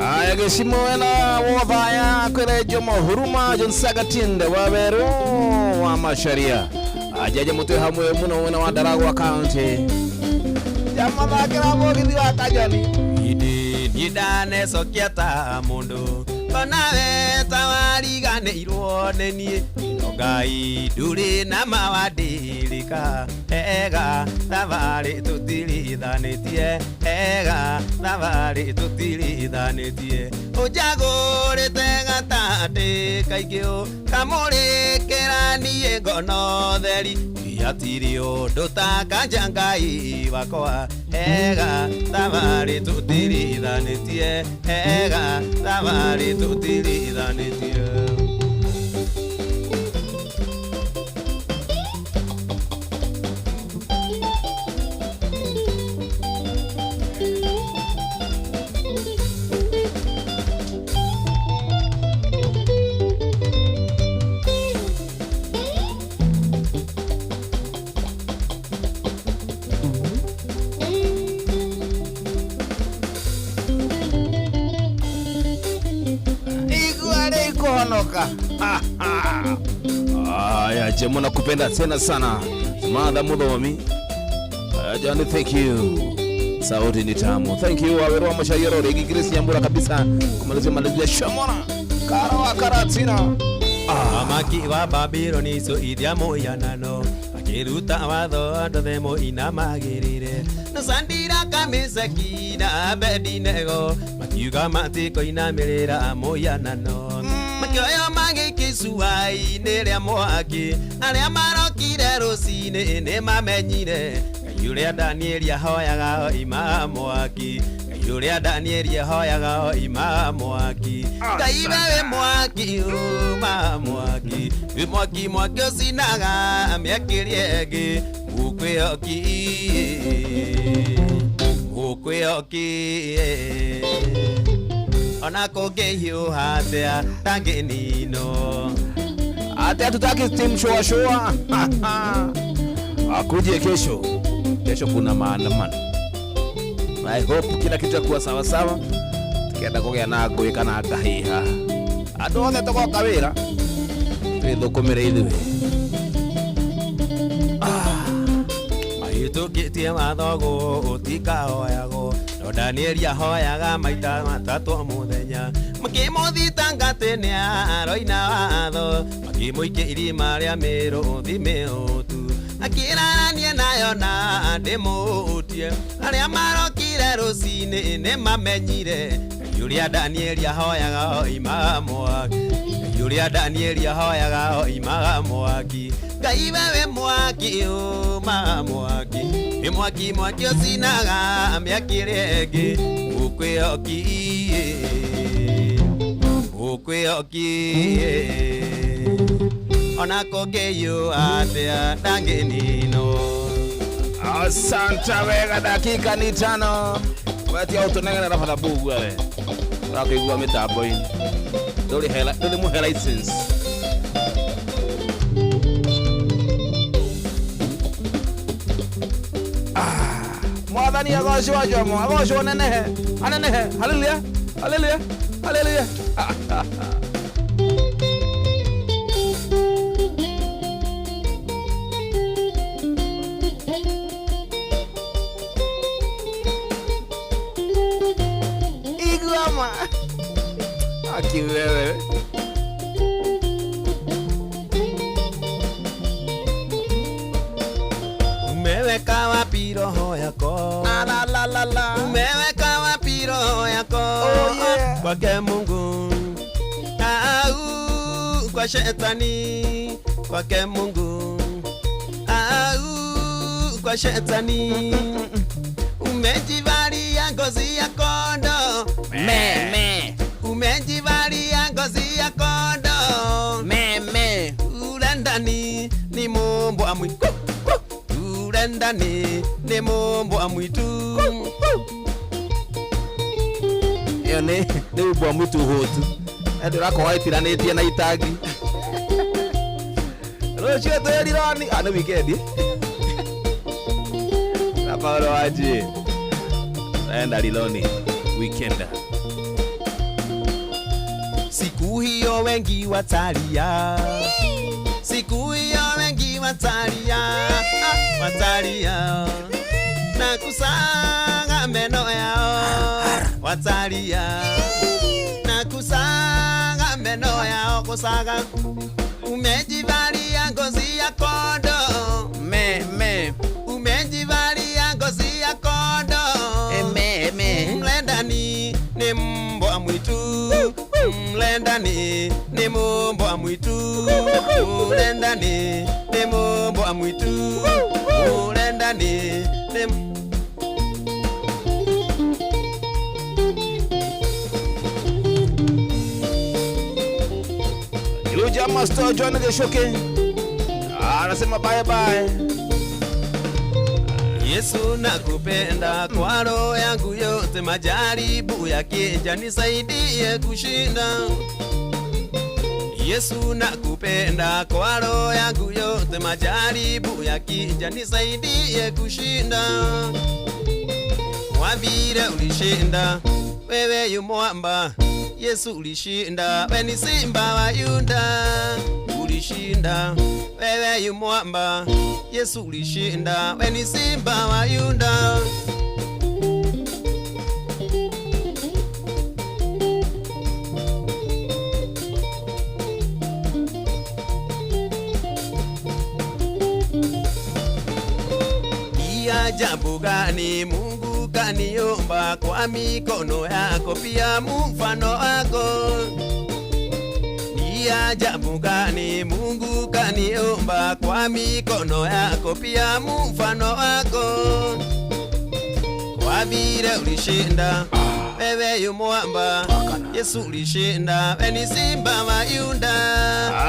Aya gĩcimo wena wothaya kwĩre Jomo Huruma John Sagatinde wa Weru wa Macharia ajaje mũtwe hamwe mũno wena wa Ndaragwa County jamathakĩra mũgithi wa Kajoni Ĩndĩ niĩ ndanecokia ta mũndũ onawe ta wariganĩirwo nĩ niĩ no Ngai ndũrĩ na mawandirika hega thabarĩ tũtirithanĩtie hega thabarĩ tũtirithanĩtie ũnjagũrĩte gataatĩ kaingĩ ũkamũrĩkĩra niĩ ngono theri hatirĩ ũndũ ta nganja Ngai wakwa hega thabarĩ tũtirithanĩtie hega thabarĩ tũtirithanĩtie. Aya Jemo nakupenda tena sana Madha Muthomi. Johnny, thank you. Sauti ni tamu. Thank you Waweru wa Macharia rĩngĩ Grace Nyambura kabisa kumalizia malizia Shomona Karawa Karatina. Amaki wa Babironi so ithia mũhianano akĩruta watho andũ othe moinamagĩrĩre no Sandira Kamesaki na Abedinego makiuga matikoinamĩrĩra mũhianano makĩoya magĩkĩcua-inĩ rĩa mwaki arĩa marokire rũcinĩ nĩmamenyire Ngai ũrĩa Danieli ahoyaga oima mwaki Ngai ũrĩa Danieli ahoyaga oima mwaki Ngai wewe mwaki uma mwaki wĩ mwaki mwaki ũcinaga mĩaka ĩrĩa ĩngĩ mũkwĩhoki mũkwĩhoki ona kũngĩhiũha atĩa ndangĩninwo. Ate hatutaki team shoa shoa. Akuje kesho. Kesho kuna maandamano. I hope kila kitu kuwa sawa sawa. Tukienda kugĩa na ngũĩ kana ngahiha. Andũ othe tũgoka wĩra. Twĩthũkũmĩre ithuĩ. Mahĩtũkĩtie watho gũtikahoyagwo no Danieli ahoyaga maita matatũ o mũthenya makĩmũthitanga atĩ nĩaroina watho makĩmũikia irima rĩa mĩrũthi mĩhũtu akĩrarania nayo na ndĩmũhutie arĩa marokire rũcinĩ nĩmamenyire Ngai ũrĩa Danieli ahoyaga oimaga mwaki Ngai ũrĩa Danieli ahoyaga oimaga mwaki Ngai wewe mwaki umaga mwaki nĩ mwaki mwaki ũcinaga mĩaka ĩrĩa ĩngĩ mũkwĩhoki mũkwĩhoki ona kũngĩhiũha atĩa ndangĩninwo. Asante wega dakika ni 5 wetia ũtũnegene rabatha bugu we ũrakĩigua mĩtambo-inĩ ndũrĩ hela ndũrĩ mũhe license. Mwathani agocwo Jomo agocwo nenehe anenehe haleluya haleluya haleluya. Igwama aki wewe Umeweka wapi roho yako? La la la la. Umeweka wapi roho yako? Oh, yeah. Kwake Mungu au kwa shetani? Kwake Mungu au kwa shetani. Umejivalia ngozi ya kondo. Me, me. Umejivalia ngozi ya kondo. Me, me. Ule ndani ni mumbwa mwitu. Ule ndani ni mumbwa mwitu. Ĩyo nĩ umbwa mwitu hũtu. Ndĩrakorwo ĩtiranĩtie na itangi. Rũciũ twĩ rironi. Ah, nĩ weekend. Na Paulo Wanji. Naenda Rironi weekend. Siku hiyo wengi watalia. Siku hiyo wengi watalia. Watalia. Na kusaga meno yao. Watalia. Na kusaga meno yao kusaga. Umejivalia ngozi ya kondo. Me, me. Umejivalia ngozi ya kondo. Me, me. Mlendani ni mbwa mwitu. Mlendani ni mbwa mwitu. Mlendani ni mbwa mwitu. Mlendani ni Luja Master John Geshoke anasema bye bye. Yesu nakupenda kwa roho yangu yote, majaribu yakija nisaidie kushinda. Yesu nakupenda kwa roho yangu yote, majaribu yakija nisaidie kushinda. Kwa vile ulishinda, wewe yu mwamba. Yesu ulishinda, we ni simba wa Yuda. Ulishinda, wewe yu mwamba. Yesu ulishinda, we ni simba wa Yuda. Ni ajabu gani Mungu kaniumba kwa mikono yako, pia mfano wako. Ni ajabu gani Mungu kaniumba kwa mikono yako, pia mfano wako. Kwa vile ulishinda, wewe yu mwamba. Yesu ulishinda, we ni simba wa Yuda.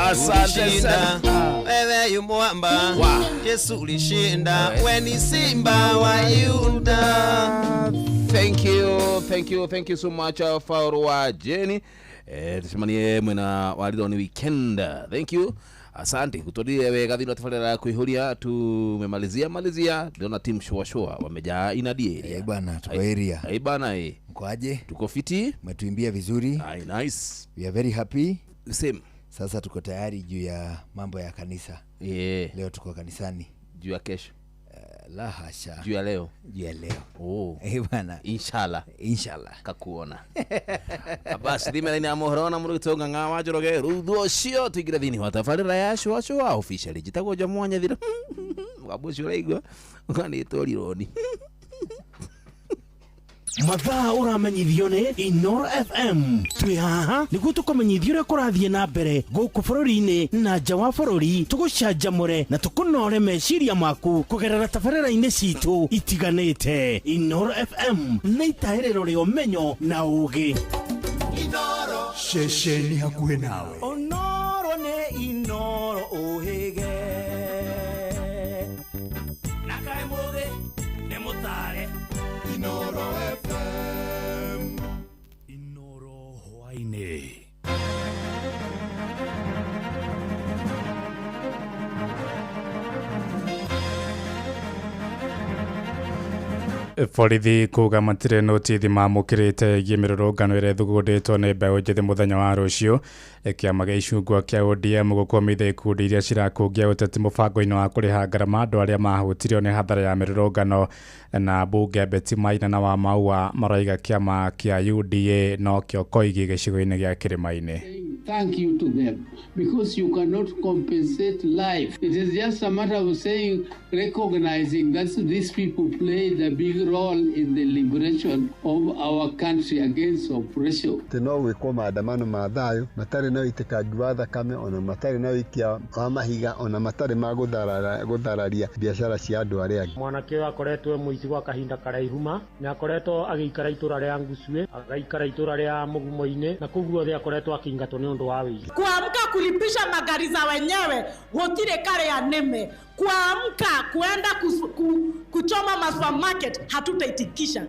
Asante Ulishinda, sana. wewe yu mwamba. Yesu ulishinda, we ni simba wa Yuda. Thank you, thank you, thank you so much, Fauro wa Jeni. Tucemanie mwena wa Rironi weekend. Thank you. Asante kutodire wega thini wa tabarĩra ya kuihuria tumemalizia malizia ndĩrona team shua shua wamejaa inadi area. Bwana, tuko area. Ai bana eh. Mkoaje? Tuko fiti. Umetuimbia vizuri. Ai nice. We are very happy. Same. Sasa tuko tayari juu ya mambo ya kanisa. Yeah. Leo tuko kanisani. Juu ya kesho. La hasha. Juu ya leo. Juu ya leo. Oh. Bwana. Inshallah. Inshallah. Kakuona. Basi thimera-inĩ ya mohoro na mũrugĩtwo Ng'ang'a wa Njoroge rĩu ũcio tũingĩre thĩinĩ wa tabarĩra ya cũa cũa officially njĩtagwo Jomo Nyathira. Mũgambo ũcio ũraigua ũkanĩtwo Rironi. Mathaa ũramenyithio nĩ Inoro FM. Twĩ haha nĩguo tũkũmenyithia ũrĩa kũrathiĩ na mbere gũkũ bũrũri-inĩ na nja wa bũrũri, tũgũcanjamũre na tũkũnore meciria maku kũgerera tabarĩra-inĩ citũ itiganĩte. Inoro FM nĩ itahĩrĩro rĩa ũmenyo na ũgĩ. Ceceni hakuhĩ nawe. Onoro nĩ Inoro ũhĩge. Na kaĩ mũgĩ nĩ mũtare. Inoro FM. Inoro hwaĩ-inĩ. Borithi kuga matirĩ notithi mamũkĩrĩte ĩgiĩ mĩrũrũngano ĩrĩa ĩthugundĩtwo nĩ mbeũ njĩthĩ mũthenya wa rũciũ. Kĩama gĩa icungwa kĩa ODM gũkũmithia ikundi iria cirakũngia ũteti mũbango-inĩ wa kũrĩha ngarama andũ arĩa mahutirio nĩ hathara ya mĩrũrũngano. Na mbunge Betty Maina na Wamaua maraiga kĩama kĩa UDA nokĩo koigi gĩcigo-inĩ gĩa Kĩrĩma-inĩ. thank you to them because you cannot compensate life. It is just a matter of saying, recognizing that these people played a big role in the liberation of our country against oppression. Atĩ no gwĩkwo maandamano ma thayũ matarĩ na ũitĩkangi wa thakame ona matarĩ na ũikia wa mahiga ona matarĩ ma gũthararia biacara cia andũ arĩa angĩ. Mwanake ũyũ akoretwo e mũici gwa kahinda karaihu ma nĩ akoretwo agĩikara itũra rĩa Ngucue, agaikara itũra rĩa Mũgumo-inĩ na kũu guothe akoretwo akĩingatwo nĩ ũndũ wa wĩici. Kuamka kulipisha magari za wenyewe gutire kare nime kuamka kuenda kuchoma masupermarket hatutaitikisha.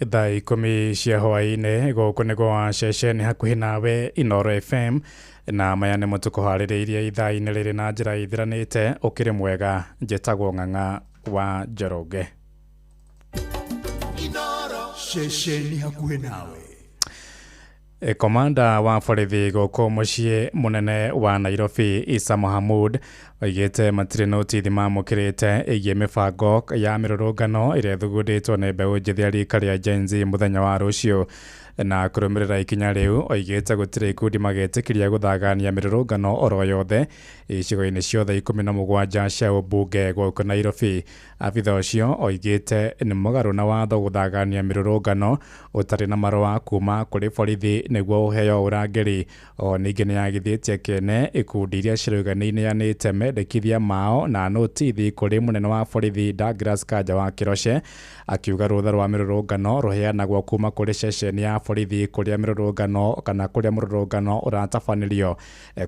Thaa 10 cia hwaĩ-inĩ gũkũ nĩ gwa ceceni hakuhĩ nawe Inoro FM na maya nĩmo tũkũharĩrĩirie ithaa-inĩ rĩrĩ na njĩra ithiranĩte. Ũkĩrĩ mwega, njĩtagwo Ng'ang'a wa Njoroge. Ceceni hakuhĩ nawe. Komanda wa borithi gũkũ mũciĩ mũnene wa Nairobi Isa Mohamud oigĩte matirĩ notithi mamũkĩrĩte ĩgiĩ mĩbango ya mĩrũrũngano ĩrĩa ĩthugundĩtwo nĩ mbeũ njĩthĩ ya rika rĩa Gen Z mũthenya wa rũciũ. Na kũrũmĩrĩra ikinya rĩu oigĩte gũtirĩ ikundi magetĩkĩria gũthagania mĩrũrũngano oro yothe icigo-inĩ ciothe 17 cia ũmbunge gũkũ Nairobi. Abitha ũcio oigĩte nĩ mũgarũ na watho gũthagania mĩrũrũngano ũtarĩ na marũa kuma kũrĩ borithi nĩguo ũheo ũrangĩri. O ningĩ nĩyagithĩtie kĩene ikundi iria cirauga nĩineanĩte mendekithia mao na notithi kũrĩ mũnene wa borithi Douglas Kanja wa Kĩroche, akiuga rũtha rwa mĩrũrũngano rũheanagwo kuma kũrĩ ceceni ya borithi kũrĩa mĩrũrũngano kana kũrĩa mũrũrũngano ũratabanĩrio.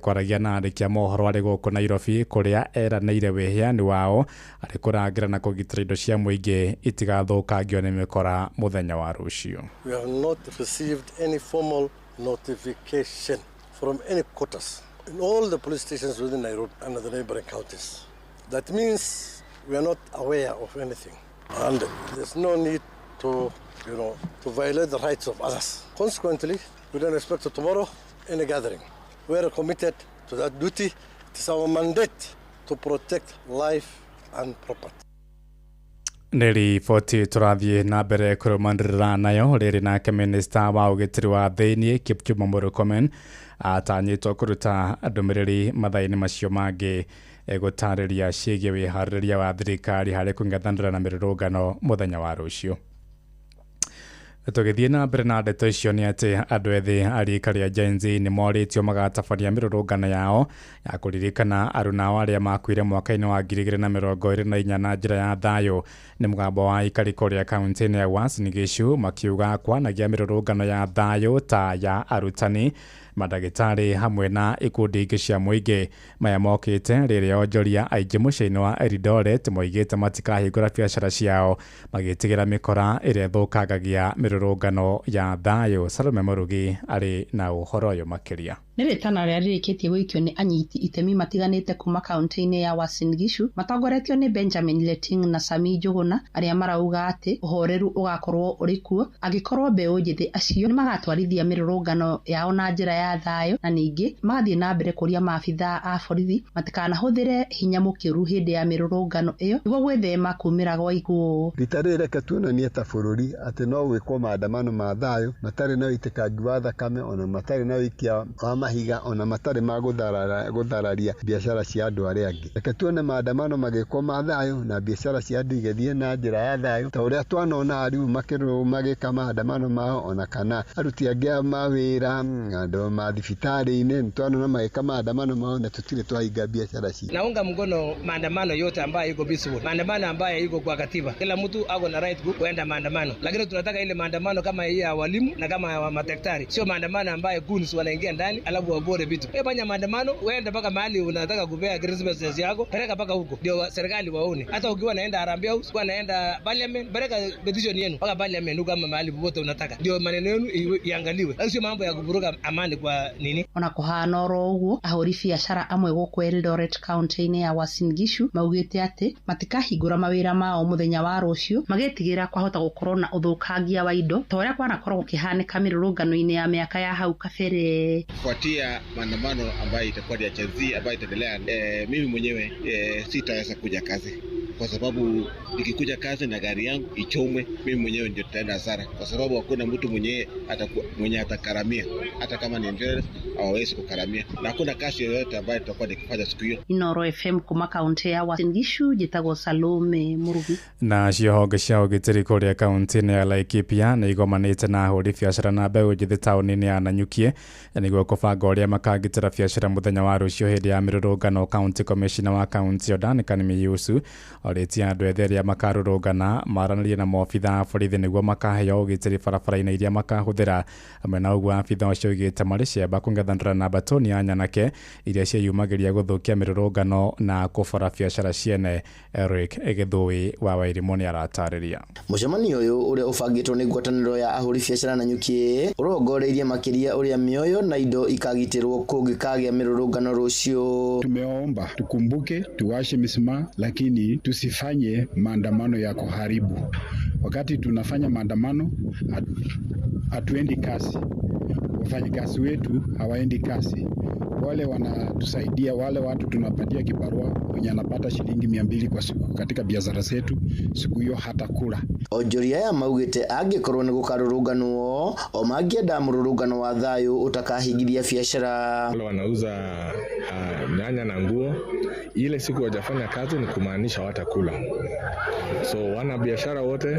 Kwaragia na andĩki a mohoro arĩ gũkũ Nairobi kũrĩa eranĩire wĩheani wao arĩ kũrangĩra na kũgitĩra indo cia mũingĩ itigathũkangio nĩ mĩkora mũthenya wa rũciũ. We have not received any formal notification from any quarters in all the police stations within Nairobi and the neighboring counties. That means we are not aware of anything, and there's no need to, to violate the rights of others. Consequently, we don't expect tomorrow any gathering. We are committed to that duty. It is our mandate to protect life and property. Nĩ riboti tũrathiĩ na mbere kũrũmanĩrĩra nayo. Rĩrĩ nake minista wa ũgitĩri wa thĩiniĩ Kipchumba Murkomen atanyĩtwo kũruta ndũmĩrĩri mathaa-inĩ macio mangĩ gũtarĩria ciĩgiĩ wĩharĩrĩria wa thirikari harĩ kũng'ethanĩra na mĩrũrũngano mũthenya wa rũciũ. Tũgĩthiĩ na mbere na ndeto icio nĩ atĩ andũ ethĩ a rika rĩa Gen Z nĩ morĩtio magatabania mĩrũrũngano yao ya kũririkana aruna arĩa makuire mwaka-inĩ wa 2024 na njĩra ya thayũ. Nĩ mũgambo wa aikari kũrĩa kaunti-inĩ ya Uasin Gishu makiuga kwanagia mĩrũrũngano ya thayũ ta ya arutani, mandagĩtarĩ hamwe na ikundi ingĩ cia mũingĩ. Maya mokĩte rĩrĩa onjoria aingĩ mũciĩ-inĩ wa Eldoret moigĩte matikahingũra biacara ciao magĩtigĩra mĩkora ĩrĩa ĩthũkangagia mĩrũrũngano ya thayũ. Salome Mũrugi arĩ na ũhoro ũyũ makĩria. Nĩ rĩtana rĩrĩa rĩrĩkĩtie gũikio nĩ anyiti itemi matiganĩte kuma kaunti-inĩ ya Uasin Gishu matongoretio nĩ Benjamin Leting na Sami Njuguna arĩa marauga atĩ ũhoreru ũgakorwo ũrĩ kuo angĩkorwo mbeũ njĩthĩ acio nĩmagatwarithia mĩrũrũngano yao na njĩra ya thayũ, na ningĩ magathiĩ na mbere kũria maabithaa a borithi matikanahũthĩre hinya mũkĩru hĩndĩ ya mĩrũrũngano ĩyo nĩguo gwĩthema kumĩra gwa ikuũ. Rita rĩrĩ reke tuonanie ta bũrũri atĩ no gwĩkwo maandamano ma thayũ matarĩ na ũitĩkangi wa thakame ona matarĩ na ũikia wa mahiga ona matarĩ ma gũthararia biacara cia andũ arĩa angĩ. Reke tuone maandamano magĩkwo ma thayũ na biacara cia andũ igĩthiĩ na njĩra ya thayũ ta ũrĩa twanona arimũ magĩka maandamano mao ona kana aruti angĩ a mawĩra andũ ma thibitarĩ-inĩ nĩtwanona magĩka maandamano mao na tũtirĩ twahinga biacara citũ. Naunga mkono maandamano yote ambayo iko peaceful, maandamano ambayo iko kwa katiba. Kila mtu ako na right kuenda maandamano, lakini tunataka ile maandamano kama hii ya walimu na kama ya madaktari, sio maandamano ambayo goons wanaingia ndani alafu wabore vitu. Wewe fanya maandamano, uende mpaka mahali unataka kupea Christmas yako, peleka mpaka huko ndio serikali waone. Hata ukiwa naenda Harambee House, ukiwa naenda Parliament, peleka petition yenu mpaka Parliament huko kama mahali popote unataka, ndio maneno yenu iangaliwe, sio mambo ya kuvuruga amani kwa nini. Ona kuhana oro ũguo ahũri biacara amwe gũkũ Eldoret kaunti-inĩ ya Uasin Gishu maugĩte atĩ matikahingũra mawĩra mao mũthenya wa rũciũ magĩtigĩra kwahota gũkorwo na ũthũkangia wa indo ta ũrĩa kwanakorwo gũkĩhanĩka mĩrũrũngano-inĩ ya mĩaka ya hau kabere. Kufuatia maandamano ambayo itakuwa ya Gen Z ambayo itaendelea, mimi mwenyewe sitaweza kuja kazi. kwa sababu nikikuja kazi na gari yangu ichomwe, mimi mwenyewe ndio tutaenda hasara, kwa sababu hakuna mtu mwenyewe mwenye atakaramia, hata kama ni insurance hawawezi kukaramia, na hakuna kazi yoyote ambayo tutakuwa nikifanya siku hiyo. Inoro FM kuma kaunti ya Uasin Gishu njĩtagwo Salome Murugi. Na cio honge cia ũgitĩri kũrĩa kaunti-inĩ ya Laikipia nĩ igomanĩte na ahũri biacara na mbeũ njĩthĩ taũni-inĩ ya Nanyuki nĩguo kũbanga ũrĩa makangitĩra biacara mũthenya wa rũciũ hĩndĩ ya mĩrũrũngano. County Commissioner wa kaunti ĩyo Duncan Miyusu orĩtie andũ ethĩ arĩa makarũrũngana maranĩrie na maobitha a borithi nĩguo makaheo ũgitĩri barabara-inĩ iria makahũthĩra. Hamwe na ũguo abitha ũcio oigĩte marĩ ciamba kũng'ethanĩra na mbatoni ya nyanake iria ciĩyumagĩria gũthũkia mĩrũrũngano na kũbora biacara ciene. Eric Gĩthũi wa Wairimũ nĩ aratarĩria. Mũcemanio ũyũ ũrĩa ũbangĩtwo nĩ ngwatanĩro ya ahũri biacara Nanyuki ũrongoreirie makĩria ũrĩa mĩoyo na indo ikagitĩrwo kũngĩkagĩa mĩrũrũngano rũciũ. Tumeomba tukumbuke, tuwashe mishumaa, lakini tusifanye maandamano ya kuharibu. Wakati tunafanya maandamano hatuendi kasi, wafanyikazi wetu hawaendi kasi, wale wanatusaidia, wale watu tunapatia kibarua, mwenye anapata shilingi 200 kwa siku katika biashara zetu, siku hiyo hatakula. Onjoria aya maugĩte angĩkorwo nĩ gũkarũrũnganwo o mangĩenda mũrũrũngano wa thayũ ũtakahingithia biacara. Wale wanauza nyanya na nguo, ile siku wajafanya kazi ni kumaanisha watakula. So wana biashara wote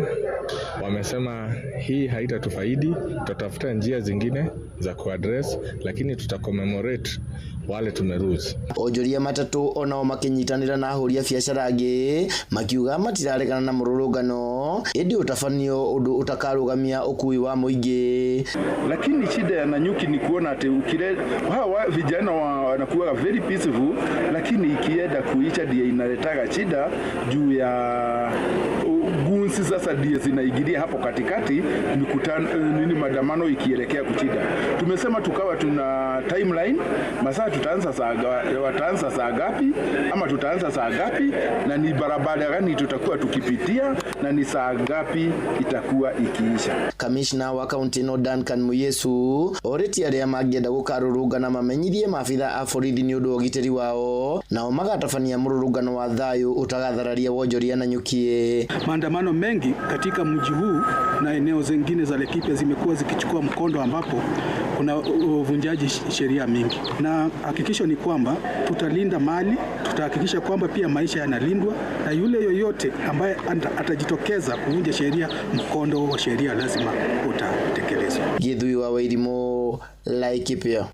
wamesema hii haitatufaidi, tutatafuta njia zingine za kuaddress, lakini tutacommemorate wale tumeruzi. Onjoria matatũ onao makĩnyitanĩra na ahũri a biacara angĩ makiuga matiraregana na mũrũrũngano ĩndĩ ũtabanio ũndũ ũtakarũgamia ũkui wa mũingĩ. Lakini shida ya Nanyuki ni kuona ati hawa vijana wanakuwa very peaceful, lakini ikienda kuisha ndiye inaletaga shida juu ya gunsi. Sasa ndiye zinaingilia hapo katikati mikutano nini maandamano ikielekea kuchida. Tumesema tukawa tuna timeline, masaa tutaanza wataanza saa ngapi ama tutaanza saa ngapi, na ni barabara gani tutakuwa tukipitia na ni saa ngapi itakuwa ikiisha. Commissioner wa kaunti no Duncan Muyesu orĩtie arĩa mangĩenda gũkarũrũngana mamenyithie maabitha a borithi nĩ ũndũ wa ũgitĩri wao, nao magatabania mũrũrũngano wa thayũ ũtagathararia wonjoria Nanyuki. Maandamano mengi katika mji huu na eneo zingine za Laikipia zimekuwa zikichukua mkondo ambapo kuna uvunjaji sheria mingi, na hakikisho ni kwamba tutalinda mali, tutahakikisha kwamba pia maisha yanalindwa, na yule yoyote ambaye atajitokeza kuvunja sheria, mkondo wa sheria lazima utatekelezwa. Githui wa Wairimũ, Laikipia.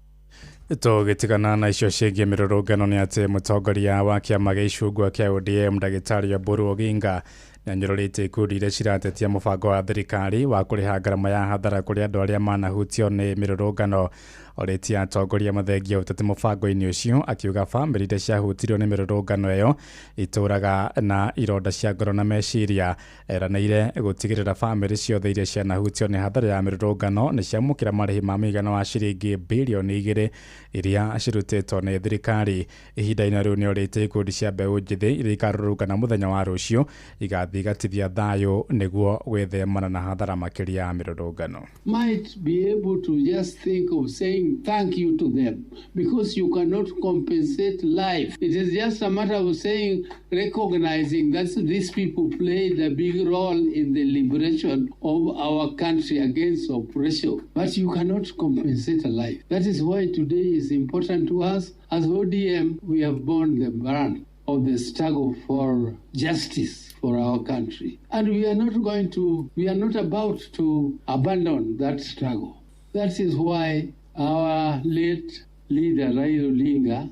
Tũgĩtigana na icio ciĩgiĩ mĩrũrũngano nĩ atĩ mũtongoria wa kĩama gĩa icungwa kĩa ODM ndagĩtarĩ Oburu Oginga nĩanyũrũrĩtie ikundi iria ciratetia mũbango wa thirikari wa kũrĩha ngarama ya hathara kũrĩ andũ arĩa manahutio nĩ mĩrũrũngano. Orĩtie atongoria mathengia ũteti mũbango-inĩ ũcio, akiuga bamĩrĩ iria ciahutirio nĩ mĩrũrũngano ĩyo itũraga na ironda cia ngoro na meciria. Eranĩire gũtigĩrĩra bamĩrĩ ciothe iria cianahutio nĩ hathara ya mĩrũrũngano nĩ ciamũkĩra marĩhi ma mũigana wa ciringi birioni 2 iria cirutĩtwo nĩ thirikari. Ihinda-inĩ rĩu nĩ orĩtie ikundi cia mbeũ njĩthĩ iria ikarũrũngana mũthenya wa rũciũ igathiĩ igatithia thayũ nĩguo gwĩthemana na hathara makĩria ya mĩrũrũngano. Might be able to just think of saying thank you to them, because you cannot compensate life. It is just a matter of saying, recognizing that these people played a big role in the liberation of our country against oppression. But you cannot compensate a life. That is why today is important to us. As ODM, we have borne the brunt of the struggle for justice for our country. And we are not about to abandon that struggle. That is why our late leader, Raila Odinga,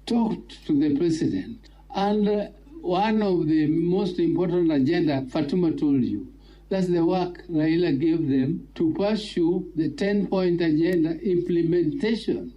talked to the president. And one of the most important agenda, Fatuma told you, that's the work Raila gave them to pursue the 10-point agenda implementation.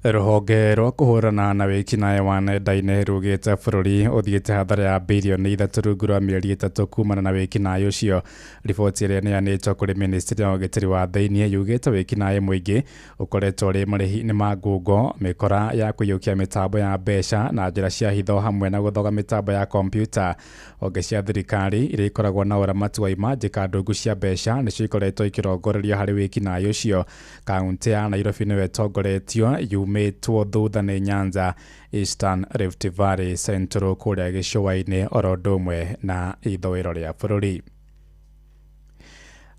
Rũhonge rwa kũhũrana na wĩkinaĩ wa nenda-inĩ rugĩte bũrũri ũthiĩte hathara ya birioni 3 rungu rwa mĩeri 3 kumana na wĩkinaĩ ũcio. Riboti ĩrĩa ĩneanĩtwo kũrĩ ministry ya ũgitĩri wa thĩinĩ yugĩte wĩkinaĩ mũingĩ ũkoretwo ũrĩ marĩhi-inĩ ma ngungo, mĩkora ya kũiyũkia mĩtambo ya mbeca na njĩra cia hitho hamwe na gũthoga mĩtambo ya kompiuta. Honge cia thirikari iria ikoragwo na ũramati wa imanjĩka ndungu cia mbeca nĩcio ikoretwo ikĩrongorerio harĩ wĩkinaĩ ũcio. Kaunti ya Nairobi nĩyo ĩtongoretio Yumĩtwo thutha nĩ Nyanza, Eastern Rift Valley, Central kũrĩa gĩcũa-inĩ oro ũndũ ũmwe na ithũĩro rĩa bũrũri.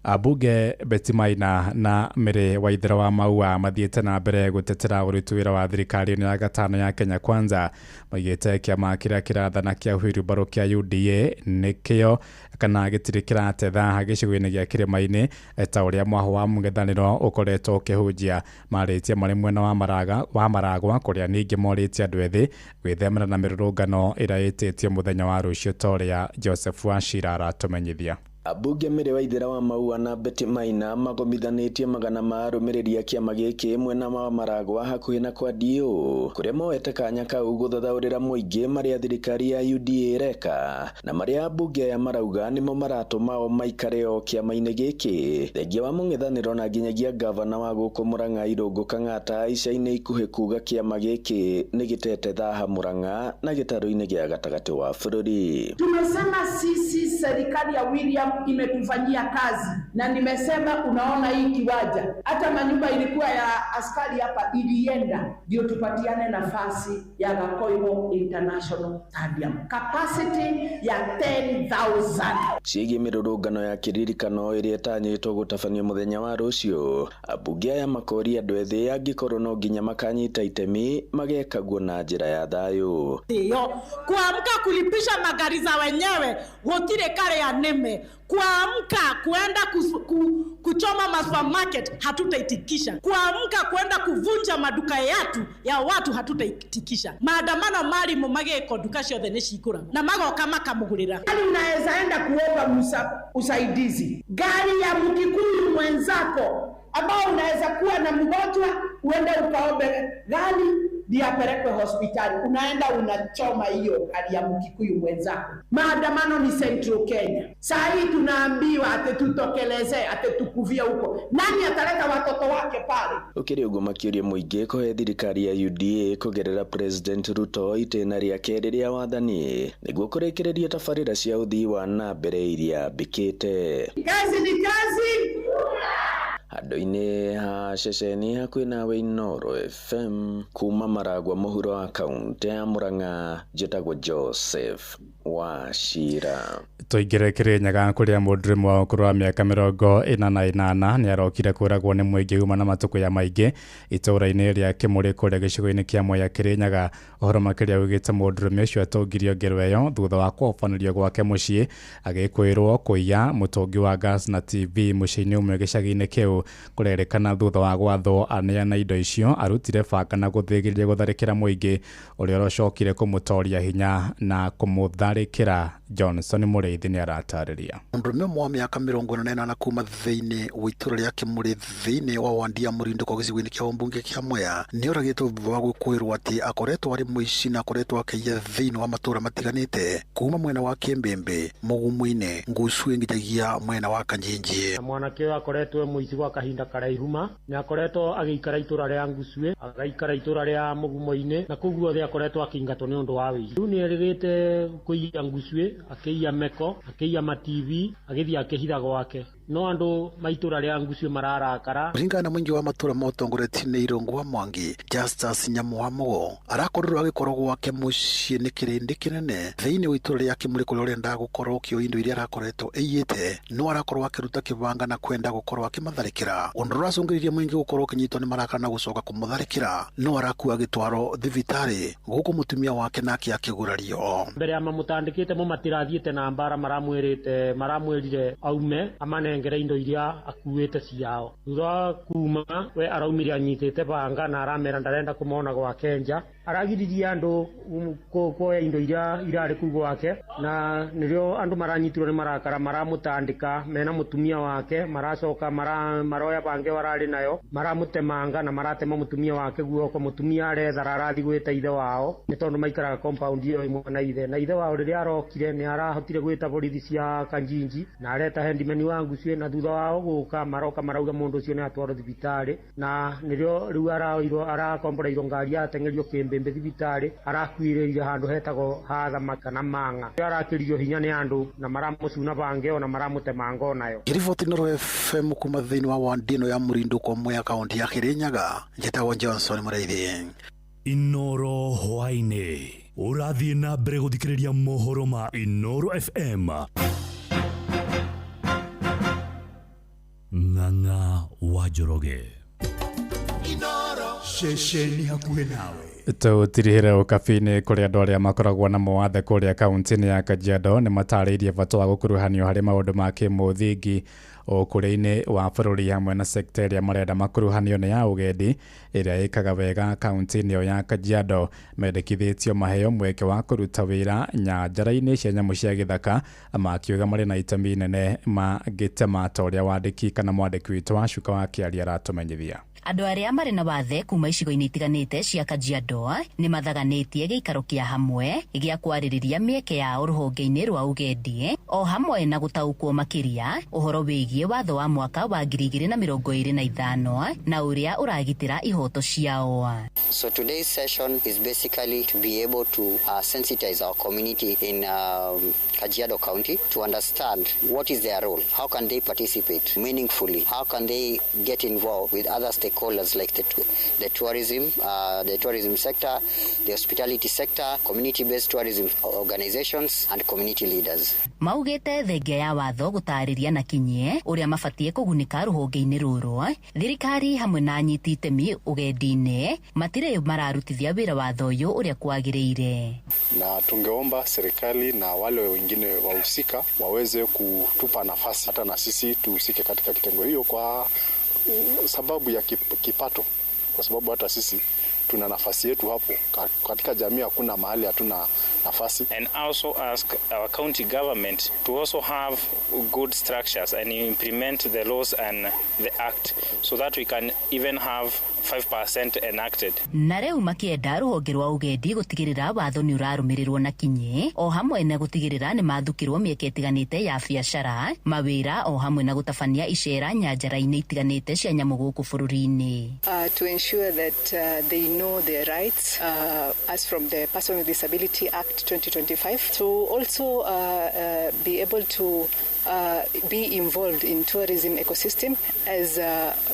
Ambunge Betty Maina na Mary Waithera wa Maua mathiĩte na mbere gũtetera ũruti wĩra wa thirikari ĩno ya gatano ya Kenya Kwanza. Maigĩte kĩama kĩrĩa kĩrathana kĩa wheelbarrow kĩa UDA nĩkĩo kana gĩtirĩ kĩratetha gĩcigo-inĩ gĩa kĩrĩma-inĩ ta ũrĩa mwaho wa mũng'ethanĩro ũkoretwo ũkĩhunjia. Marĩtie marĩ mwena wa Maragwa kũrĩa ningĩ morĩtie andũ ethĩ gwĩthemana na mĩrũrũngano ĩrĩa ĩtĩtio mũthenya wa rũciũ ta ũrĩa Joseph Wachira aratũmenyithia. Ambunge Mary Waithera wa Maua na Betty Maina magomithanĩtie magana ma arũmĩrĩri a kĩama gĩkĩ mwena wa Maragwa hakuhĩ na kwa DO kũrĩa moete kanya kau gũthathaũrĩra mũingĩ marĩa thirikari ya UDA ĩreka na marĩa ambunge aya marauga nĩmo maratũma o maikare o kĩama-inĩ gĩkĩ. Thengia wa mũng'ethanĩro na nginyagia ngavana wa gũkũ Murang'a Irũngũ Kang'ata ica-inĩ ikuhĩ kuga kĩama gĩkĩ nĩ gĩtete thaha Murang'a na gĩtarũ-inĩ gĩa gatagatĩ wa bũrũri. Tumesema sisi serikali ya William imetufanyia kazi, na nimesema unaona hii kiwanja, hata manyumba ilikuwa ya askari hapa ilienda, ndio tupatiane nafasi ya Gakoigo International Stadium capacity ya 10,000. Ciĩgiĩ mĩrũrũngano ya kĩririkano ĩrĩa ĩtanyĩtwo gũtabanio mũthenya wa rũciũ, ambunge aya makoria andũ ethĩ angĩkorwo no nginya makanyita itemi magekaguo na njĩra ya thayũ. Iyo kuamka kulipisha magari za wenyewe gũtirĩ karĩa nĩme, kuamka kuenda kuchoma masupermarket hatutaitikisha, kuamka kuenda kuvunja maduka yatu ya watu hatutaitikisha. Maandamano mari mageko duka ciothe nĩ cigũragwo na magoka makamũgũrĩra. Gari unaweza enda kuomba usaidizi, gari ya Mkikuyu mwenzako ambao unaweza kuwa na mgonjwa uende ukaombe gari ndiye apelekwe hospitali, unaenda unachoma hiyo gari ya Mkikuyu mwenzako. Maandamano ni Central Kenya. Saa hii tunaambiwa ate tutokeleze, ate tukuvie huko. Nani ataleta watoto wake pale? Ukiri ũguo makĩũria mũingĩ kũhe thirikari ya UDA kũgerera President Ruto itĩna rĩa kerĩ rĩa wathani nĩguo kũrĩkĩrĩria tabarĩra cia ũthii wa na mbere iria mbĩkĩte. Kazi ni kazi. Handũ-inĩ ha ceceni hakuhĩ nawe Inooro FM kuma Maragwa mũhuro wa kaũntĩ ya Murang'a, njĩtagwo Joseph Wachira. Tũingĩre Kĩrĩnyaga kũrĩa mũndũrũme wa ũkũrũ wa mĩaka 48 nĩ arokire kũragwo nĩ mũingĩ uma na matukũ ya maingĩ itũũra-inĩ rĩa Kĩmũrĩ kũrĩa gĩcigo-inĩ kĩa Mwea Kĩrĩnyaga. Ũhoro makĩria ugĩte mũndũrũme ũcio atongirio ngero ĩyo thutha wa kũhobanĩrio gwake mũciĩ agĩkwĩrwo kũiya mũtũngi wa gas na TV mũciĩ-inĩ ũmwe gĩcagi-inĩ kĩu. Kũrerĩkana thutha wa gwathwo aneana indo icio arutire banga na gũthĩgĩrĩria gũtharĩkĩra mũingĩ ũrĩa ũracokire kũmũtoria hinya na kũmũtharĩkĩra. Johnson Mũrĩithi nĩ aratarĩria. Mũndũrũme ũmwe wa mĩaka 48 kuma thĩinĩ wa itũũra rĩa Kĩmũrĩ thĩinĩ wa wandi ya Mũrindũko gĩcigo-inĩ kĩa ũmbunge kĩa Mwea nĩ oragĩtwo thutha wa gwĩkũĩrwo atĩ akoretwo arĩ mũici na akoretwo akĩiya thĩinĩ wa matũũra matiganĩte kuma mwena wa Kĩmbĩmbĩ, Mũgumu-inĩ, Ngucui nginyagia mwena wa Kanjinji. Mwanake ũyũ akoretwo e mũici gwa kahinda karaihu ma nĩ akoretwo agĩikara itũũra rĩa Ngucui, agaikara itũũra rĩa Mũgumo-inĩ, na kũu guothe akoretwo akĩingatwo nĩ ũndũ wa wĩici. Rĩu nĩ erĩgĩte kũiya Ngucui, akĩiya meko, akĩiya ma TV, agĩthiĩ akĩhitha gwake. No andũ maitũra rĩa Ngucui mararakara. Kũringana na mũingĩ wa matũũra motongoretie nĩ Irũngũ wa Mwangi, Justus Nyamu wa Mũgo arakorirwo agĩkorwo gwake mũciĩ nĩ kĩrĩndĩ kĩnene thĩinĩ wa itũũra rĩa Kĩmũrĩ kũrĩa ũrendaga gũkorwo ũkĩoya indo iria arakoretwo ĩiyĩte, no arakorwo akĩruta kĩbanga na kwenda gũkorwo akĩmatharĩkĩra, ũndũ ũracũngĩrĩria mũingĩ gũkorwo ũkĩnyitwo nĩ marakara na gũcoka kũmũtharĩkĩra, no arakua agĩtwarwo thibitarĩ gũkũ mũtumia wake nake akĩgurario. Mbere ya mamũtandĩkĩte mo matirathiĩte na mbara, maramwĩrire aume amanengere indo iria akuĩte ciao. Thutha wa kuma we araumire anyitĩte banga na aramera ndarenda kũmona gwake nja, aragiririe andũ kuoya indo iria irarĩ kũu gwake, na nĩrĩo andũ maranyitirwo nĩ marakara maramũtandĩka mena mũtumia wake, maracoka maroya bange wararĩ nayo maramũtemanga na maratema mũtumia wake guoko. Mũtumia arethara arathiĩ gwĩta ithe wao nĩ tondũ maikaraga compound ĩyo ĩmwe na ithe, na ithe wao rĩrĩa arokire nĩ arahotire gwĩta borithi cia Kanjinji na areta handimeni wa Ngucui, na thutha wao gũka maroka marauga mũndũ ũcio nĩ atwarwo thibitarĩ, na nĩrĩo rĩu arakomboreirwo ngari ateng'erio kĩmbĩ. Mbembe thibitarĩ, arakuĩrĩire handũ hetagwo Hathama kana Mang'a. Arakĩrio hinya nĩ andũ na maramũcuna bange ona maramũtemanga onayo. Ngĩriboti Inooro FM kuma thĩinĩ wa wandi ĩno ya Mũrindũ kwa Mwea kaunti ya Kirinyaga, njĩtagwo Johnson Mũrĩithi. Inoro hwaĩ-inĩ ũrathiĩ na mbere gũthikĩrĩria mohoro ma Inoro FM. Ng'ang'a wa Njoroge. Ceceni hakuhĩ nawe. Tũtirihĩre ũkabi-inĩ kũrĩa andũ arĩa makoragwo na mawathe kũrĩa kaunti-inĩ ya Kajiado nĩ matarĩirie bata wa gũkuruhanio harĩ maũndũ ma kĩmũthingi ũkũrĩ-inĩ wa bũrũri hamwe na sekta ĩrĩa marenda makuruhanio nĩ ya ũgendi ĩrĩa ĩkaga wega kaunti-inĩ ĩyo ya Kajiado. Mendekithĩtio maheo mweke wa kũruta wĩra nyanjara-inĩ cia nyamũ cia gĩthaka, makiuga marĩ na itemi inene mangĩtema ta ũrĩa wandĩki kana mwandĩki witũ wa Cuka wa Kĩaria aratũmenyithia. Andũ arĩa marĩ na wathe kuma icigo-inĩ itiganĩte cia Kajiado nĩ mathaganĩtie gĩikaro kĩa hamwe gĩa kwarĩrĩria mĩeke yao rũhonge-inĩ rwa ũgendi o hamwe na gũtaũkwo makĩria ũhoro wĩgiĩ watho wa mwaka wa 2025 na ũrĩa ũragitĩra ihoto ciao. So today's session is basically to be able to sensitize our community in Kajiado County to understand what is their role, how can they participate meaningfully, how can they get involved with other stakeholders like the tourism sector, the hospitality sector, community-based tourism organizations and community leaders. Maugĩte thengia ya watho gũtarĩria na kinyi ũrĩa mabatie kũgunĩka rũhonge-inĩ rũrũ, thirikari hamwe na anyiti itemi ũgendi-inĩ matirĩ mararutithia wĩra watho ũyũ ũrĩa kwagĩrĩire. Na tungeomba serikali na wale wengine wahusika waweze kutupa nafasi hata na sisi tuhusike katika kitengo hiyo kwa sababu ya kipato, kwa sababu hata sisi tuna nafasi yetu hapo katika jamii, hakuna mahali hatuna nafasi. And also ask our county government to also have good structures and implement the laws and the act so that we can even have 5% enacted. Na rĩu makĩenda rũhonge rwa ũgendi gũtigĩrĩra watho nĩ ũrarũmĩrĩrwo na kinyi o hamwe na gũtigĩrĩra nĩ mathukĩrwo mĩeke ĩtiganĩte ya biacara, mawĩra o hamwe na gũtabania icera nyanjara-inĩ itiganĩte cia nyamũ gũkũ bũrũri-inĩ. To ensure that they know their rights as from the Person with Disability Act 2025, to also be able to be involved in tourism ecosystem as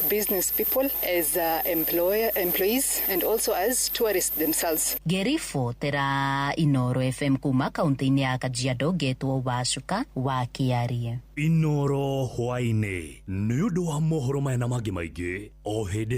business people, as employees and also as tourists themselves. Ngeribotera Inoro FM kuma kaunti-inĩ ya Kajiado, ngetwo Wacuka wa Kĩaria. Inoro hwaĩ-inĩ nĩ ũndũ wa mohoro maya na mangĩ maingĩ o hĩndĩ.